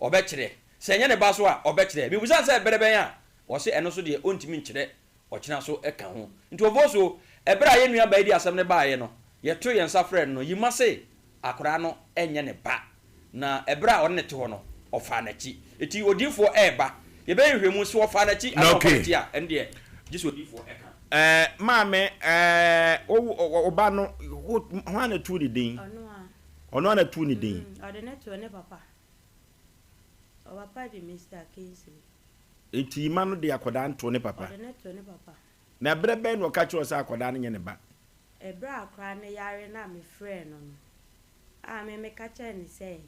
a, ɔbɛkyerɛ, sɛ ɛnyɛ ne ba nso a, ɔbɛkyerɛ. Mebisa no sɛ berɛ bɛn a, ɔse ɛno nso deɛ ɔntumi nkyerɛ, ɔkyena nso ka ho. Nti Ofosuo, ɛberɛ a yɛn nua baa yi de asɛm no baeɛ no, yɛtoo yɛn nsa frɛɛ no no, Yima se akwadaa no nyɛ ne ba, na ɛberɛ a ɔne no te hɔ no, ɔfaa n'akyi. Enti odiyifoɔ reba. Yɛbɛyɛ nhwehwɛmu, sɛ ɔfaa n'akyi anaa ɔmfaa n'akyi a, ɛno deɛ, gye sɛ odiyifoɔ ka. Ɛɛ, maame, ɛɛ, wo, wo ba no, wo, hwan na ɛtoo ne din? Ɔno a. Ɔno ara na ɛtoo ne din? Mm, ɔde no too ne papa. Ɔpapa de Mister Kingsley. Enti mma no de akwadaa no too ne papa? Ɔde no too ne papa. Na berɛ bɛn na ɔka kyerɛɛ wo sɛ akwadaa no nyɛ ne ba? Ɛberɛ a akwadaa no yare no a mefrɛɛ no no, a me meka kyerɛɛ no sɛ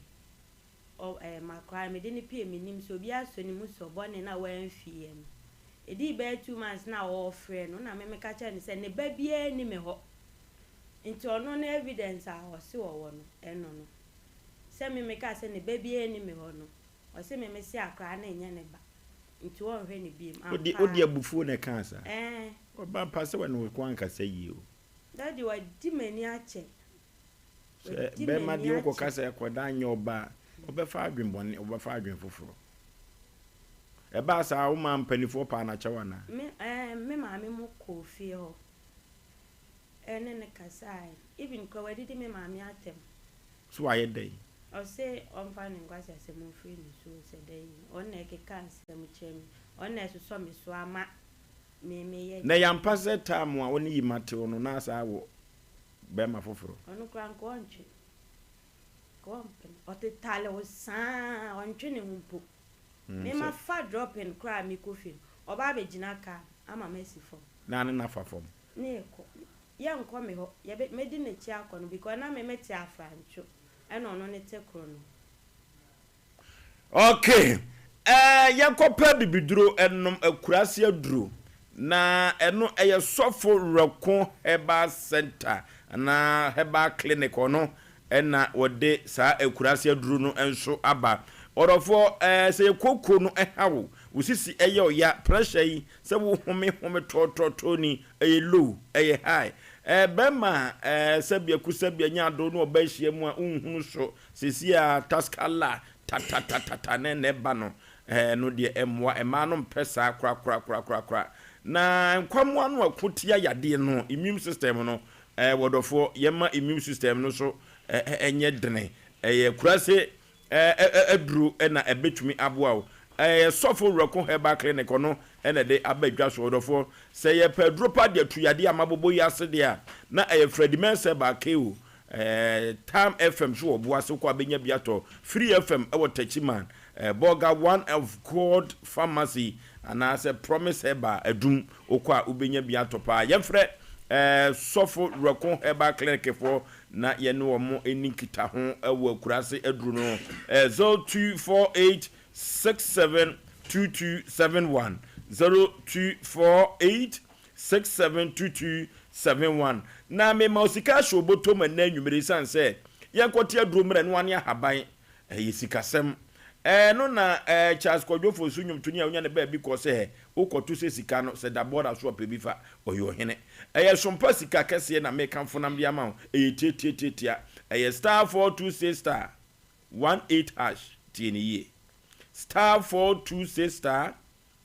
ɔ ɛɛ m'akwadaa no mede no pue mennim sɛ obi asɔ ne mu sɔ bɔne na wamfieɛ no. Ɛdii bɛyɛ 2 months na ɔrefrɛ no na me meka kyerɛɛ no sɛ ne ba biara nni me hɔ. Nti ɔno no evidence a ɔse ɔwɔ no ɛno no. Sɛ me mekaa sɛ ne ba biara nni me hɔ no, ɔse me mese akwadaa no nyɛ ne ba nti ɔnhwɛ no biom. Wode Ampa wode ara. abufuo na ɛkaa saa? Ɛɛ. Ɔba pa sɛ wɔne wo ko ankasa yie o. Daddy wadi m'ani akyɛ. Sɛ Wadi bɛrima m'ani deɛ wokɔka akyɛ. sɛ akwadaa nyɛ ɔba a, ɔbɛfa adwenbɔne, ɔbɛfa adwen foforɔ. Ɛbaa saa a, womaa mpanimfoɔ paa no akyɛw anaa? Me ɛɛ me maame mo kɔɔ fie hɔ ɛne no kasaeɛ. Even koraa wadidi me maame atɛm. So wayɛ dɛn? Ɔse ɔmfa ne nkwaseasɛm mfiri ne so o, sɛ dɛn o. Ɔno na ɛkeka nsɛm kyerɛ me. Ɔno na ɛsosɔ me so ama me meyɛ Na deɛ ɛyɛ ampa meyɛ. sɛ time a wo ne Yima te hɔ no na saa wɔ bɛrima foforɔ? Ɔno koraa nka ɔntwe. Nka ɔmpene. Ɔtetale wo saa, ɔntwe ne ho mpo. Me Sɛ. mafa dropping koraa a mekɔ fie no, ɔba abɛgyina car no ama masi fam. Na ne na fa fam. Ne yɛkɔ. Yɛnkɔ me hɔ, yɛbɛ, mɛdi n'akyi akɔ no because na me mete Afrantwo ɛna ɔno ne te koro no. Ok eh yɛnkɔpɛ bibiduro nom akurase aduro na ɛno ɛyɛ sɔfo werɛko herbal center anaa herbal clinic ɔno ɛna wɔde saa akurase aduro no nso aba ɔdɔfoɔ eh sɛ yɛ kooko no ɛha wo wo sisi ɛyɛ ɔya pressure yi sɛ wo home home tɔɔtɔɔtɔɔ ni ɛyɛ low ɛyɛ high eh bɛrima eh sɛbi aku sɛbi anya ado ne ɔba ahyia mu a wonhunu so Seesei a Taskala tatatatata ne na ɛba no, ɛno deɛ ɛmmoa. Mmaa no mpɛ saa korakorakorakorakora. Na nkwammoa no a ɛko tia yadeɛ no, immune system no, wɔdɔfoɔ, yɛmma immune system no so nyɛ dene. Ɛyɛ kurase aduro na ɛbɛtumi aboa wo. Ɛyɛ Sɔfo Werɛko Herbal Clinic, ɔno na ɛde aba dwa so. Ɔdɔfoɔ, sɛ yɛpɛ aduro pa de atu yadeɛ a mabobɔ yi ase deɛ a, na ɛyɛ Freddie Mensah Herbal KO. Eh, Tam FM so wɔ Boase wokɔ a bɛnya bi atɔ. Free FM wɔ Techiman, eh, Bolga One of God Pharmacy anaasɛ Promise Herbal Adum wokɔ a wobɛnya bi atɔ paa. Yɛmfrɛ eh, Sɔfo Werɛko Herbal Clinic foɔ na yɛne wɔn nni nkitaho wɔ akuraase aduro no. Eh, 0248 67 2271 0248 672271 Na mema wo sika ahyɛ wo bɔtɔ mu ɛnnɛ anwummere esiane sɛ yɛnkɔte aduro mmerɛ no ane ahaban ɛyɛ sikasɛm Ɛno na ɛɛ Charles Kwadwo Fosu nnwomtoni a wonya ne baabi kɔ sɛ wokɔto sɛ sika no sɛ da bɔɔda so a pɛ bi fa ɔyɛ ɔhene Ɛyɛ sompa sika kɛseɛ na mekamfo nam de ama wo ɛyɛ tiatiatiatia ɛyɛ star 426 star 18 hash tie no yie star 426 star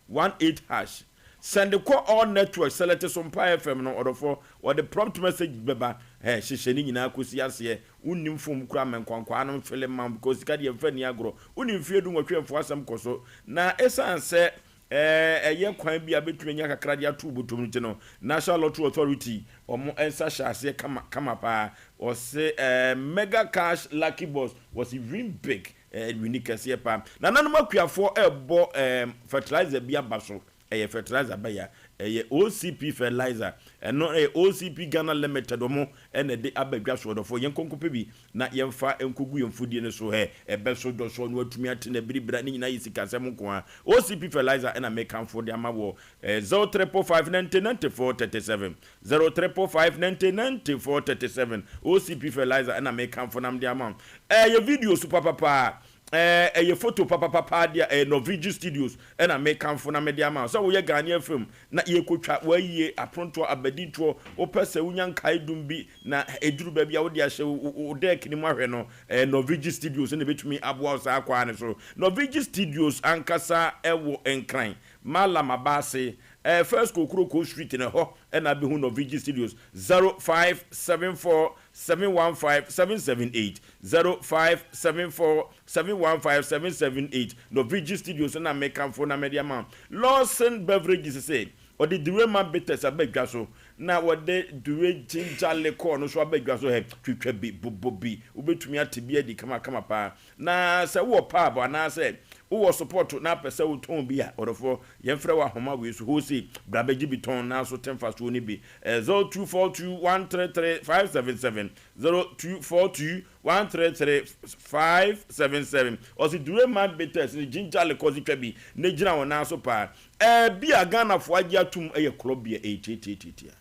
18 hash Sɛnde kɔ all networks select Sompa FM no ɔdɔfoɔ wɔde prompt message bɛba eh hyehyɛ ne nyinaa kɔsi aseɛ wonnim phone mu koraa mɛ nkwankwaa no mfele mma wo because sika deɛ mfa nni agorɔ wonni mfeɛ du nwɔtwe mfoɔ asɛm kɔ so na ɛsiane sɛ eh ɛyɛ kwan bi a bɛtumi anya kakra de ato wo bɔtɔm no nti no National Lottery Authority wɔn nsa hyɛ aseɛ kama kama paa wɔse eh mega cash lucky box wɔse win big Ɛyɛ kɛseɛ paa. Nananom akuafoɔ rebɔ ɛɛm fertilizer bi aba so. Ɛyɛ fertilizer bɛn a? Ɛyɛ OCP fertilizer. Ɛno ɛyɛ OCP Ghana Limited wɔn na ɛde aba dwa so. Ɔdɔfoɔ yɛnkɔ nkɔpɛ bi na yɛmfa nkɔgu yɛn mfudie no so. Hɛ, ɛbɛso dɔsoɔ na watumi ate na biribira. Ne nyinaa yɛ sikasɛm nko ara. OCP fertilizer ɛna mekamfo de ama woɔ. Ɛyɛ 0555 90 94 37. 0555 90 94 37. OCP fertilizer ɛna mekamfo nam de ama wo. Ɛyɛ video so papapa. Ɛɛ ɛyɛ photo papapapa adeɛ a ɛyɛ Norvigi Studios ɛna mekamfo na mede ama wo sɛ woyɛ Ghanaian film na yɛrekɔtwa w'ayie, apontoɔ, abadintoɔ, wopɛ sɛ wonya nkaedum bi na ɛduru baabi a wode ahyɛ wo deck no mu ahwɛ no, ɛyɛ Norvigi Studios na ɛbɛtumi aboa wo saa kwan no so. Norvigi Studios ankasa wɔ Nkran, Mallam Abaase, ɛɛ First Kokrokoo Street no ɛhɔ na abɛhu Norvigi Studios, 0574 715 778. 0574 715 778 Norvigi Studios na mekamfo na mede ama wo. Lawson Beverages se ɔde Durema Bitters aba dwa so na wɔde Dure Ginger Liqueur no nso aba dwa so. Hɛ, twitwa bi, bobɔ bi, wobɛtumi ate bi adi kamakama paa. Na sɛ wowɔ pub anaasɛ wowɔ sopɔto na apɛ sɛ wotɔn bi a, ɔdɔfoɔ, yɛmfrɛ wo ahoma wei so, hose, bra bɛgye bi tɔn na so te mfasoɔ no bi. 0242 133 577. 0242 133 577 Ɔse Dure man bitters ne ginger liquor dze twa bi na gyina wɔn nan so paa. Ɛɛ bi a Ghanafoɔ agye atum yɛ club beer ɛyɛ tiatiatiatia.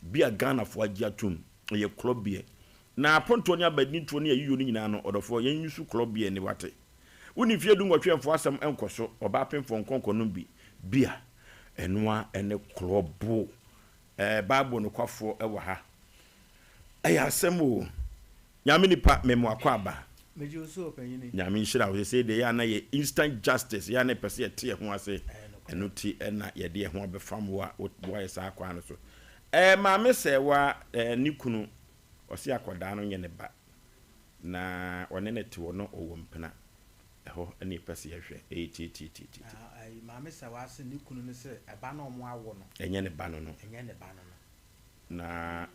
Bi a Ghanafoɔ agye atum ɛyɛ club beer. Na apontoɔ ne abadintoɔ ne ayiyɔ no nyinaa no ɔdɔfoɔ yɛn use club beer ne wate. Wonni mfeɛ dunwɔtwe ɛmfoɔ asɛm nkɔ so ɔbaa pemfoɔ nkɔ nkɔnom bi. Beer ɛnoa ɛne club. Ɛɛ Bible nokwafoɔ wɔ ha. Ɛyɛ asɛm o. Nyame nipa me mo akwaaba. Megye wo so ɔpanyini. Nyame nhyira wo. Sesei deɛ yɛ a na yɛ instant justice, yɛ a na yɛpɛ sɛ yɛte yɛ ho ase, ɛno ti na yɛde yɛ ho abɛfam wo a woayɛ saa kwan no so. Ɛɛ maame sɛɛwa ɛɛ ne kunu ɔse akwadaa no nyɛ ne ba na ɔne no te hɔ na ɔwɔ mpena. Ɛhɔ na yɛpɛ sɛ yɛhwɛ. Ɛyɛ tiatiatiatia. Ah, ayi, Maame Sɛwa se ne kunu no se ɛba no a ɔmo awo no. Ɛnyɛ ne ba no no. Ɛnyɛ ne ba no no. Na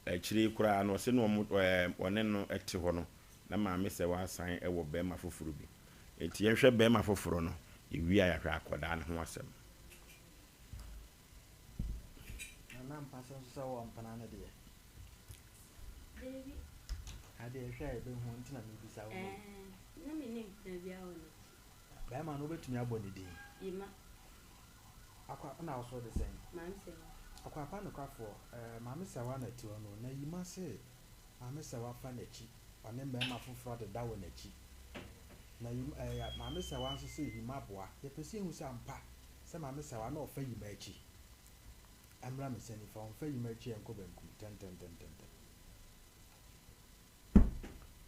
akyire yi koraa no, ɔse na ɔmo, ɛɛ, ɔne no te hɔ no, na Maame Sɛwa asan wɔ barima foforɔ bi. Enti yɛnhwɛ barima foforɔ no, yɛwie a yɛahwɛ akwadaa no ho asɛm. Nana ampa sɛ nso sɛ wowɔ mpena no deɛ. Dabi. Adeɛ ɛhwɛ a yɛbɛhu nti na mebisa wo. Ɛɛ, na menni mpena biara wɔ n'akyi. Bɛrima no wobɛtumi abɔ ne din? Yima. Akwa, na wo so de sɛn? Maame Sɛwa. Akwa pa nokwafoɔ, ɛɛ, Maame Sɛwa na ɛte hɔ no, na Yima se Maame Sɛwa fa n'akyi, ɔne mmarima foforɔ deda wɔ n'akyi. Na Yima, ɛɛ, Maame Sɛwa nso se Yima boa. Yɛpɛ sɛ yɛhu sɛ ampa sɛ Maame Sɛwa na ɔfa Yima akyi. Ɛmmra me nsa nifa, ɔmfa Yima akyi ɛnkɔ benkum, ntɛntɛntɛntɛntɛm.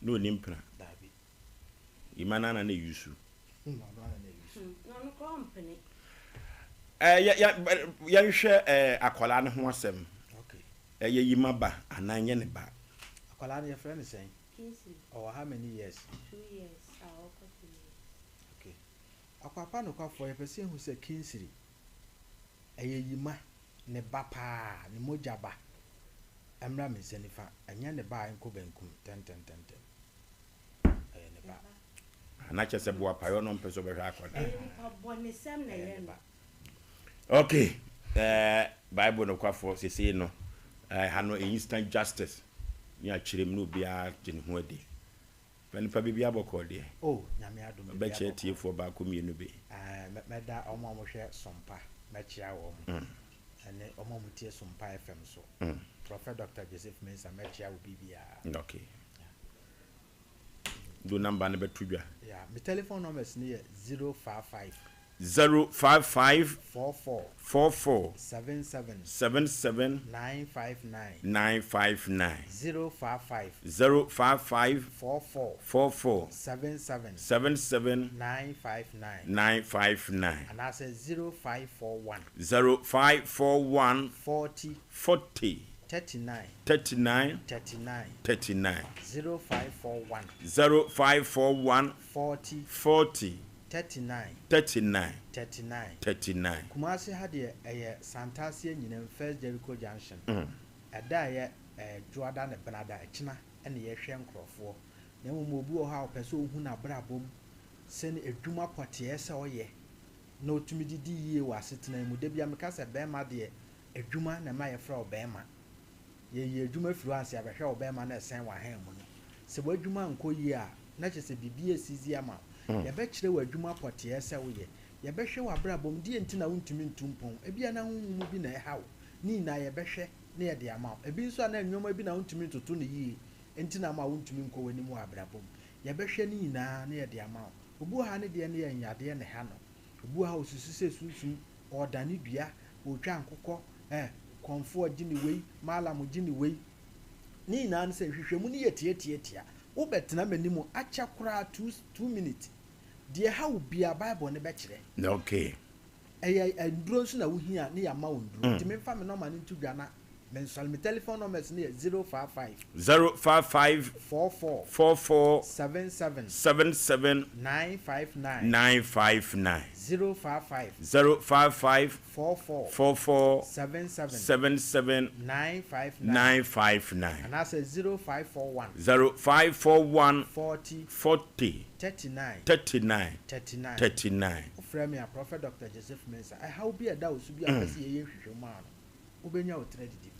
Na ɔnni mpena. Daabi. Yima no ara na na ɛyusu. Ɔno ara na na ɛyusu. Na ɔno koraa ɔmpene. Ɛɛ, yɛ, yɛ, yɛnhwɛ ɛɛ akwadaa no ho asɛm. Okay. Ɛyɛ Yima ba anaa ɛnyɛ ne ba? Akwadaa no yɛfrɛ no sɛn? Kingsley. Ɔwɔ how many years? Two years a ɔrekɔ 3 years. Okay. Akwapa nokwafoɔ, yɛpɛ sɛ yɛhu sɛ Kingsley ɛyɛ Yima ne ba paa, ne mogya ba. Ɛmmra me nsa nifa, ɛnyɛ ne ba a ɛnkɔ benkum ntɛntɛntɛntɛm. Ɛyɛ ne ba. Ah, na kyerɛ sɛ boapayɔ no mpɛ sɛ ɔbɛhwɛ akwadaa. Ɛyɛ nipa bɔnesɛm na Ɛyɛ ɛyɛ ne no. ba. Ok, eh, Bible nokwafo sesei no, eh, ha no instant justice ne akyerɛ mu na obiara gye ne ho adi. Na nipa biribiara bɔkɔɔ deɛ. Oh, Nyame adom biribiara Ɔbɛkyerɛ bɔkɔɔ. atiefoɔ baako mmienu bi. Eh, mɛda wɔn a wɔhwɛ Sompa, mɛkyea wɔn. Ɛne wɔn a wɔtie Sompa FM so. Prophet Doctor Joseph Mensah, mɛkyea obi biara. Ok. Do number no bɛto dwa. Yeah, me telephone numbers no yɛ 055. 055. 44. 44. 77. 77. 959. 959. 055. 055. 44. 44. 77. 77. 959. 959. Anaasɛ 0541. 0541. 40. 40. 39. 39. 39. 39. 0541. 0541. 40. 40. 39. 39. 39. 39. Kumasi ha deɛ ɛyɛ Santase Anyinam First Jericho Junction. Ɛda a ɛyɛ ɛɛ Dwoada ne Benada ɛkyena ɛna yɛhwɛ nkorɔfoɔ. Na mmom obi wɔ hɔ a ɔpɛ sɛ ɔhu n'abrabɔ mu sɛne adwuma pɔteɛ sɛ ɔyɛ na ɔtumi de di yie wɔ asetena mu. Da biara meka sɛ bɛɛma deɛ adwuma na ɛma yɛfrɛ wo bɛɛma. Yɛyi adwuma firi hɔ ansa yɛabɛhwɛ wo bɛɛma na ɛsɛn w'ahan mu no. Sɛ w'adwuma ankɔ yie a, na kyerɛ sɛ biribi asizi ama wo. Yɛbɛkyerɛ wo adwuma pɔteɛ sɛ woyɛ. Yɛbɛhwɛ w'abrabɔ mu, deɛ nti na wontumi ntu mpɔn. Ebia na honhom mu bi na ɛha wo. Ne nyinaa yɛbɛhwɛ na yɛde ama wo. Ebi nso a na nneɛma bi na wontumi ntoto no yie nti na ama wontumi nkɔ w'anim wɔ abrabɔ mu. Yɛbɛhwɛ ne nyinaa na yɛde ama wo. Obi wɔ ha ne deɛ no yɛ nyadeɛ na ɛha no. Obi wɔ ha ɔsusu sɛ sunsum, ɔredane dua, ɔretwa nkokɔ, eh, kɔmfoɔ gye ne wei, mallam gye ne wei. Ne nyinaa ne sɛ nhwehwɛmu no yɛ tiatiatia. Wobɛtena m'anim akyɛ koraa two minutes. Deɛ ɛha wo biara Bible no bɛkyerɛ. Okay. Ɛyɛ nnuro nso na wohia a ne yɛama wo nnuro. Nti memfa me nɔma no nto dwa na mensɔre. Me telephone numbers no yɛ 055. 055. 44. 44. 77. 77. 959. 959. 055. 055. 44. 44. 77. 77. 959. 959. Anaasɛ 0541. 0541. 40. 40. 39. 39. 39. 39. Wofrɛ me a, Prɔfɛt Dɔkta Joseph Mensah, ɛhaw bi a ɛda wo so bi a wopɛ sɛ yɛyɛ nhwehwɛmu a no, wobɛnya wo tiri adidi mu.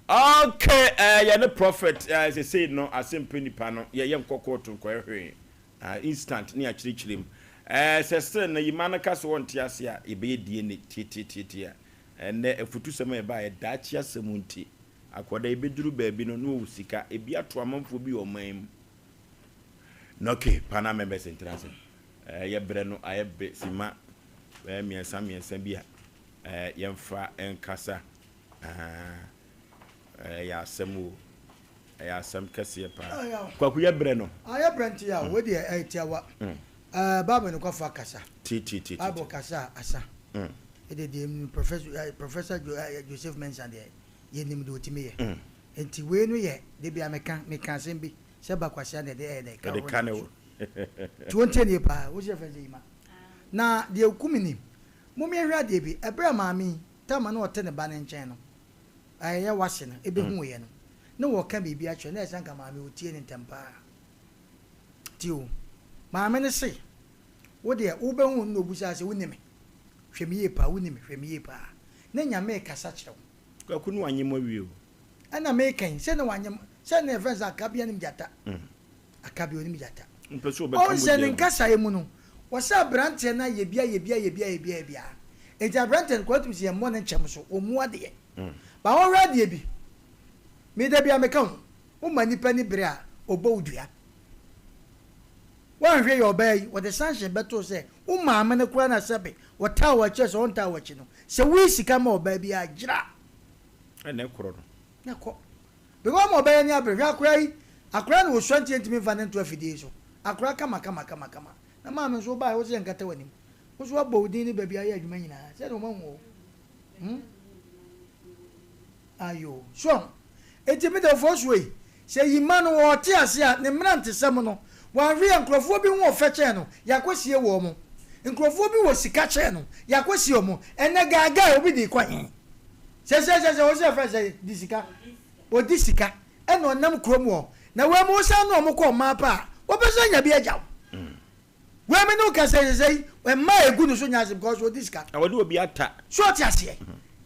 Ok eh, yɛne Prɔfɛt eh, sesei no asɛmpɛ nipa no, yɛ yɛnkɔ kɔɔto nkɔyɛ hwee, ah, instant ne yɛakyerɛkyerɛ mu. Eh, sɛ still no Yima no ka sɛ ɔnte ase a, yɛbɛyɛ DNA tiatiatiatia. Ɛnnɛ afutusɛm a ɛbaeɛ, daakye asɛm nti, akwadaa yi bɛduru baabi no na ɔwɔ sika, ebi ato amanfoɔ bi wɔ ɔman mu. Na ok, panel members ntena ase. Eh, yɛ berɛ no ayɛ be sima bɛyɛ mmiɛnsa mmiɛnsa bi a, eh, yɛmfa nkasa. Ah, ɛyɛ asɛm o. Ɛyɛ asɛm kɛseɛ paa. Kwaku yɛ berɛ no. Ah, yɛ berɛ nti a, wei deɛ ɛyɛ tiawa. Eh, Bible no kɔfa kasa. Ti ti ti ti. Bible kasa a, asa. Ɛdeɛ deɛ mm, Professor, eh, Professor Jo, eh, Joseph Mensah deɛ, yɛnim deɛ ɔtumi yɛ. Nti wei no yɛ, da bi a meka, meka asɛm bi. Sɛ ba kwasea na ɛde ɛyɛ dɛ ka Ɛde ka ne wo. Nti wontie nie paa, wo se yɛfrɛ no sɛ Yima. Na deɛ ɛku me ni, mom yɛnhwɛ adeɛ bi, ɛberɛ a maame yi, Thelma na ɔte ne ba no nkyɛn no, ɛyɛ wase no, ɛbɛhuuiɛ no, na wɔreka biribi akyerɛ no, na ɛsɛ anka maame ɔtie no ntɛm paa. Tie o, maame no se, wo deɛ wobɛhu no na ɔbusaa sɛ, woni me? Hwɛ me yie paa, woni me? Hwɛ me yie paa. Na Nyame rekasa kyerɛ wo. Kwaku no wanyem awie o. Ɛna meka yi, sɛ na wanyem, sɛ na yɛfrɛ no sɛ akabea nim gyata. Akabea onim gyata. Mpɛ sɛ ɔbɛka Ɔhu sɛ mogya ne agu. nkasaeɛ mu no, wɔsɛ aberanteɛ no ayɛ bi ayɛ bi ayɛ bi ayɛ bi ayɛ bi a. Enti aberanteɛ no koraa wotumi sɛ yɛmmɔ ne nkyɛm so, ɔmmu adeɛ. Ba wɔnhwɛ adeɛ bi, me da biara meka ho, woma nnipa ani bere a, ɔbɔ wo dua. Woanhwɛ yie a ɔbaa yi, wɔde sanction bɛto wo sɛ wo maame no koraa na sɛbe ɔtaa w'akyi a sɛ ɔntaa w'akyi no, sɛ woyi sika ma ɔbaa bi a, gyina. Ɛna ɛkorɔ no. Na kɔ. Because ama ɔbɛyɛ ani abere. Hwɛ akora yi, akora na osua nti yɛntumi nfa no nto afidie yi so. Akora kama kama kama kama. Na maame nso wobaeɛ wose yɛnkata w'anim. Wo nso woabɔ wo din ne baabi a woyɛ adwuma nyinaa. Sɛdeɛ wɔn ahu o. Hmm? Ayoo. So ahu? Enti me deɛ ɔfoɔ soɔ yi, sɛ Yima no ɔɔte ase a, ne mmerantesɛm no, wanhwe yɛ nkorɔfoɔ bi ho ɔfɛ kyɛn no, yɛakɔsie wɔn. Nkorɔfoɔ bi wɔ sika kyɛn no, yɛakɔsie wɔn. Ɛnnɛ gaagaa obi de rekɔ he? Sɛsɛsɛsɛ ɔsɛ yɛfrɛ no sɛ di sika. Ɔdi sika ɛna ɔnam kurom hɔ. Na wei mu wosan ne wɔn kɔ mmaa pɛ a, wɔbɛsan anya bi agya wo. Wei me ne wo kasa yi sɛsɛ yi, mmaa a ɛgu ne so nyɛ ase because ɔdi sika. Na wɔde obi ata. So ɔte aseɛ?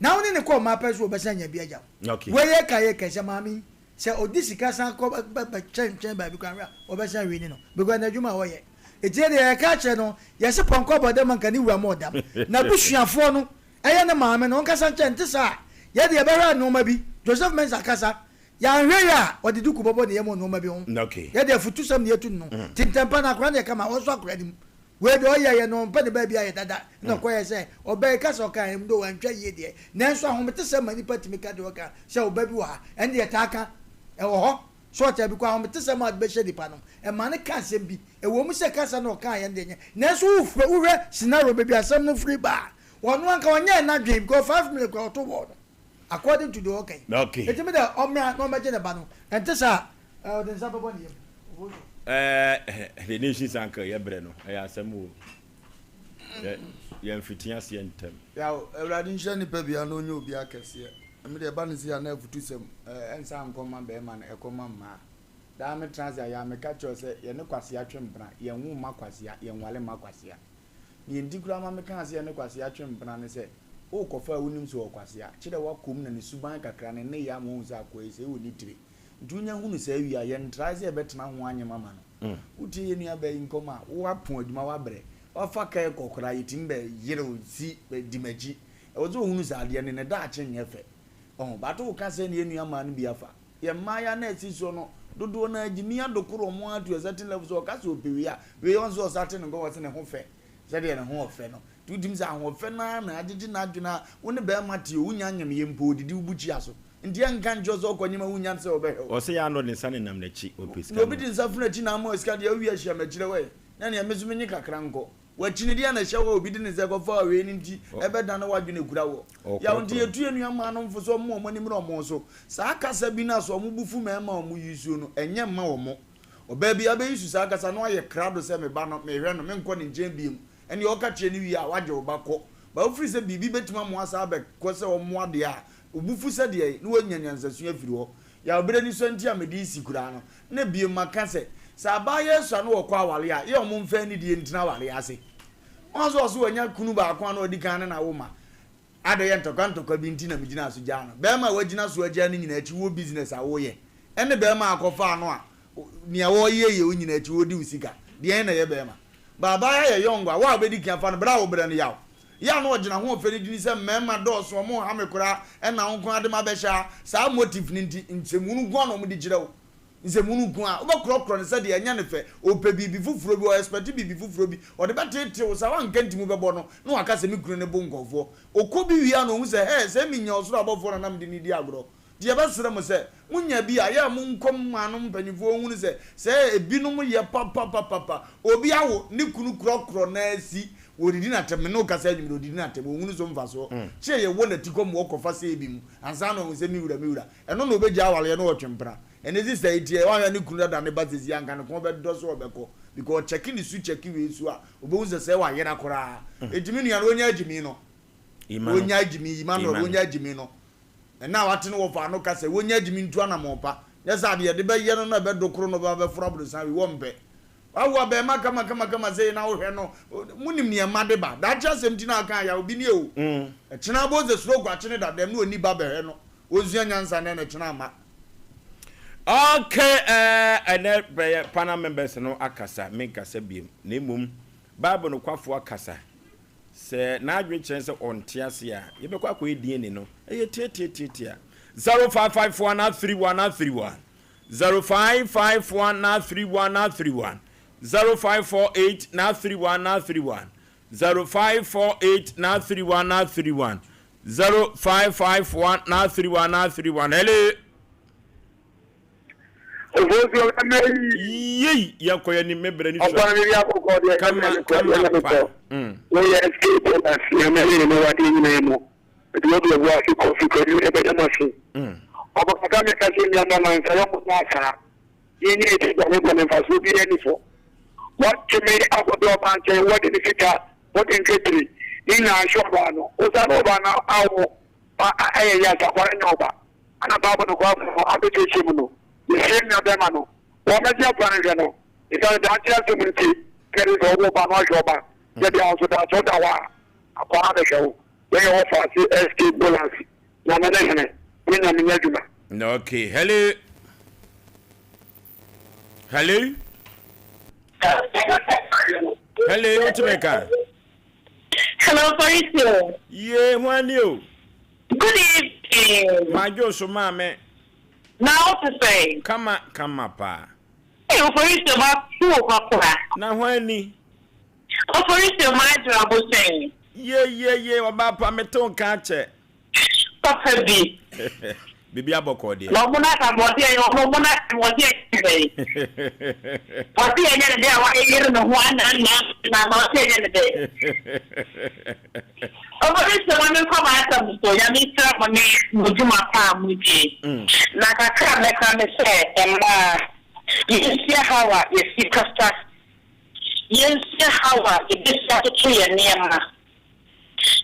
Na wo ne no kɔ mmaa pɛ nso wɔbɛsan anya bi agya wo. Wei yɛka yɛka sɛ maame yi, sɛ ɔdi sika san kɔ bɛkyɛnkyɛn baabi koraa a, wɔbɛsan awie ne no because n'adwuma a ɔyɛ. Enti yɛ deɛ yɛka akyerɛ no, yɛse pɔnkɔ bɔ dam anka ne wura ma ɔdam. N'abusuafoɔ no, ɛyɛ ne maame no, ɔnkasa nkyerɛ no, nte saa a, yɛ deɛ yɛbɛhwɛ nnoɔma bi. Joseph Mensah kasa, yɛanhwɛ yie a, ɔde duku bɛbɔ ne yam wɔ nnoɔma bi ho. Yɛ deɛ afutusɛm na yɛtu no no. Nti ntɛmpa no, akwadaa no yɛ kama, ɔnsɔ akwadaa no mu. Wei deɛ ɔyɛeɛ no, ɔmpɛ ne baabi ayɛ dada, ɛna ɔkɔyɛɛ sɛ ɔbaa yi kasa a ɔkaeɛ no, though antwa yie deɛ, nanso ahometesɛm ma nnipa tumi ka deɛ ɔka, sɛ ɔba bi wɔ ha, ɛno deɛ yɛtaa ka, ɛwɔ hɔ. So ɔtaa bi kɔ ahometesɛm a ɔde bɛhyɛ nipa no, ɛma no ka asɛm bi. Ɛwɔ mu sɛ kasa no a ɔkaeɛ no deɛ nyɛ, nanso wohwɛ wohwɛ scenario baabi a asɛm no firi ba a, ɔno anka ɔnyɛɛ n'adwene because 5 million koraa ɔto bɔɔ no according to deɛ ɔka yi. Okay. Enti me deɛ ɔmmra na ɔmmɛgye ne ba no, ɛnte saa a, ɔde ne nsa bɛbɔ ne yam. Ɔbɔ so. Ɛɛ the nations uncle yɛ brɛ no ɛyɛ asɛm o yɛ yɛ mfiti aseɛ ntɛm. Yaw, Awurade nhyira nipa biara na ɔnyɛ obiara kɛseɛ. Me deɛ ɛba no sei a na afutusɛm ɛnsa nkɔ mma bɛɛma no ɛkɔ ma mmaa. Daa me tena ase a yɛ a meka kyerɛ wo sɛ yɛne kwasea twe mpena, yɛnwo mma kwasea, yɛnwale mma kwasea. Neɛ nti koraa ma mekaa sɛ yɛne kwasea twe mpena ne sɛ, worekɔfa a wonim sɛ ɔwɔ kwasea, kyerɛ woakɔ mu na ne suban kakra, ne nneyɛɛ ama woahu sɛ akoa yi sɛi wɔ ne tire. Nti wonya hunu saa wie a, yɛntrae sɛ yɛbɛtena ho anyem ama no. Wotie yɛn nuabaa yi nkɔmmɔ a, woapo adwuma, woabrɛ, woafa kaa kɔ koraa, yɛtumi bɛyere wo si, di m'akyi. Ɛwɔ sɛ ohunu sɛ adeɛ no, ne daakye nyɛ fɛ. Ɔho, but woka sɛ ne yɛn nua mmaa no bi afa. Yɛn mmaayewa no a ɛsi soɔ no, Dodoɔ no ara gyimi adokoro wɔn ara to a certain level sɛ ɔka sɛ ɔpɛ wei a, wei ɔn sɛ ɔsa te ne nkɔmɔ sɛ ne ho fɛ, sɛdeɛ ne ho ɔfɛ no. Nti wotumi sɛ ahoɔfɛ no ara na agyegye n'adwene a wo ne bɛrima te o, wonya nyemyɛ mpo, ɔdidi wo bukyia so. Nti ɛnka nkyerɛ wo sɛ ɔkɔ nyem a wonya no sɛ ɔbɛhwɛ wo. Ɔsɛ yɛ a na ɔde nsa nenam n'akyi, ɔpɛ sika Na obi no. de nsa funu akyi na ama wo sika deɛ wowie a hyia m'akyirɛ wɛ, na neɛ me nso menye kakra nkɔ. W'akyini deɛ na ɛhyɛ hɔ a obi de ne nsa kɔfa wei no nti ɛbɛdane w'adwene akura wɔ. Yaw nti yɛtu yɛn nua mmaa no mfo sɛ wɔmma wɔn ani mmere wɔn so. Saa kasa bi no a sɛ wɔn bo fu mmarima a wɔn use no, ɛnyɛ mma wɔn. Ɔbaa biara bɛ use saa kasa no ayɛ krado sɛ me ba no, mehwɛ no, menkɔ ne nkyɛn biom. Ɛnneɛ ɔka kyerɛ no wie a, wagye wo ba kɔ. But wofiri sɛ biribi bɛtumi ama woasan abɛkɔ sɛ ɔmmoa deɛ a, wo bo fu sɛ deɛn na woanya nyansasua afiri hɔ. Yaw berɛ ni sua nti a mede resi koraa no, Na bio maka sɛ, sɛ abaayewa sua na ɔkɔ aware a, yɛ wɔn mfa anidie ntena awareɛ ase. Wɔn nso ɔse wanya kunu baako a na ɔdi kan ne no awo ma. Adɛn yɛ ntɔkwa ntɔkwa bi nti na megyinaa so gyaa no. Barima a wagyina so agyaa no nyinaa akyi wowɔ business a woyɛ ɛne barima a akɔfaa no a nea ɔreyɛ yɛ wo nyinaa akyi ɔredi wo sika. Deɛn na ɛyɛ barima? Ba abaayewa yɛ young a, wo a wobɛdi kan afa no berɛ a wobrɛ no yaw. Yɛ a na ɔgyina ho ɔfɛ no dini sɛ mmarima dɔɔso wɔn nha me koraa ɛna wo nko ara de m'abɛhyɛ ha. Saa motive no nti nsɛmhunu nko ara na wɔde kyerɛ wo. Nsɛmhunu nko ara. Wobɛkorɔkorɔ no sɛdeɛ ɛnyɛ no fɛ. Ɔpɛ biribi foforɔ bi, ɔ-expect biribi foforɔ bi. Ɔde bɛteetee wo saa, woanka nti mu bɛbɔ no, na waka sɛ me kunu no bo nkurɔfoɔ. Ɔkɔ bi wie a na ɔhu sɛ, hɛɛ, sɛ menya ɔsoro abɔfoɔ na na mede no redi agorɔ. Nti yɛbɛsrɛ mo sɛ, monya bi a, yɛ a monkɔ mo maanom mpanimfoɔ nhunu sɛ, sɛ ebinom yɛ papapapapa. Obi awo, ne kunu korɔkorɔ no ara si, wɔdidi no atɛm, me ne wo kasa anwummerɛ, ɔdidi no atɛm, ɔnhunu so mfasoɔ. Kye a yɛwɔ n'atikɔ ma ɔkɔfa sɛɛ bi mu, ansa na wahu sɛ me wura, me wura. Ɛno na ɔbɛgyaa awareɛ na ɔtwe mpena. Ɛnɛ sister yi teɛ wanhwɛ ne kunu dada ne ba sɛsi anka ne kɔn bɛdɔ sɛ ɔbɛkɔ because ɔkyɛke ne su kyɛke wei su a ɔbɛhu sɛ sɛɛ wayera koraa. Enti me nua no ɔnya agyimi no ɔnya agyimi Emmanuel ɔnya agyimi no ɛnɛ a wate ne wɔfa ano ka sɛ ɔnya agyimi ntu anamɔn pa nyɛ sɛ adeɛ yɛde bɛyɛ no na ɛbɛdo koro no ɔbɛba bɛforo aborosan wei wɔmpɛ. Wawo abɛɛma kama kama kama sei na wohwɛ no monim nea mma de ba daakye asɛm nti na aka ayaw bi nie o ɛkyena abɔ sɛ stroke akye ne dadam na ɔnni ba bɛhwɛ no ɔnsua nyansa nɛ na ɛkyena ama. Okay eh ɛnɛ bɛyɛ panel members no akasa menkasa biom na mmom Bible nokwafo akasa sɛ n'adwene kyerɛ sɛ ɔnte ase a yɛbɛkɔ akɔyɛ DNA no ɛyɛ tiatiatiatia 0554 31 31 0551 31 31 0548 31 31 0548 31 31 0551 31 31 Hello. Yei yɛnkɔ yɛn anim me brɛ ne sua. Kama kama pa. Woyɛ SK Jonas nyame ayɛ ne wadeɛ nyinaa mu. Mede wo brɛbo ase kɔ fi kwadu ɛbɛda mo ase. Ɔbɛkasa meka sɛ nua mɛma nsa yɛ mo nyɛ asaa. Yɛ nyɛ eti bɔne bɔne mfasoɔ biara ni so. Watumi akɔdɔ ɔbaa nkyɛn wɔde ne sika wɔde nketiri ne nyinaa ahyɛ ɔbaa no. Osa ne ɔbaa no awo ba ɛyɛ yɛ asa akwara nyɛ ɔba. Ana bible no kɔ afɔ abɛkyerɛkyerɛ mu no. Yɛsrɛ nua bɛma no wɔmɛgye akora no hwɛ no. Esiane daakye asɛm nti kɛde sɛ ɔwɔ ɔba no ahwɛ ɔba. Yɛ deɛ nso daakye ɔda hɔ a akwara bɛhwɛ wo. Yɛn yɛ wɔfaase SK Bolas, Nyame ne hene, ne Nyame nyɛ adwuma. Okay, hello. Hello. Hello, what me ka? Hello, Farisio. Ye, hwan ni o? Good evening. Majo so maame. Na wo te sɛn? Kama kama paa. Hey, Farisio ma tu papa. Na hwan ni? Oforisuo m'adwene abo sɛn. Ye ye ye ɔbaa pa me te wo nka akyɛ. Papa bi. Biribi abɔkɔɔ deɛ. Na ɔmo n'aka no ɔse ɛyɛ ɔmo ɔmo n'aka no ɔse ɛyɛ dɛn. Ɔse ɛnyɛ ne dɛ a wayeyere ne ho ana ana ana ɔse ɛnyɛ ne dɛ. Oforisuo ma me nkɔ m'asɛm so Nyame nhyira mo ne mo dwuma pa a mo die. Na kakra a mɛka ne sɛ mmaa yɛnsua how a yɛsi kasa. Yɛnsua how a yɛbɛsi atoto yɛn nneɛma.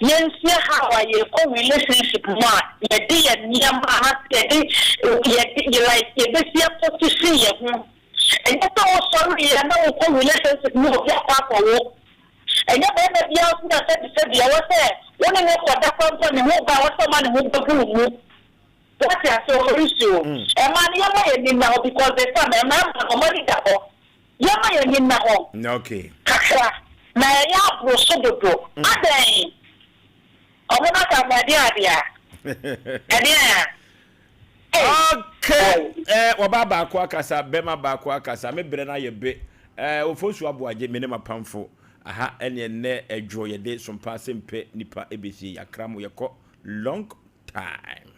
Yɛnsua how a yɛkɔ relationship mu a yɛde yɛn nneɛma anaasɛ yɛde yɛde like yɛbɛsi aposition yɛn ho. Ɛnyɛ sɛ wosɔreeɛ na wokɔ relationship mu obi akɔ akɔwo. Ɛnyɛ barima biara nso na sɛbisɛbi ɛwɔ sɛ wo ne no kɔda koraa mpo a ne ho ba a ɛwɔ sɛ ɔma ne ho bɛgu wo mu. Wate aseɛ Oforisuo? Ɛmaa no yɛma yɛn ani nna hɔ because they some mmarima no wɔn ani da hɔ. Yɛmma yɛn ani nna hɔ kakra na ɛyɛ aboro so dodo. Adɛn? Ɔmo no aka mo ɛdeɛn adeɛ a? Ɛdeɛn a? Ei! Okay, eh, wɔbaa baako akasa, bɛma baako akasa, me brɛ no ayɛ be. Eh, Ofosu Aboagye, me ne m'apamfo. Aha ɛne ɛnnɛ ɛdwo yɛde sompa ase mpɛ nipa ɛbɛsie yakra mo yɛkɔ long time.